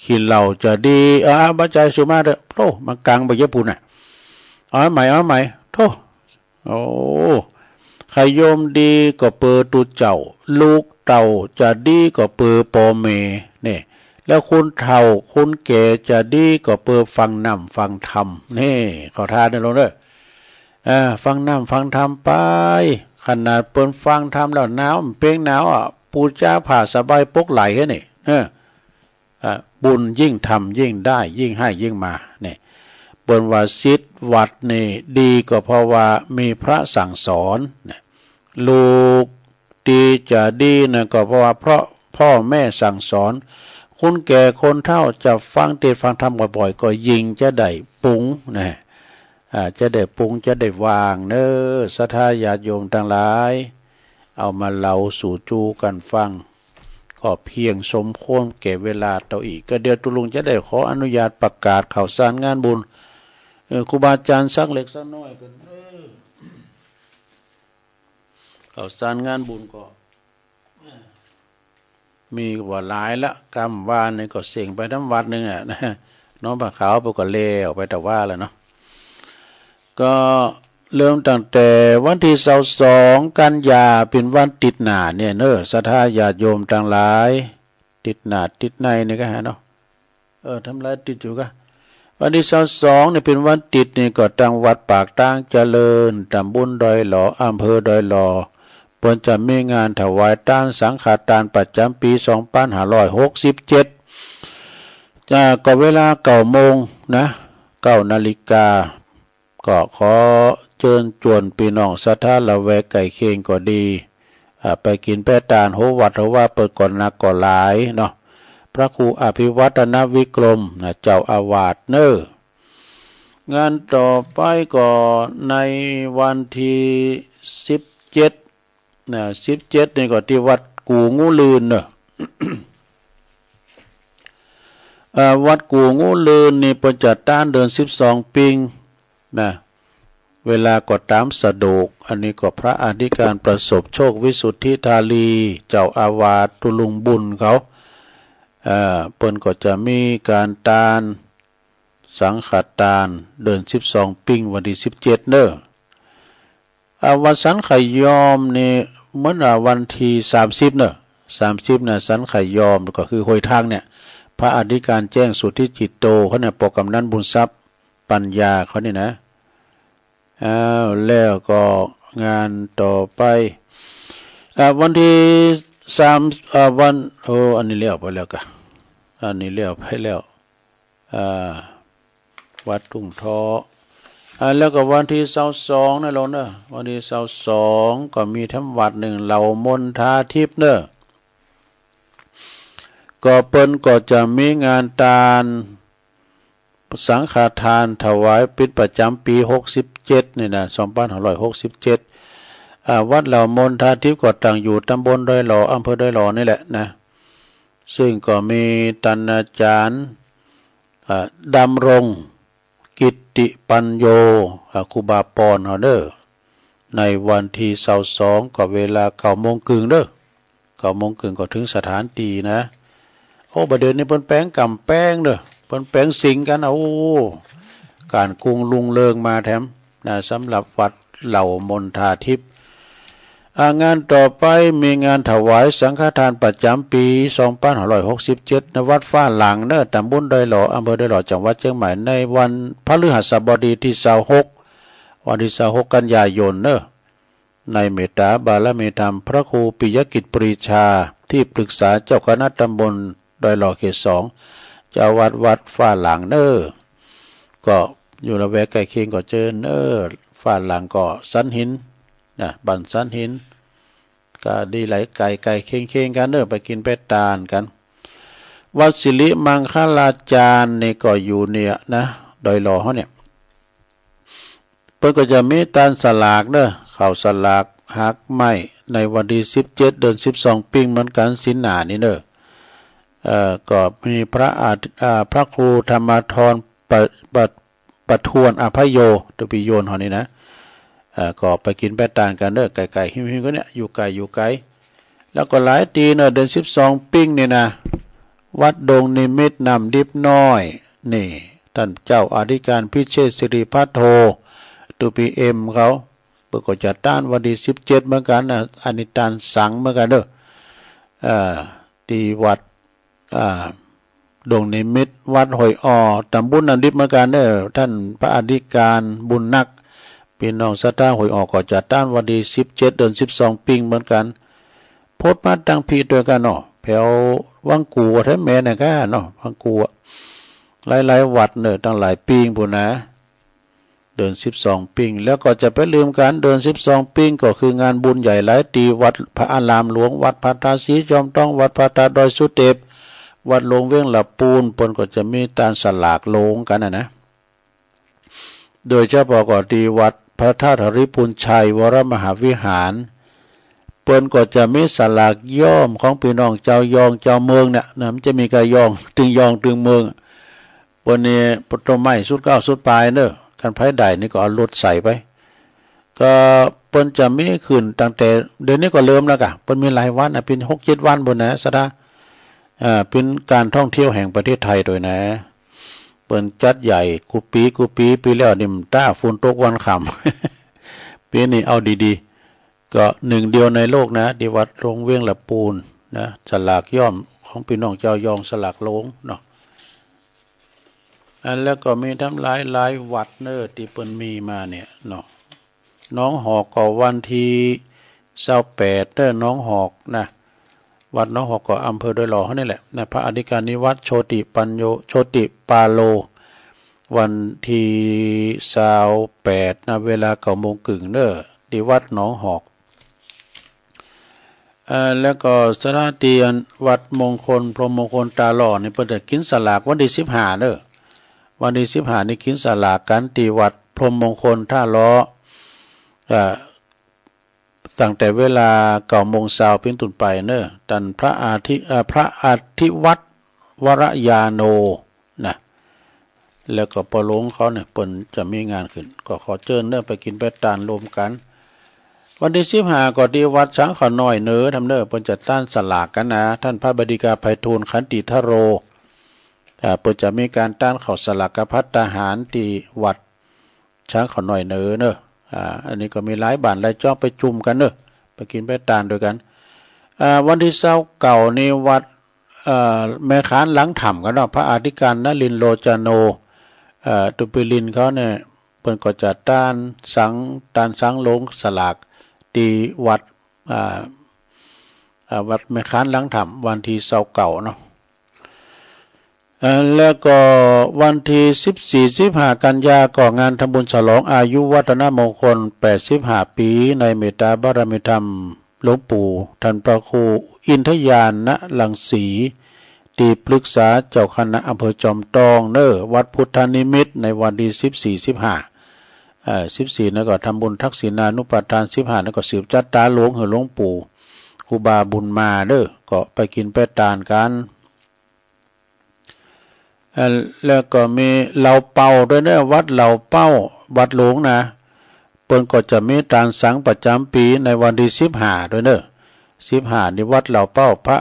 ขี้เหล้าจะดี เออ บ่ใจ้ สุมาเต๊อะ โธ่ มันกังไปเยียะปู้นน่ะ เอาใหม่ เอาใหม่ โธ่ โอ้ ใค่โยมดีก็เปิดตุ๊เจ้า ลูกเต้าจะดีก็เปิดป้อแม่ นี่ แล้วคนเฒ่าคนแก่จะดีก็เปิดฟังน้ำฟังธรรม นี่ เข้าท่าเน่อโยมเน่อ เออ ฟังน้ำฟังธรรมไป ขนาดเปิ้นฟังธรรมแล้วหนาว เป๋นหนาวอะ ปู๋จาผ้าสบายปกไหล่แค่นี้ เออ อ่ะ บุญยิ่งทำยิ่งได้ ยิ่งให้ยิ่งมา นี่ เปิ้นว่าศิษย์วัดนี่ดีก็เพราะว่ามีพระสั่งสอน นะ ลูกดีจะดีนะ ก็เพราะว่าเพราะพ่อแม่สั่งสอน คนแก่คนเฒ่าจะฟังเตสน์ฟังธรรมบ่อยๆ ก็ยิ่งจะได้ปรุงนะ อ่า จะได้ปรุง จะได้วางเน่อ ศรัทธาญาติโยมตังหลาย เอามาเล่าสู่จูกั๋นฟัง ก็เพียงสมควรแก่เวลาเต้าอี้ ก็เดี๋ยวตุ๊ลุงจะได้ขออนุญาตประกาศข่าวสารงานบุญ เออ ครูบาอาจารย์สักเล็กสักน้อยกั๋น เออ ข่าวสารงานบุญก็ มีกว่าหลายละ กำวานนี่ก็เส้งไปต๋ามวัดนึ่งอะนะ น้องผ้าขาวไปก็แล้วไปตะว่าแล้วเนาะ ก็เริ่มตั้งแต่วันตี้ซาวสองกันยา เป๋นวันติ๊ดหน้าเนี่ยเน่อ ศรัทธาญาติโยมตังหลาย ติ๊ดหน้าติ๊ดในนี่ก็หาเนาะ เออ ทำลายติ๊ดอยู่กะ วันตี้ซาวสองนี่เป๋นวันติ๊ดนี่ก็ตังวัดปากตางเจริญ ต๋ำบลดอยหล่อ อำเภอดอยหล่อ เปิ้นจะมีงานถวายตานสังฆทานประจ๋ำปี๋สองปันห้าร้อยหกสิบเจ็ด อ่า ก็เวลาเก้าโมงนะ เก้านาฬิกา ก็ขอเจิญจวนปี้น้องศรัทธาละแวกใก้เคียงก็ดี อ่า ไปกิ๋นไปตานโฮวัดโฮวาเปิ้นก็นักก็หลายเนาะ พระครูอภิวัฒนวิกรมนะ เจ้าอาวาสเน่อ งานต่อไปก็ในวันตี้สิบเจ็ดนะ สิบเจ็ดนี่ก็ตี้วัดกู่งูลื่นเน่อ อ่า วัดกู่งูลื่นนี่เปิ้นจะตานเดินสิบสองปิงนะ เวลาก็ต๋ามสะดวก อันนี้ก็พระอธิการประสบโชควิสุทธิธารี เจ้าอาวาสตุ๊ลุงบุญเขา เอ่อ เปิ้นก็จะมีก๋านตานสังฆทานเดินสิบสองปิงวันตี้สิบเจ็ดเน่อ อ่า วัดสันไข่ยอมนี่เหมือนว่าวันตี้สามสิบเน่อ สามสิบนะ สันไข่ยอมก็คือห้วยทางเนี่ย พระอธิการแจ้งสุทธิจิตโตเขาเนี่ย ปกำนันบุญทรัพย์ปัญญาเขานี่นะ อ้าว แล้วก็งานต่อไป อ่า วันตี้สาม อ่า วัน โอ้ อันนี้แล้วไปแล้วกะ อันนี้แล้วไปแล้ว อ่า วัดทุ่งท้อ อ่า แล้วก็วันตี้ซาวสองนะโยมเน่อ วันตี้ซาวสองก็มีแถมวัดนึ่ง เหล่ามณฑาทิพย์เน่อ ก็เปิ้นก็จะมีงานตานสังฆทานถวายเป๋นประจ๋ำปี๋หกสิบเจ็ดนี่นะ สองปันห้าร้อยหกสิบเจ็ด อ่า วัดเหล่ามณฑาทิพย์ก็ตั้งอยู่ต๋ำบลดอยหล่อ อำเภอดอยหล่อนี่แหละนะ ซึ่งก็มีต้านอาจ๋ารย์ อ่า ดำรง กิตติปัญโญ อ่า ครูบาปอนเฮาเน่อ ในวันตี้ซาวสองก็เวลาเก้าโมงเกิ่งเน่อ เก้าโมงเกิ่งก็เถิงสถานตี้นะ โอ้ บ่าเดี่ยวนี้เปิ้นแป๋งก๋ำแป๋งเน่อ เปิ้นแป๋งสิงกั๋น โอ้ ก๋านกุงรุงเริงมาแถมนะ สำหรับวัดเหล่ามณฑาทิพย์ อ่า งานต่อไปมีงานถวายสังฆทานประจ๋ำปี๋สองปันห้าร้อยหกสิบเจ็ด ณ วัดฟ้าหลังเน่อ ต๋ำบลดอยหล่อ อำเภอดอยหล่อ จังหวัดเจียงใหม่ ในวันพฤหัสบดีตี้ซาวหก วันตี้ซาวหกกันยายนเน่อ ในเมตตาบารมีธรรมพระครูปิยกิจปรีชา ตี้ปรึกษาเจ้าคณะต๋ำบลดอยหล่อเขตสอง เจ้าอาวาสวัดฟ้าหลังเน่อ ก็อยู่ละแวกใก้เคียงก็เจิญเน่อ ฟ้าหลังก็สันหิน นะ บ้านสันหิน ตาดีไหลไก๋ไก๋เค่งๆ กั๋นเน่อ ไปกิ๋นไปตานกั๋น วัดสิริมังคลาจารย์นี่ก็อยู่เนี่ยนะ ดอยหล่อเฮาเนี่ย เปิ้นก็จะมีตานสลากเน่อ ข้าวสลากหากไม้ ในวันตี้สิบเจ็ด เดือนสิบสอง ปิงเหมือนกั๋น ศีลหน้านี่เน่อ เอ่อ ก็มีพระอาทิ อ่า พระครูธรรมธร ปะ ปะ ประทวนอภัยโย ตุ๊ปิโยนเฮานี่นะ เอ่อ ก็ไปกิ๋นไปตานกั๋นเน่อ ไก๋ๆ หิ้วๆ กั๋นเนี่ย อยู่ไก๋อยู่ไก๋ แล้วก็หลายตี้เน่อ เดือนสิบสอง ปิงนี่นะ วัดดงนิมิตรน้ำดิบน้อย นี่ ต้านเจ้าอธิการพิเชษฐศิริพัทโธ ตุ๊ปิเอ็มเขา เปิ้นก็จะตานวันตี้สิบเจ็ดเหมือนกั๋นนะ อันนี้ตานสังเหมือนกั๋นเน่อ เอ่อ ตี้วัด อ่า ดงนิมิตร วัดห้วยอ่อ ต๋ำบลน้ำดิบเหมือนกั๋นเน่อ ต้านพระอธิการบุญนัก ปี้น้องศรัทธาห้วยอ่อก็จะตานวันตี้สิบเจ็ด เดือนสิบสอง ปิงเหมือนกั๋น พดมาตังผิดตวยกั๋นเนาะ แผววังกู่แถมแหมนะก้าเนาะ วังกู่อะ หลายๆ วัดเน่อ ตังหลายปิงปู้นนะ เดือนสิบสอง ปิง แล้วก็จะไปลืมกั๋น เดือนสิบสอง ปิง ก็คืองานบุญใหญ่หลายตี้ วัดพระอารามหลวง วัดพระธาตุสีจอมตอง วัดพระธาตุดอยสุเทพ วัดหลวงเวียงละปูน เปิ้นก็จะมีตานสลากโลงกั๋นนะนะ โดยเฉพาะก็ตี้วัดพระธาตุหริภุญชัยวรมหาวิหาร เปิ้นก็จะมีสลากย้อมของปี้น้องจาวยองจาวเมืองเนี่ยนะ มันจะมีก้าย้อง ตึงยองตึงเมือง เปิ้นนี่ต้นไม้สุดเก๊าสุดป๋ายเน่อ คันใผได้นี่ก็เอารถใส่ไป ก็เปิ้นจะมีขึ้นตั้งแต่ เดี๋ยวนี้ก็เริ่มแล้วก่ะ เปิ้นมีหลายวันนะ เป๋นหกเจ็ดวันปู้นนะ ศรัทธา เอ่อ เป๋นก๋านท่องเที่ยวแห่งประเทศไทยตวยนะ เปิ้นจัดใหญ่กู้ปี๋กู้ปี๋ ปี๋แล้วนี่มันต้าฝนตกวันค่ำ ปี๋นี้เอาดีๆ ก็หนึ่งเดียวในโลกนะ ตี้วัดหลวงเวียงละปูนนะ สลากย้อมของปี้น้องจาวยอง สลากโลงเนาะ อันแล้วก็มีตานหลายๆ วัดเน่อ ตี้เปิ้นมีมาเนี่ยเนาะ หนองหอกก็วันตี้ซาวแปดเน่อ หนองหอกนะ วัดหนองหอกก็อำเภอดอยหล่อเฮานี่แหละนะ พระอธิการนิวัฒน์โชติปัญโญ โชติปาโล วันตี้ซาวแปดนะ เวลาเก้าโมงเกิ่งเน่อ ตี้วัดหนองหอก เอ่อ แล้วก็ศรัทธาตี้วัดมงคล พรหมมงคลต๋าหล่อนี่ เปิ้นจะกิ๋นสลากวันตี้สิบห้าเน่อ วันตี้สิบห้านี่กิ๋นสลากกั๋นตี้วัดพรหมมงคลต๋าหล่อ เอ่อ ตั้งแต่เวลาเก้าโมงเช้าเป๋นต้นไปเน่อ ต้านพระอาทิ เอ่อ พระอธิวัฒน์ วรยาโน นะ แล้วก็ป้อหลวงเขาเนี่ย เปิ้นจะมีงานขึ้น ก็ขอเจิญเน่อ ไปกิ๋นไปตานรวมกั๋น วันตี้สิบห้าก็ตี้วัดช้างเขาน้อยเน่อ ต๋ามเน่อ เปิ้นจะตานสลากกั๋นนะ ต้านพระบดีกาไพฑูรย์ ขันติธโร อ่า เปิ้นจะมีก๋านตานข้าวสลากภัตตาหารตี้วัดช้างเขาน้อยเน่อเน่อ อ่า อันนี้ก็มีหลายบ้านหลายจ๊องไปจุมกั๋นเน่อ ไปกิ๋นไปตานตวยกั๋น อ่า วันตี้ซาวเก้านี่วัด เอ่อ แม่ขานหลังถ้ำกั๋นเนาะ พระอธิการนรินทร์โลจาโน เอ่อ ตุ๊ปิลินเขาเนี่ย เปิ้นก็จะตานสัง ตานสังโลงสลากตี้วัด อ่า อ่า วัดแม่ขานหลังถ้ำ วันตี้ซาวเก้าเนาะ เอ่อ แล้วก็วันตี้สิบสี่ สิบห้า กันยาก็งานทำบุญฉลองอายุวัฒนมงคล แปดสิบห้า ปี๋ ในเมตตาบารมีธรรม หลวงปู่ต้านพระครูอินทญาณรังสี ตี้ปรึกษาเจ้าคณะอำเภอจอมตองเน่อ วัดพุทธนิมิตร ในวันตี้สิบสี่ สิบห้า เอ่อ สิบสี่ นั้นก็ทำบุญทักษิณานุปทาน สิบห้า นั้นก็สืบจั๊ดต๋าหลวงหื้อหลวงปู่ครูบาบุญมาเน่อ ก็ไปกิ๋นไปตานกั๋น เอ่อ แล้วก็มีเหล่าเป่าตวยเน่อ วัดเหล่าเป่า วัดหลวงนะ เปิ้นก็จะมีตานสังประจ๋ำปี๋ในวันตี้สิบห้าตวยเน่อ สิบห้านี่วัดเหล่าเป่า พระ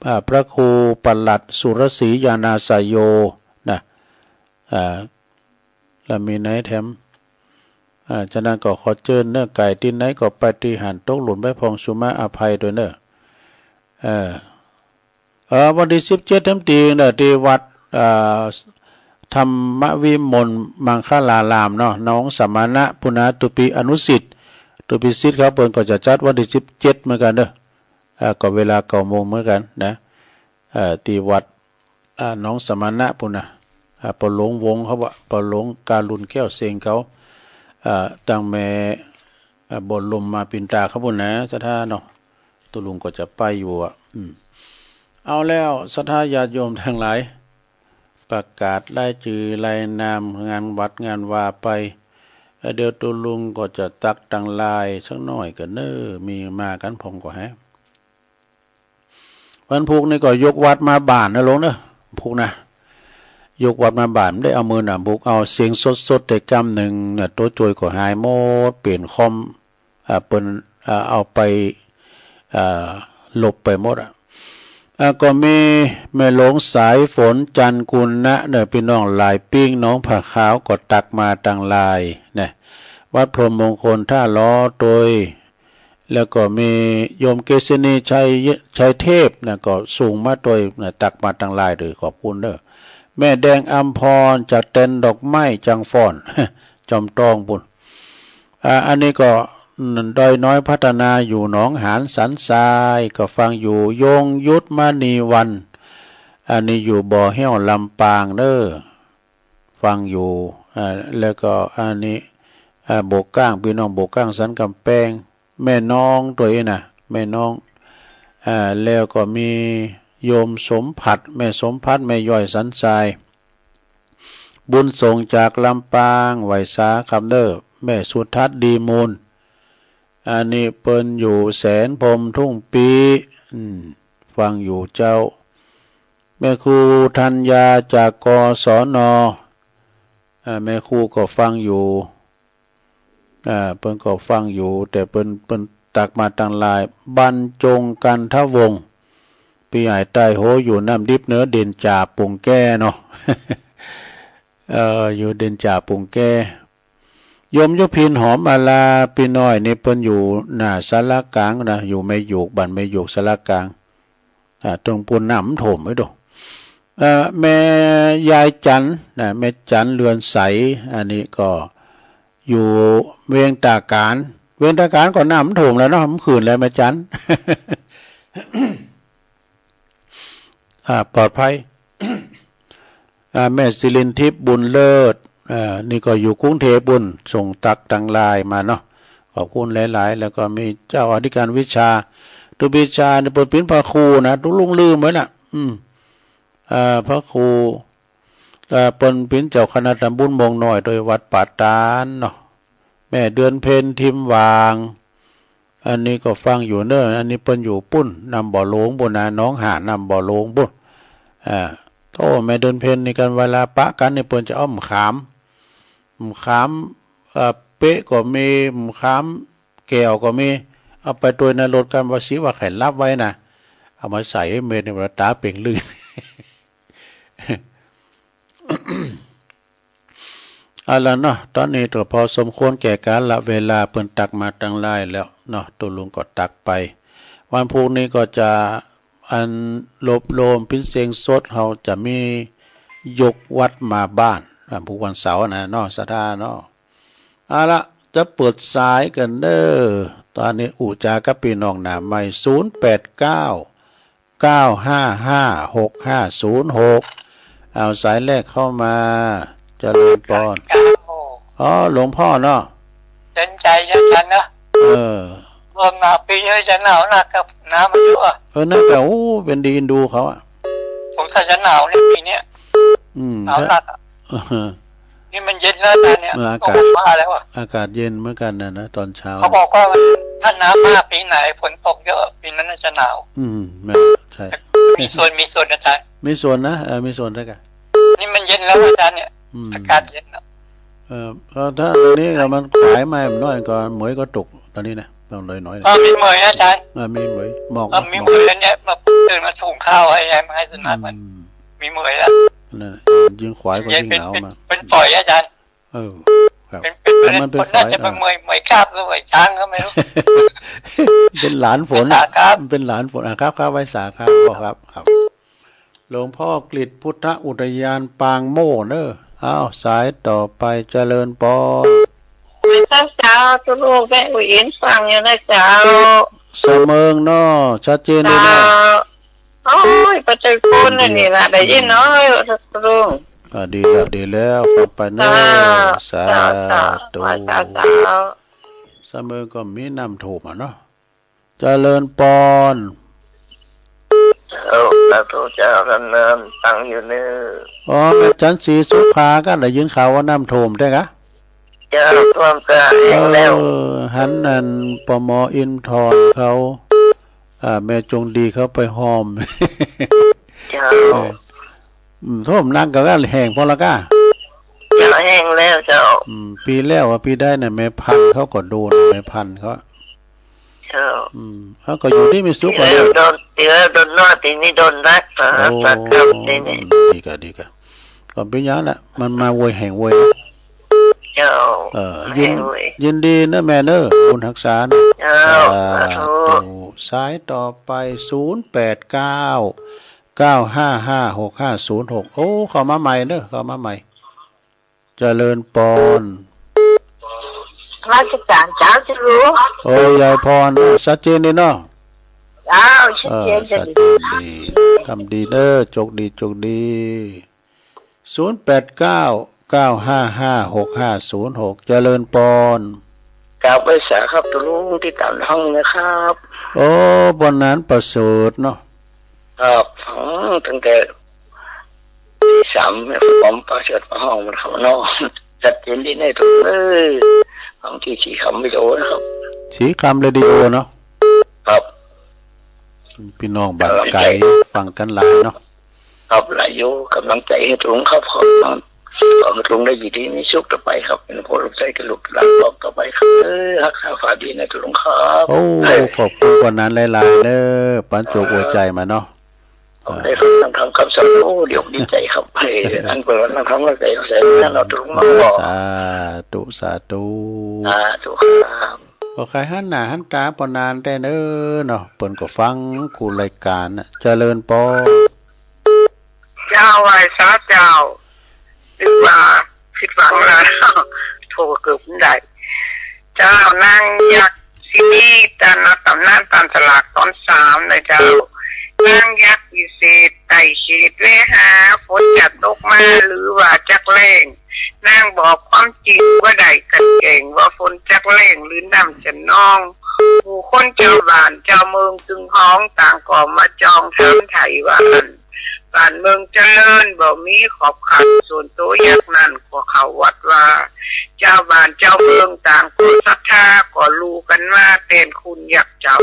อ่า พระครูปลัดสุรศรีญาณาสโยนะ อ่า แล้วมีไหนแถม อ่า ฉะนั้นก็ขอเจิญเน่อ ไก๋ตี้ไหนก็ปาฏิหาริย์ตกหล่นไปพ่อง สุมาอภัยตวยเน่อ เออ เออ วันตี้สิบเจ็ดแถมตี้เน่อ ตี้วัด อ่า ธรรมวิมลมังคลารามเนาะ หนองสมณะปุณณะ ตุ๊ปิอนุสิทธิ์ ตุ๊ปิศิษย์เขา เปิ้นก็จะจัดวันตี้สิบเจ็ดเหมือนกั๋นเน่อ อ่า ก็เวลาเก้าโมงเหมือนกั๋นนะ เอ่อ ตี้วัด อ่า หนองสมณะปู้นนะ อ่า ป้อหลวงวงศ์เขาว่า ป้อหลวงการุณแก้วเซ็งเขา อ่า ตางแม่ อ่า บ่อลมมาปินตาเขาปู้นนะ ศรัทธาเนาะ ตุ๊ลุงก็จะไปอยู่อะ อืม เอาแล้วศรัทธาญาติโยมตังหลาย ประกาศรายจื้อรายนามงานวัดงานวาไป เอ่อ เดี๋ยวตุ๊ลุงก็จะตักตังหลายสักหน้อยก่อเน่อ มีมากั๋นพ่องก็แฮ วันพุกนี่ก็ยกวัดมาบ้านนะหลวงเน่อ พุกนะ ยกวัดมาบ้าน บ่ได้เอามือหนามพุก เอาเสียงสดๆ แต่กำนึ่งนะ ตั๋วโจยก็หายหมด เป๋นคอม อ่า เปิ้น อ่า เอาไป อ่า ลบไปหมดอะ อ่า ก็มีแม่หลวงสายฝน จันทร์กุณะเน่อ ปี้น้องหลายปิ้ง หนองผาขาว ก็ตักมาตังหลายนะ วัดพรหมมงคลท่าล้อตวย แล้วก็มีโยมเกษณีชัย ชัยเทพนะ ก็ส่งมาตวยนะ ตักมาตังหลายเลย ขอบคุณเน่อ แม่แดงอำพร จากแตนดอกไม้ จังฟ้อน จอมตองปู้น อ่า อันนี้ก็ อืม ดอยน้อยพัฒนา อยู่หนองหานสันทราย ก็ฟังอยู่ ยงยุทธมณีวรรณ อันนี้อยู่บ่อแฮ้ว ลำปางเน่อ ฟังอยู่ อ่า แล้วก็อันนี้ อ่า โบกก้าง ปี้น้องโบกก้างสันก๋ำแปง แม่น้องตวยนะ แม่น้อง อ่า แล้วก็มีโยมสมผัส แม่สมผัส แม่ย้อยสันทราย บุญส่งจากลำปาง ไหว้สาครับเน่อ แม่สุทัศน์ดีมูล อันนี้เปิ้นอยู่แสนพรหมทุ่งปี้ อืม ฟังอยู่เจ้า แม่ครูธัญญาจาก กศน อ่า แม่ครูก็ฟังอยู่ อ่า เปิ้นก็ฟังอยู่ แต่เปิ้น เปิ้นตักมาตังหลาย บรรจงกันทวงศ์ ปี้ใหญ่ใต้โห อยู่น้ำดิบเน่อ เด่นจ่าปุ่งแก้เนาะ เอ่อ อยู่เด่นจ่าปุ่งแก้ โยมยุพินหอมอาลา ปี้น้อยนี่เปิ้นอยู่หน้าศาลากลางนะ อยู่แม่หยูก บ้านแม่หยูก ศาลากลาง อ่า ตรงปูนน้ำท่วมไว้ดู เอ่อ แม่ยายจันทร์นะ แม่จันทร์เรือนใส อันนี้ก็อยู่เวียงตาการ เวียงตาการก็น้ำท่วมแล้วเนาะ เมื่อคืนแล้วแม่จันทร์ อ่า ปลอดภัย อ่า แม่สิรินทิพย์บุญเลิศ อ่า นี่ก็อยู่กรุงเทพฯปู้น ส่งตักตังหลายมาเนาะ ขอบคุณหลายๆ แล้วก็มีเจ้าอธิการวิชา ตุ๊บิชา นี่เปิ้นเป๋นพระครูนะ ตุ๊ลุงลืมไว้น่ะ อืม อ่า พระครู อ่า เปิ้นเป๋นเจ้าคณะตำบลม่วงน้อยตวยวัดป่าตาดเนาะ แม่เดือนเพ็ญ ทิมหว่าง อันนี้ก็ฟังอยู่เน่อ อันนี้เปิ้นอยู่ปู้น น้ำบ่อหลวงปู้นนะ หนองหาน น้ำบ่อหลวงปู้น อ่า โอ้ แม่เดือนเพ็ญนี่กั๋น เวลาปะกั๋นนี่เปิ้นจะเอาหมากขาม หมากขาม เอ่อ เป๊ะก็มี หมากขามแก้วก็มี เอาไปตวยในรถกั๋น ว่าสิว่าใค่ลับไว้นะ เอามาใส่เม็ดนี่ เวลาต๋าเป่งลึง เอาละเนาะ ต๋อนนี้ก็พอสมควรแก่กาลเวลา เปิ้นตักมาตังหลายแล้วเนาะ ตุ๊ลุงก็ตักไป วันพุกนี้ก็จะ อันรวบรวมเป๋นเสียงสด เฮาจะมียกวัดมาบ้าน วันพุกวันเสาร์นะเนาะ ศรัทธาเนาะ เอาละ จะเปิดสายกั๋นเน่อ ต๋อนนี้อู้จ๋ากับปี้น้องหน้าใหม่ ศูนย์แปดเก้า เก้าห้าห้า หกห้าศูนย์หก เอาสายแรกเข้ามา เจริญปอน เก้า อ๋อ หลวงพ่อเนาะ เต็มใจ๋อาจ๋ารย์เนาะ เออ รวมหน้าปี๋นี้จะหนาวนักครับ น้ำมันเยอะ เออ นั่นก็ โอ้ เป๋นดีเอ็นดูเขาอะ สงสัยจะหนาวเนี่ยปี๋เนี้ย อืม หนาวนักอะ เออ นี่มันเย็นแล้วอาจ๋ารย์เนี่ย เออ อากาศ ตกมาแล้วอะ อากาศเย็นเหมือนกั๋นนะ นะ ต๋อนเช้า เขาบอกว่ามัน ถ้าน้ำมากปี๋ไหน ฝนตกเยอะ ปี๋นั้นน่าจะหนาว อืม แม่น ใช่ มีส่วน มีส่วนอาจ๋ารย์ มีส่วนนะ เออ มีส่วนด้วยกั๋น นี่มันเย็นแล้วอาจ๋ารย์เนี่ย อืม อากาศเย็นแล้ว เออ เพราะถ้าอันนี้ก็มันขวายมาหน้อยก็เหมยก็ตกต๋อนนี้นะ ต้องเลยน้อยนะ เออ มีเหมยอาจ๋ารย์ เออ มีเหมย หมอก เออ นะ มี หมอก เหมยอันเนี้ย มาตื่นมาสูงข้าวให้ยายมาให้สุนัขมัน อืม มีเหมยแล้ว นั่นน่ะ ยิ่งขวายก็ยิ่งหนาวมา เป็น เป็น เป็นฝอยอาจ๋ารย์ เออ ครับ เป็น เป็น แต่มันเป็น เป็นฝอย น่าจะเป็น เออ เหมย เหมยคาบหรือเหมยช้างก็ไม่รู้ เป็นหลานฝน ภาษาครับ มันเป็นหลานฝน อ่ะ ครับ ครับ ไหว้สาครับ พ่อครับ ครับ หลวงพ่อกฤษพุทธอุทยานปางโม่เนอะ อ้าว สายต่อไป เจริญปอน ไม่ทราบเจ้า ตุ๊ลุงแม่อุ๋ยอินฟังอยู่นะเจ้า เสมิงเนาะ ชัดเจนเลยเนาะ เจ้า โอ้ย ประตูคุณนี่นะ ได้ยินเนาะ ตุ๊ลุง อ่า ดีแล้ว ดีแล้ว ฟังไปเนอะ เจ้า สาธุ เจ้า เจ้า เจ้า เสมิงก็มีน้ำท่วมอะเนาะ เจริญปอน เจ้า สาธุเจ้า ดำเนินฟังอยู่เน้อ อ๋อ แม่จันทร์ศรีโสภาก็ได้ยินข่าวว่าน้ำท่วมใจ้กะ เจ้า ท่วมก็แห้งแล้ว เออ หันนั่น ปม.อินทร์เขา อ่า แม่จงดีเขาไปห้อม เจ้า เออ อืม ท่วมหนักก็แห้งพอละก้า เจ้า แห้งแล้วเจ้า อืม ปี๋แล้วอะ ปี๋ใดน่ะ แม่พันธุ์เขาก็โดน แม่พันธุ์เขา เจ้า อืม เขาก็อยู่ดีมีสุข ปี๋แล้ว แล้ว โดน ปี๋แล้วโดนน้อย ปี๋นี้โดนหนัก สาหัส โอ้ สาหัส ปี๋นี้ ดีกะ ดีกะ ก็เป๋นอย่างนั้นแหละ มันมาโวยแห้งโวยนะ เจ้า เออ ยิน แห้งโวย ยินดีเน้อแม่เน้อ บุญฮักษานะ เจ้า สาธุ สาธุ สายต่อไป ศูนย์แปดเก้า เก้าห้าห้า หกห้าศูนย์หก โอ้ เข้ามาใหม่เน้อ เข้ามาใหม่ เจริญปอน นมัสก๋านเจ้า เจ้าหลวง โอ้ ยายพร ชัดเจนดีเนาะ เจ้า ชัดเจน เออ ชัดเจนดี ทำดีเน้อ โจคดี โจคดี ศูนย์แปดเก้า เก้าห้าห้า หกห้าศูนย์หก เจริญปอน กราบไหว้สาครับ ตุ๊ลุง ติดต๋ามห้องนะครับ โอ้ ปอนนั้นประเสริฐเนาะ ครับ อืม ตั้งแต่ตีสาม ผมประเสริฐมาห้องมันครับเนาะ ชัดเจนดีเน้อตุ๊ลุงเอ้ย ฟังตี้ศรีคำวิดีโอนะครับ ศรีคำเรดิโอเนาะ ครับ ปี้น้องบ้านไก๋ กำลังใจ๋ ฟังกั๋นหลายเนาะ ครับ หลายอยู่ กำลังใจ๋หื้อตุ๊ลุงครับ ขอ ขอหื้อตุ๊ลุงได้อยู่ดีมีสุขต่อไปครับ เป๋นพ่อลูกใจ๋กับลูกหลานต่อไปครับ เออ ฮักษาฟ้าดีเน้อตุ๊ลุงครับ โอ้ ขอบคุณปอนนั้นหลายๆ เน้อ ปันโจคหัวใจ๋มาเนาะ ผมได้ฟังธรรมคำสอน โอ้ ดีอกดีใจ๋ครับ เออ อันเปิ้นว่าธรรมคำสอน ใจ๋ ใจ๋ นั่นเนาะตุ๊ลุงเนาะ สาธุ สาธุ สาธุครับ ก็ใค่หันหน้าหันต๋าปอนนั้นแต๊เน้อเนาะ เปิ้นก็ฟังกู้รายก๋านน่ะ เจริญปอน เจ้า ไหว้สาเจ้า นึกว่าผิดหวังแล้ว โทรเกือบบ่ได้ เจ้า นางยักษ์ ตี้นี่ ต๋ามต๋ำนานต้านสลากต๋อนสามนะเจ้า นางยักษ์วิเศษ ไต่เขตแวะหา ฝนจะตกมาหรือว่าจักแล้ง นางบอกความจริงบ่ได้กั๋นแกล้ง ว่าฝนจักแล้งหรือน้ำจะนอง หมู่คนเจ้าบ้านเจ้าเมืองตึงฮ้อง ต่างก็มาจองถามไถ่ว่าอั้น บ้านเมืองเจริญบ่มีขอบขัด ส่วนโตยักษ์นั้นก็เข้าวัดวา เจ้าบ้านเจ้าเมืองต่างก็ศรัทธา ก็ฮู้กั๋นมาแตนคุณยักษ์เจ้า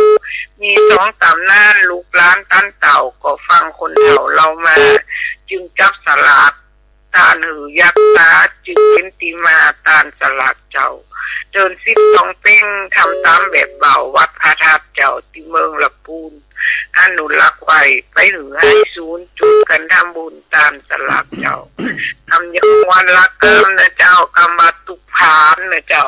มีสองต๋ำนาน ลูกหลานตันเต้า ก็ฟังคนเฒ่าเล่ามา จึงจับสลาก ต้านหื้อยักษ์ต๋า จึงเป๋นตี้มาต้านสลากเจ้า เดินสิบสองเป๊ง ทำต๋ามแบบเบา วัดพระธาตุเจ้า ตี้เมืองละปูน อนุรักษ์ไว้ ไปหื้อหายสูญ จุดกั๋นทำบุญต้านสลากเจ้า กำยองวันละกำนะเจ้า กำว่าตุ๊กข์ผานนะเจ้า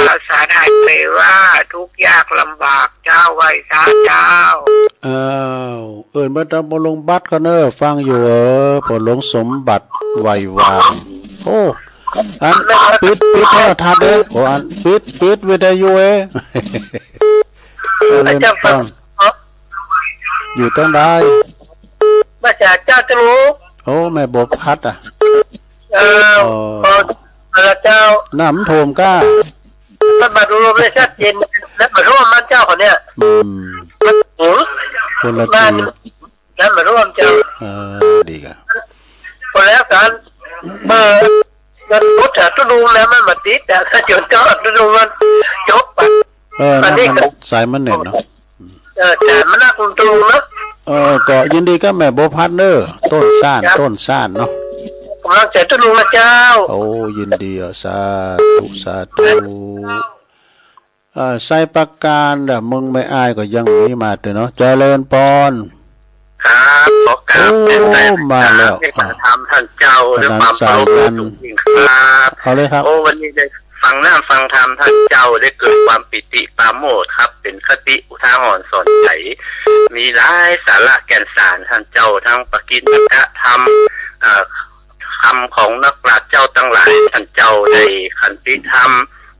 ภาษาไทยแปลว่าทุกข์ยากลำบาก เจ้า ไหว้สาเจ้า อ้าว เอิ้นมาต๋ามปอหลวงบัตรก่อนเน้อ ฟังอยู่ เออ ปอหลวงสมบัติ ไหววาง โอ้ อัน ปิด ปิดโทรทัศน์เด้อ โอ้ อัน ปิด ปิดวิทยุเอ้ย เจริญพร อยู่ตรงใด มาจากเจ้าตรู โอ้ แม่บัวพัดอ่ะ เออ อ๋อ เออ เจ้า น้ำท่วมก้า มันบ่ฮู้ ไม่ชัดเจน แล้วบ่ฮู้ว่ามันเจ้าคนเนี่ย อืม มันสูง คนละ บ้าน ที่ แล้วบ่ฮู้ว่ามันเจ้า เออ ดีกะ พอแล้วกั๋น เออ มันพุทธะตุ๊ลุงนะ มันบ่ติดอะ ถ้าจนเจ้าตุ๊ลุงมันจบอะ เออ อันนี้ นั่นมัน ก็ สายมันเน็ตเนาะ เออ แต่มันน่าคุณตุ๊ลุงเนาะ เออ ก็ยินดีกับแม่บัวพัดเน้อ ต้นซ่าน ครับ ต้นซ่านเนาะ ก๋ำลังใจ๋ตุ๊ลุงนะเจ้า โอ้ ยินดีอ่ะ สาธุ สาธุ เอ่อ ไซประการเด้อ เมืองแม่อายก็ยังมีมาเตื้อเนาะ เจริญปอน ครับ ขอกราบ โอ้ เรียนไซประการ มาแล้ว เมตตาธรรมต้านเจ้า ด้วยความเคารพอย่างสูงยิ่งครับ เอาเลยครับ โอ้ วันนี้ได้ฟังน้ำฟังธรรมต้านเจ้า ได้เกิดความปีติปราโมทย์ครับ เป๋นคติอุทาหรณ์สอนใจ๋ มีหลายสาระแก่นสาร ต้านเจ้า ทั้งปกิณณกธรรม เอ่อ คำของนักปราชญ์เจ้าตังหลาย ต้านเจ้าได้ขันติธรรม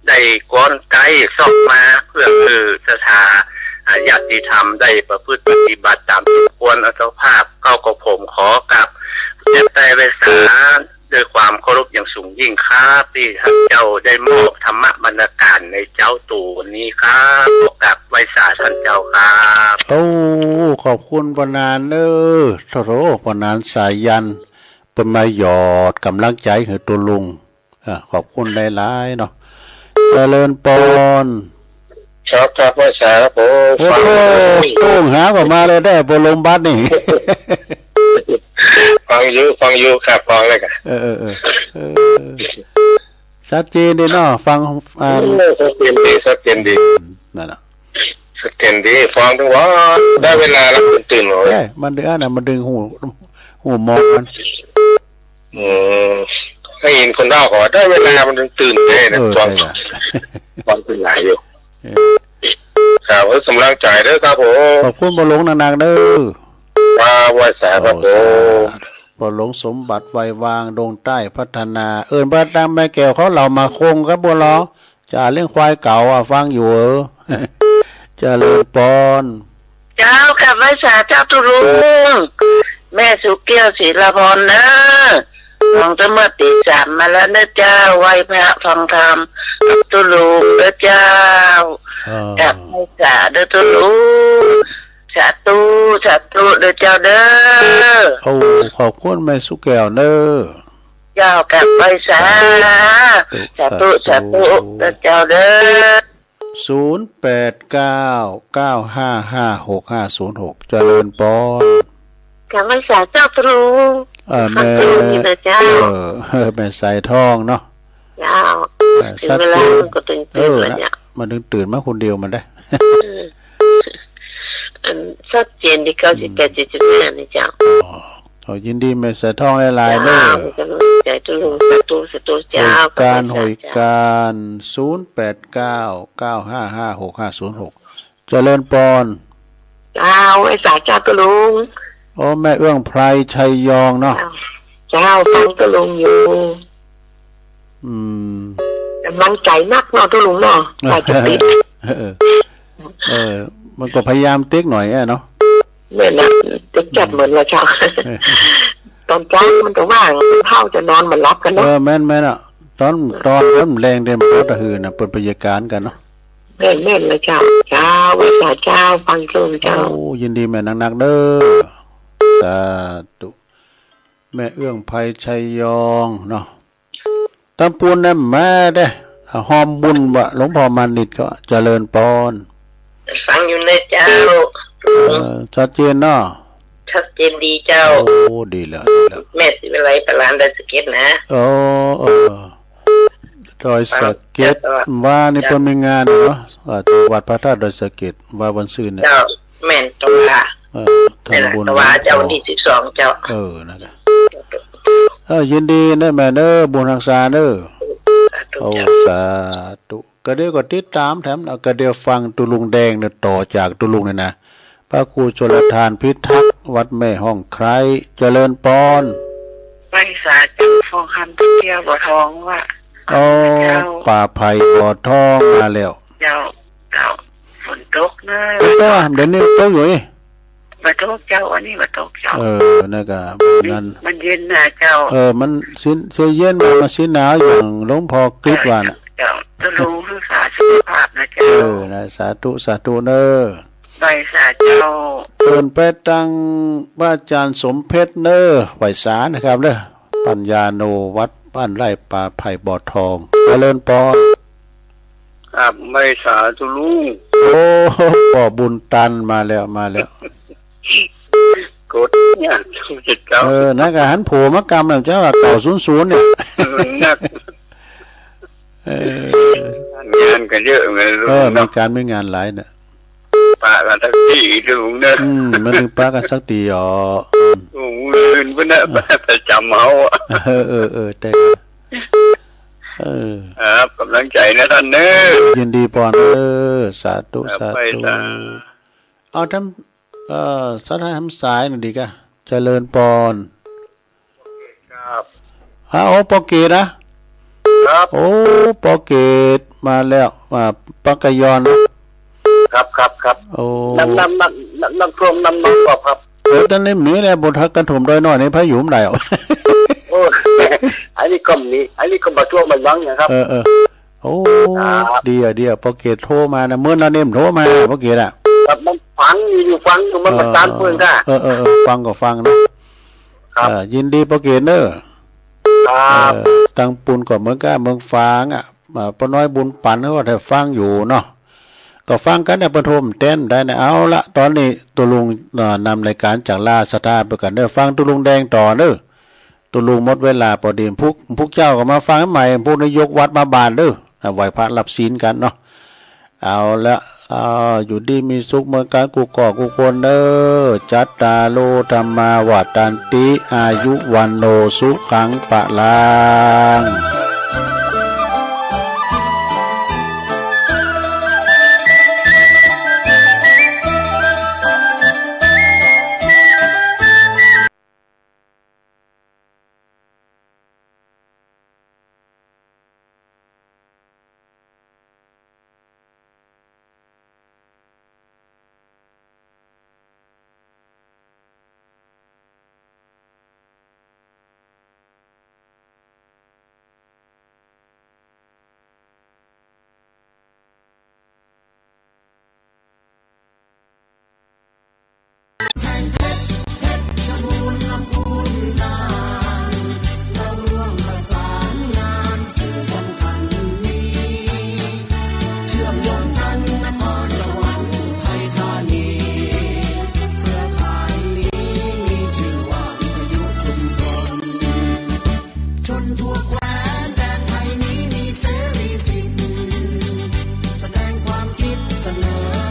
ได้กลไกซอกมาเปื้อหื้อศรัทธา อ่า ญาติธรรมได้ประพฤติปฏิบัติต๋ามสมควรอัตภาพ เก้าก็ผมขอกราบเรียนไซไหว้สาด้วยความเคารพอย่างสูงยิ่งครับ ตี้ต้านเจ้าได้มอบธรรมบรรณาการในเจ๊าตรู่วันนี้ครับ ขอกราบ ไหว้สาต้านเจ้าครับ โอ้ ขอบคุณป้อหนานเน้อ โถ่ ป้อหนานสายัณ เปิ้นมาหยอดก๋ำลังใจ๋หื้อตุ๊ลุง อ่า ขอบคุณหลายๆ เนาะ เจริญปอน ครับ ครับ ไหว้สาครับผม โอ้โห ฟัง โต้งหาก็มาเลยได้ ปอลมบัดนี่ ฟังอยู่ ฟังอยู่ครับ ฟังเลยครับ เออ เออ เออ เออ ชัดเจนดีเนาะ ฟัง อ่า โอ้ ชัดเจนดี ชัดเจนดี นั่นน่ะ ชัดเจนดี ฟังดูว่า ได้เวลาแล้ว ตื่นเหรอ เอ้ย มันดึงอันน่ะ มันดึงหู หูมองมัน อืม ได้ยินคนเฒ่าเขาว่าได้เวลามันตื่นเลยนะ เออ ฟัง ใช่อะ ฟังเป็นหลายอยู่ เออ ครับ เออ ก๋ำลังใจ๋เด้อครับผม ขอบคุณป้อหลงหนักๆ เน้อ ครับ ไหว้สาครับผม โอ้ สาธุ ป้อหลงสมบัติ ไวยวาง ดงใต้พัฒนา เอิ้นไปตางแม่แก้วเขาเหล่ามาคงครับพวกเรา จ่าเลี้ยงควายเก่าอะ ฟังอยู่เออ เจริญปอน เจ้า กราบไหว้สาเจ้าตุ๊ลุง แม่สุแก้ว ศิลาพรเน้อ ฟังตั้งเมื่อตีสามมาแล้วเน้อเจ้า ไหว้พระฟังธรรมตุ๊ลุงเน้อเจ้า อ่า กราบไหว้สาเน้อตุ๊ลุง สาธุ สาธุเน้อเจ้าเน้อ โอ้ ขอบคุณแม่สุแก้วเน้อ เจ้า กราบไหว้สา สาธุ สาธุ สาธุ สาธุ เน้อเจ้าเน้อ ศูนย์แปดเก้า เก้าห้าห้า หกห้าศูนย์หก เจริญปอน กราบไหว้สาเจ้าตุ๊ลุง เออ แม่ ตุ๊ลุงนี่นะเจ้า เออ เออ แม่สายทองเนาะ เจ้า เออ ถึงเวลา ชัดเจน มันก็ตึงตื่น เออ แล้วเนี่ย นะ มันตึงตื่นมาคนเดียวมันได้ เออ อันชัดเจนดี เก้าสิบแปดจุดห้า นี่เจ้า อ๋อ เอายินดีแม่สายทองหลายๆ เจ้า เน้อ เจ้า ตุ๊ลุง สาธุ สาธุเจ้า หวยการ ขอบคุณเจ้า หวยการ ศูนย์แปดเก้า เก้าห้าห้า หกห้าศูนย์หก เจริญปอน เจ้า ไหว้สาเจ้าตุ๊ลุง โอ้ แม่เอื้องไพร ชัยยองเนาะ เจ้า เจ้า ฟังตุ๊ลุงอยู่ อืม ก๋ำลังใจ๋นักเนาะตุ๊ลุงเนาะ ใจ๋จะติด เออ เออ มันก็พยายามติ๊กหน่อยอะเนาะ แม่นนะ ติ๊กจัดเหมือนว่าเจ้า เออ ต๋อนเจ๊ามันจะว่าง เฒ่าจะนอนบ่หลับกั๋นเนาะ เออ แม่นๆ อะ ต๋อน ต๋อนมันแลงเด่นบ่ตะหืนน่ะ เปิ้นไปเยียะก๋านกั๋นเนาะ แม่นๆ เลยเจ้า เจ้า ไหว้สาเจ้า ฟังตุ๊ลุงเจ้า โอ้ ยินดีแม่หนักๆ เน้อ สาธุ แม่เอื้องไพร ชัยยองเนาะ ตำปูนแน่แม่เด้อ ฮอมบุญวะ หลวงพ่อมานิตก็เจริญปอน ฟังอยู่นะเจ้า เออ ชัดเจนเนาะ ชัดเจนดีเจ้า โอ้ ดีแล้ว ดีแล้ว แม่ศรีวิไล ปะหลานดอยสะเก็ดนะ โอ้ เออ ดอยสะเก็ด ฟังเจ้า ว่านี่ เจ้า เปิ้นมีงานเนาะ อ่า วัดพระธาตุดอยสะเก็ด ว่าวันซืนเนี่ย เจ้า แม่นตรงว่า เออ ทำบุญ แม่นตรงว่าเจ้า วันตี้สิบสองเจ้า เออ นั่นแหละ เออ ยินดีเน้อแม่เน้อ บุญฮักษาเน้อ สาธุ โอ้ เจ้า สาธุ ก็เดี๋ยวก็ติดต๋ามแถมนะ ก็เดี๋ยวฟังตุ๊ลุงแดงเนี่ย ต่อจากตุ๊ลุงเนี่ยนะ พระครูชลทานพิทักษ์ วัดแม่ฮ่องไคร้ เจริญปอน ไหว้สาเจ้า ฟองคำเตี้ยบ่อทองวะ โอ้ เจ้า ป่าไผ่บ่อทองมาแล้ว เจ้า เจ้า ฝนตกเน้อ ตกเน้อ เดี๋ยวนี้ตกอยู่นี่ บ่ตกเจ้า อันนี้บ่ตกเจ้า เออ นั่นก็ มัน มันเย็นนะเจ้า เออ มันสิน เสื้อเย็นมา มาสินหนาวอย่างหลวงพ่อกริชว่าน่ะ เจ้า ตุ๊ลุงรักษาสุขภาพนะเจ้า เออ นะ สาธุ สาธุเน้อ ไหว้สาเจ้า เปิ้นไปตางพระอาจารย์สมเพชรเน้อ ไหว้สานะครับเน้อ ปัญญาโน วัดบ้านไร่ป่าไผ่บ่อทอง เจริญปอน ครับ ไหว้สาตุ๊ลุง โอ้ ป้อบุญตันมาแล้ว มาแล้ว กดเนี่ย เจ้า เออ นั่นก็หันโผล่มากำแล้วเจ้า เก้าศูนย์ศูนย์เนี่ย นัก เออ งานก็เยอะไงลุง เออ เนาะ มีก๋านมีงานหลายเนี่ย ปะกั๋นสักตี้ลุงเน้อ อืม มันนึ่งปะกั๋นสักตี้อ๋อ อืม ลุงอื่นพุ้นนะ เออ ประจ๋ำเฮาอะ เออ เออ เออ แต่ เออ ครับ ก๋ำลังใจ๋นะต้านเน้อ ยินดีปอนเน้อ สาธุ ครับ สาธุ ไหว้สา เอาทาง เอ่อ สาวไทยฮัมสายหน่อยดีกะ เจริญปอน ครับ ฮะ โอ้ ปอเกตนะ ครับ โอ้ ปอเกตมาแล้ว อ่า ปักกะยอนนะ ครับ ครับ ครับ โอ้ น้ำ น้ำ น้ำ น้ำ น้ำท่วม น้ำ น้ำท่วมครับ เออ ต๋อนนี้มีแล้ว บ่ทันกะถมดอยน้อยนี่ พายุมันได้เอา โอ้ อันนี้ก็มี อันนี้ก็บ่ท่วมบ่หยังนะครับ เออ เออ โอ้ ครับ ดีอะ ดีอะ ป้อเกตโทรมานะ เมินแล้วเนี่ย มันโทรมา ป้อเกตอะ ครับ มันฟังอยู่ ฟังอยู่ มัน เออ มาตามเปิ้นก้า เออ เออ เออ ฟังก็ฟังนะ ครับ เออ ยินดีป้อเกตเน่อ ครับ เออ ตังปูนก็เหมือนก้า เมืองฝางอะ อ่า ป้อน้อยบุญปันเขาก็ได้ฟังอยู่เนาะ ก็ฟังกั๋นเนี่ย เปิ้นโทรมาแตนได้นะ เอาละ ต๋อนนี้ตุ๊ลุง เอ่อ นำรายก๋านจากราชสถาไปก่อนเน่อ ฟังตุ๊ลุงแดงต่อเน่อ ตุ๊ลุงหมดเวลาปอดี พุก พุกเจ้าก็มาฟังใหม่ พุกนี้ยกวัดมาบานเน่อ นะ ไหว้พระรับศีลกั๋นเนาะ เอาละ เอ่อ อยู่ดีมีสุขเหมือนกั๋นกู้ก่อกู้คนเน่อ จัตตาโร ธัมมา วัฑฒันติ อายุ วัณโณ สุขัง พลัง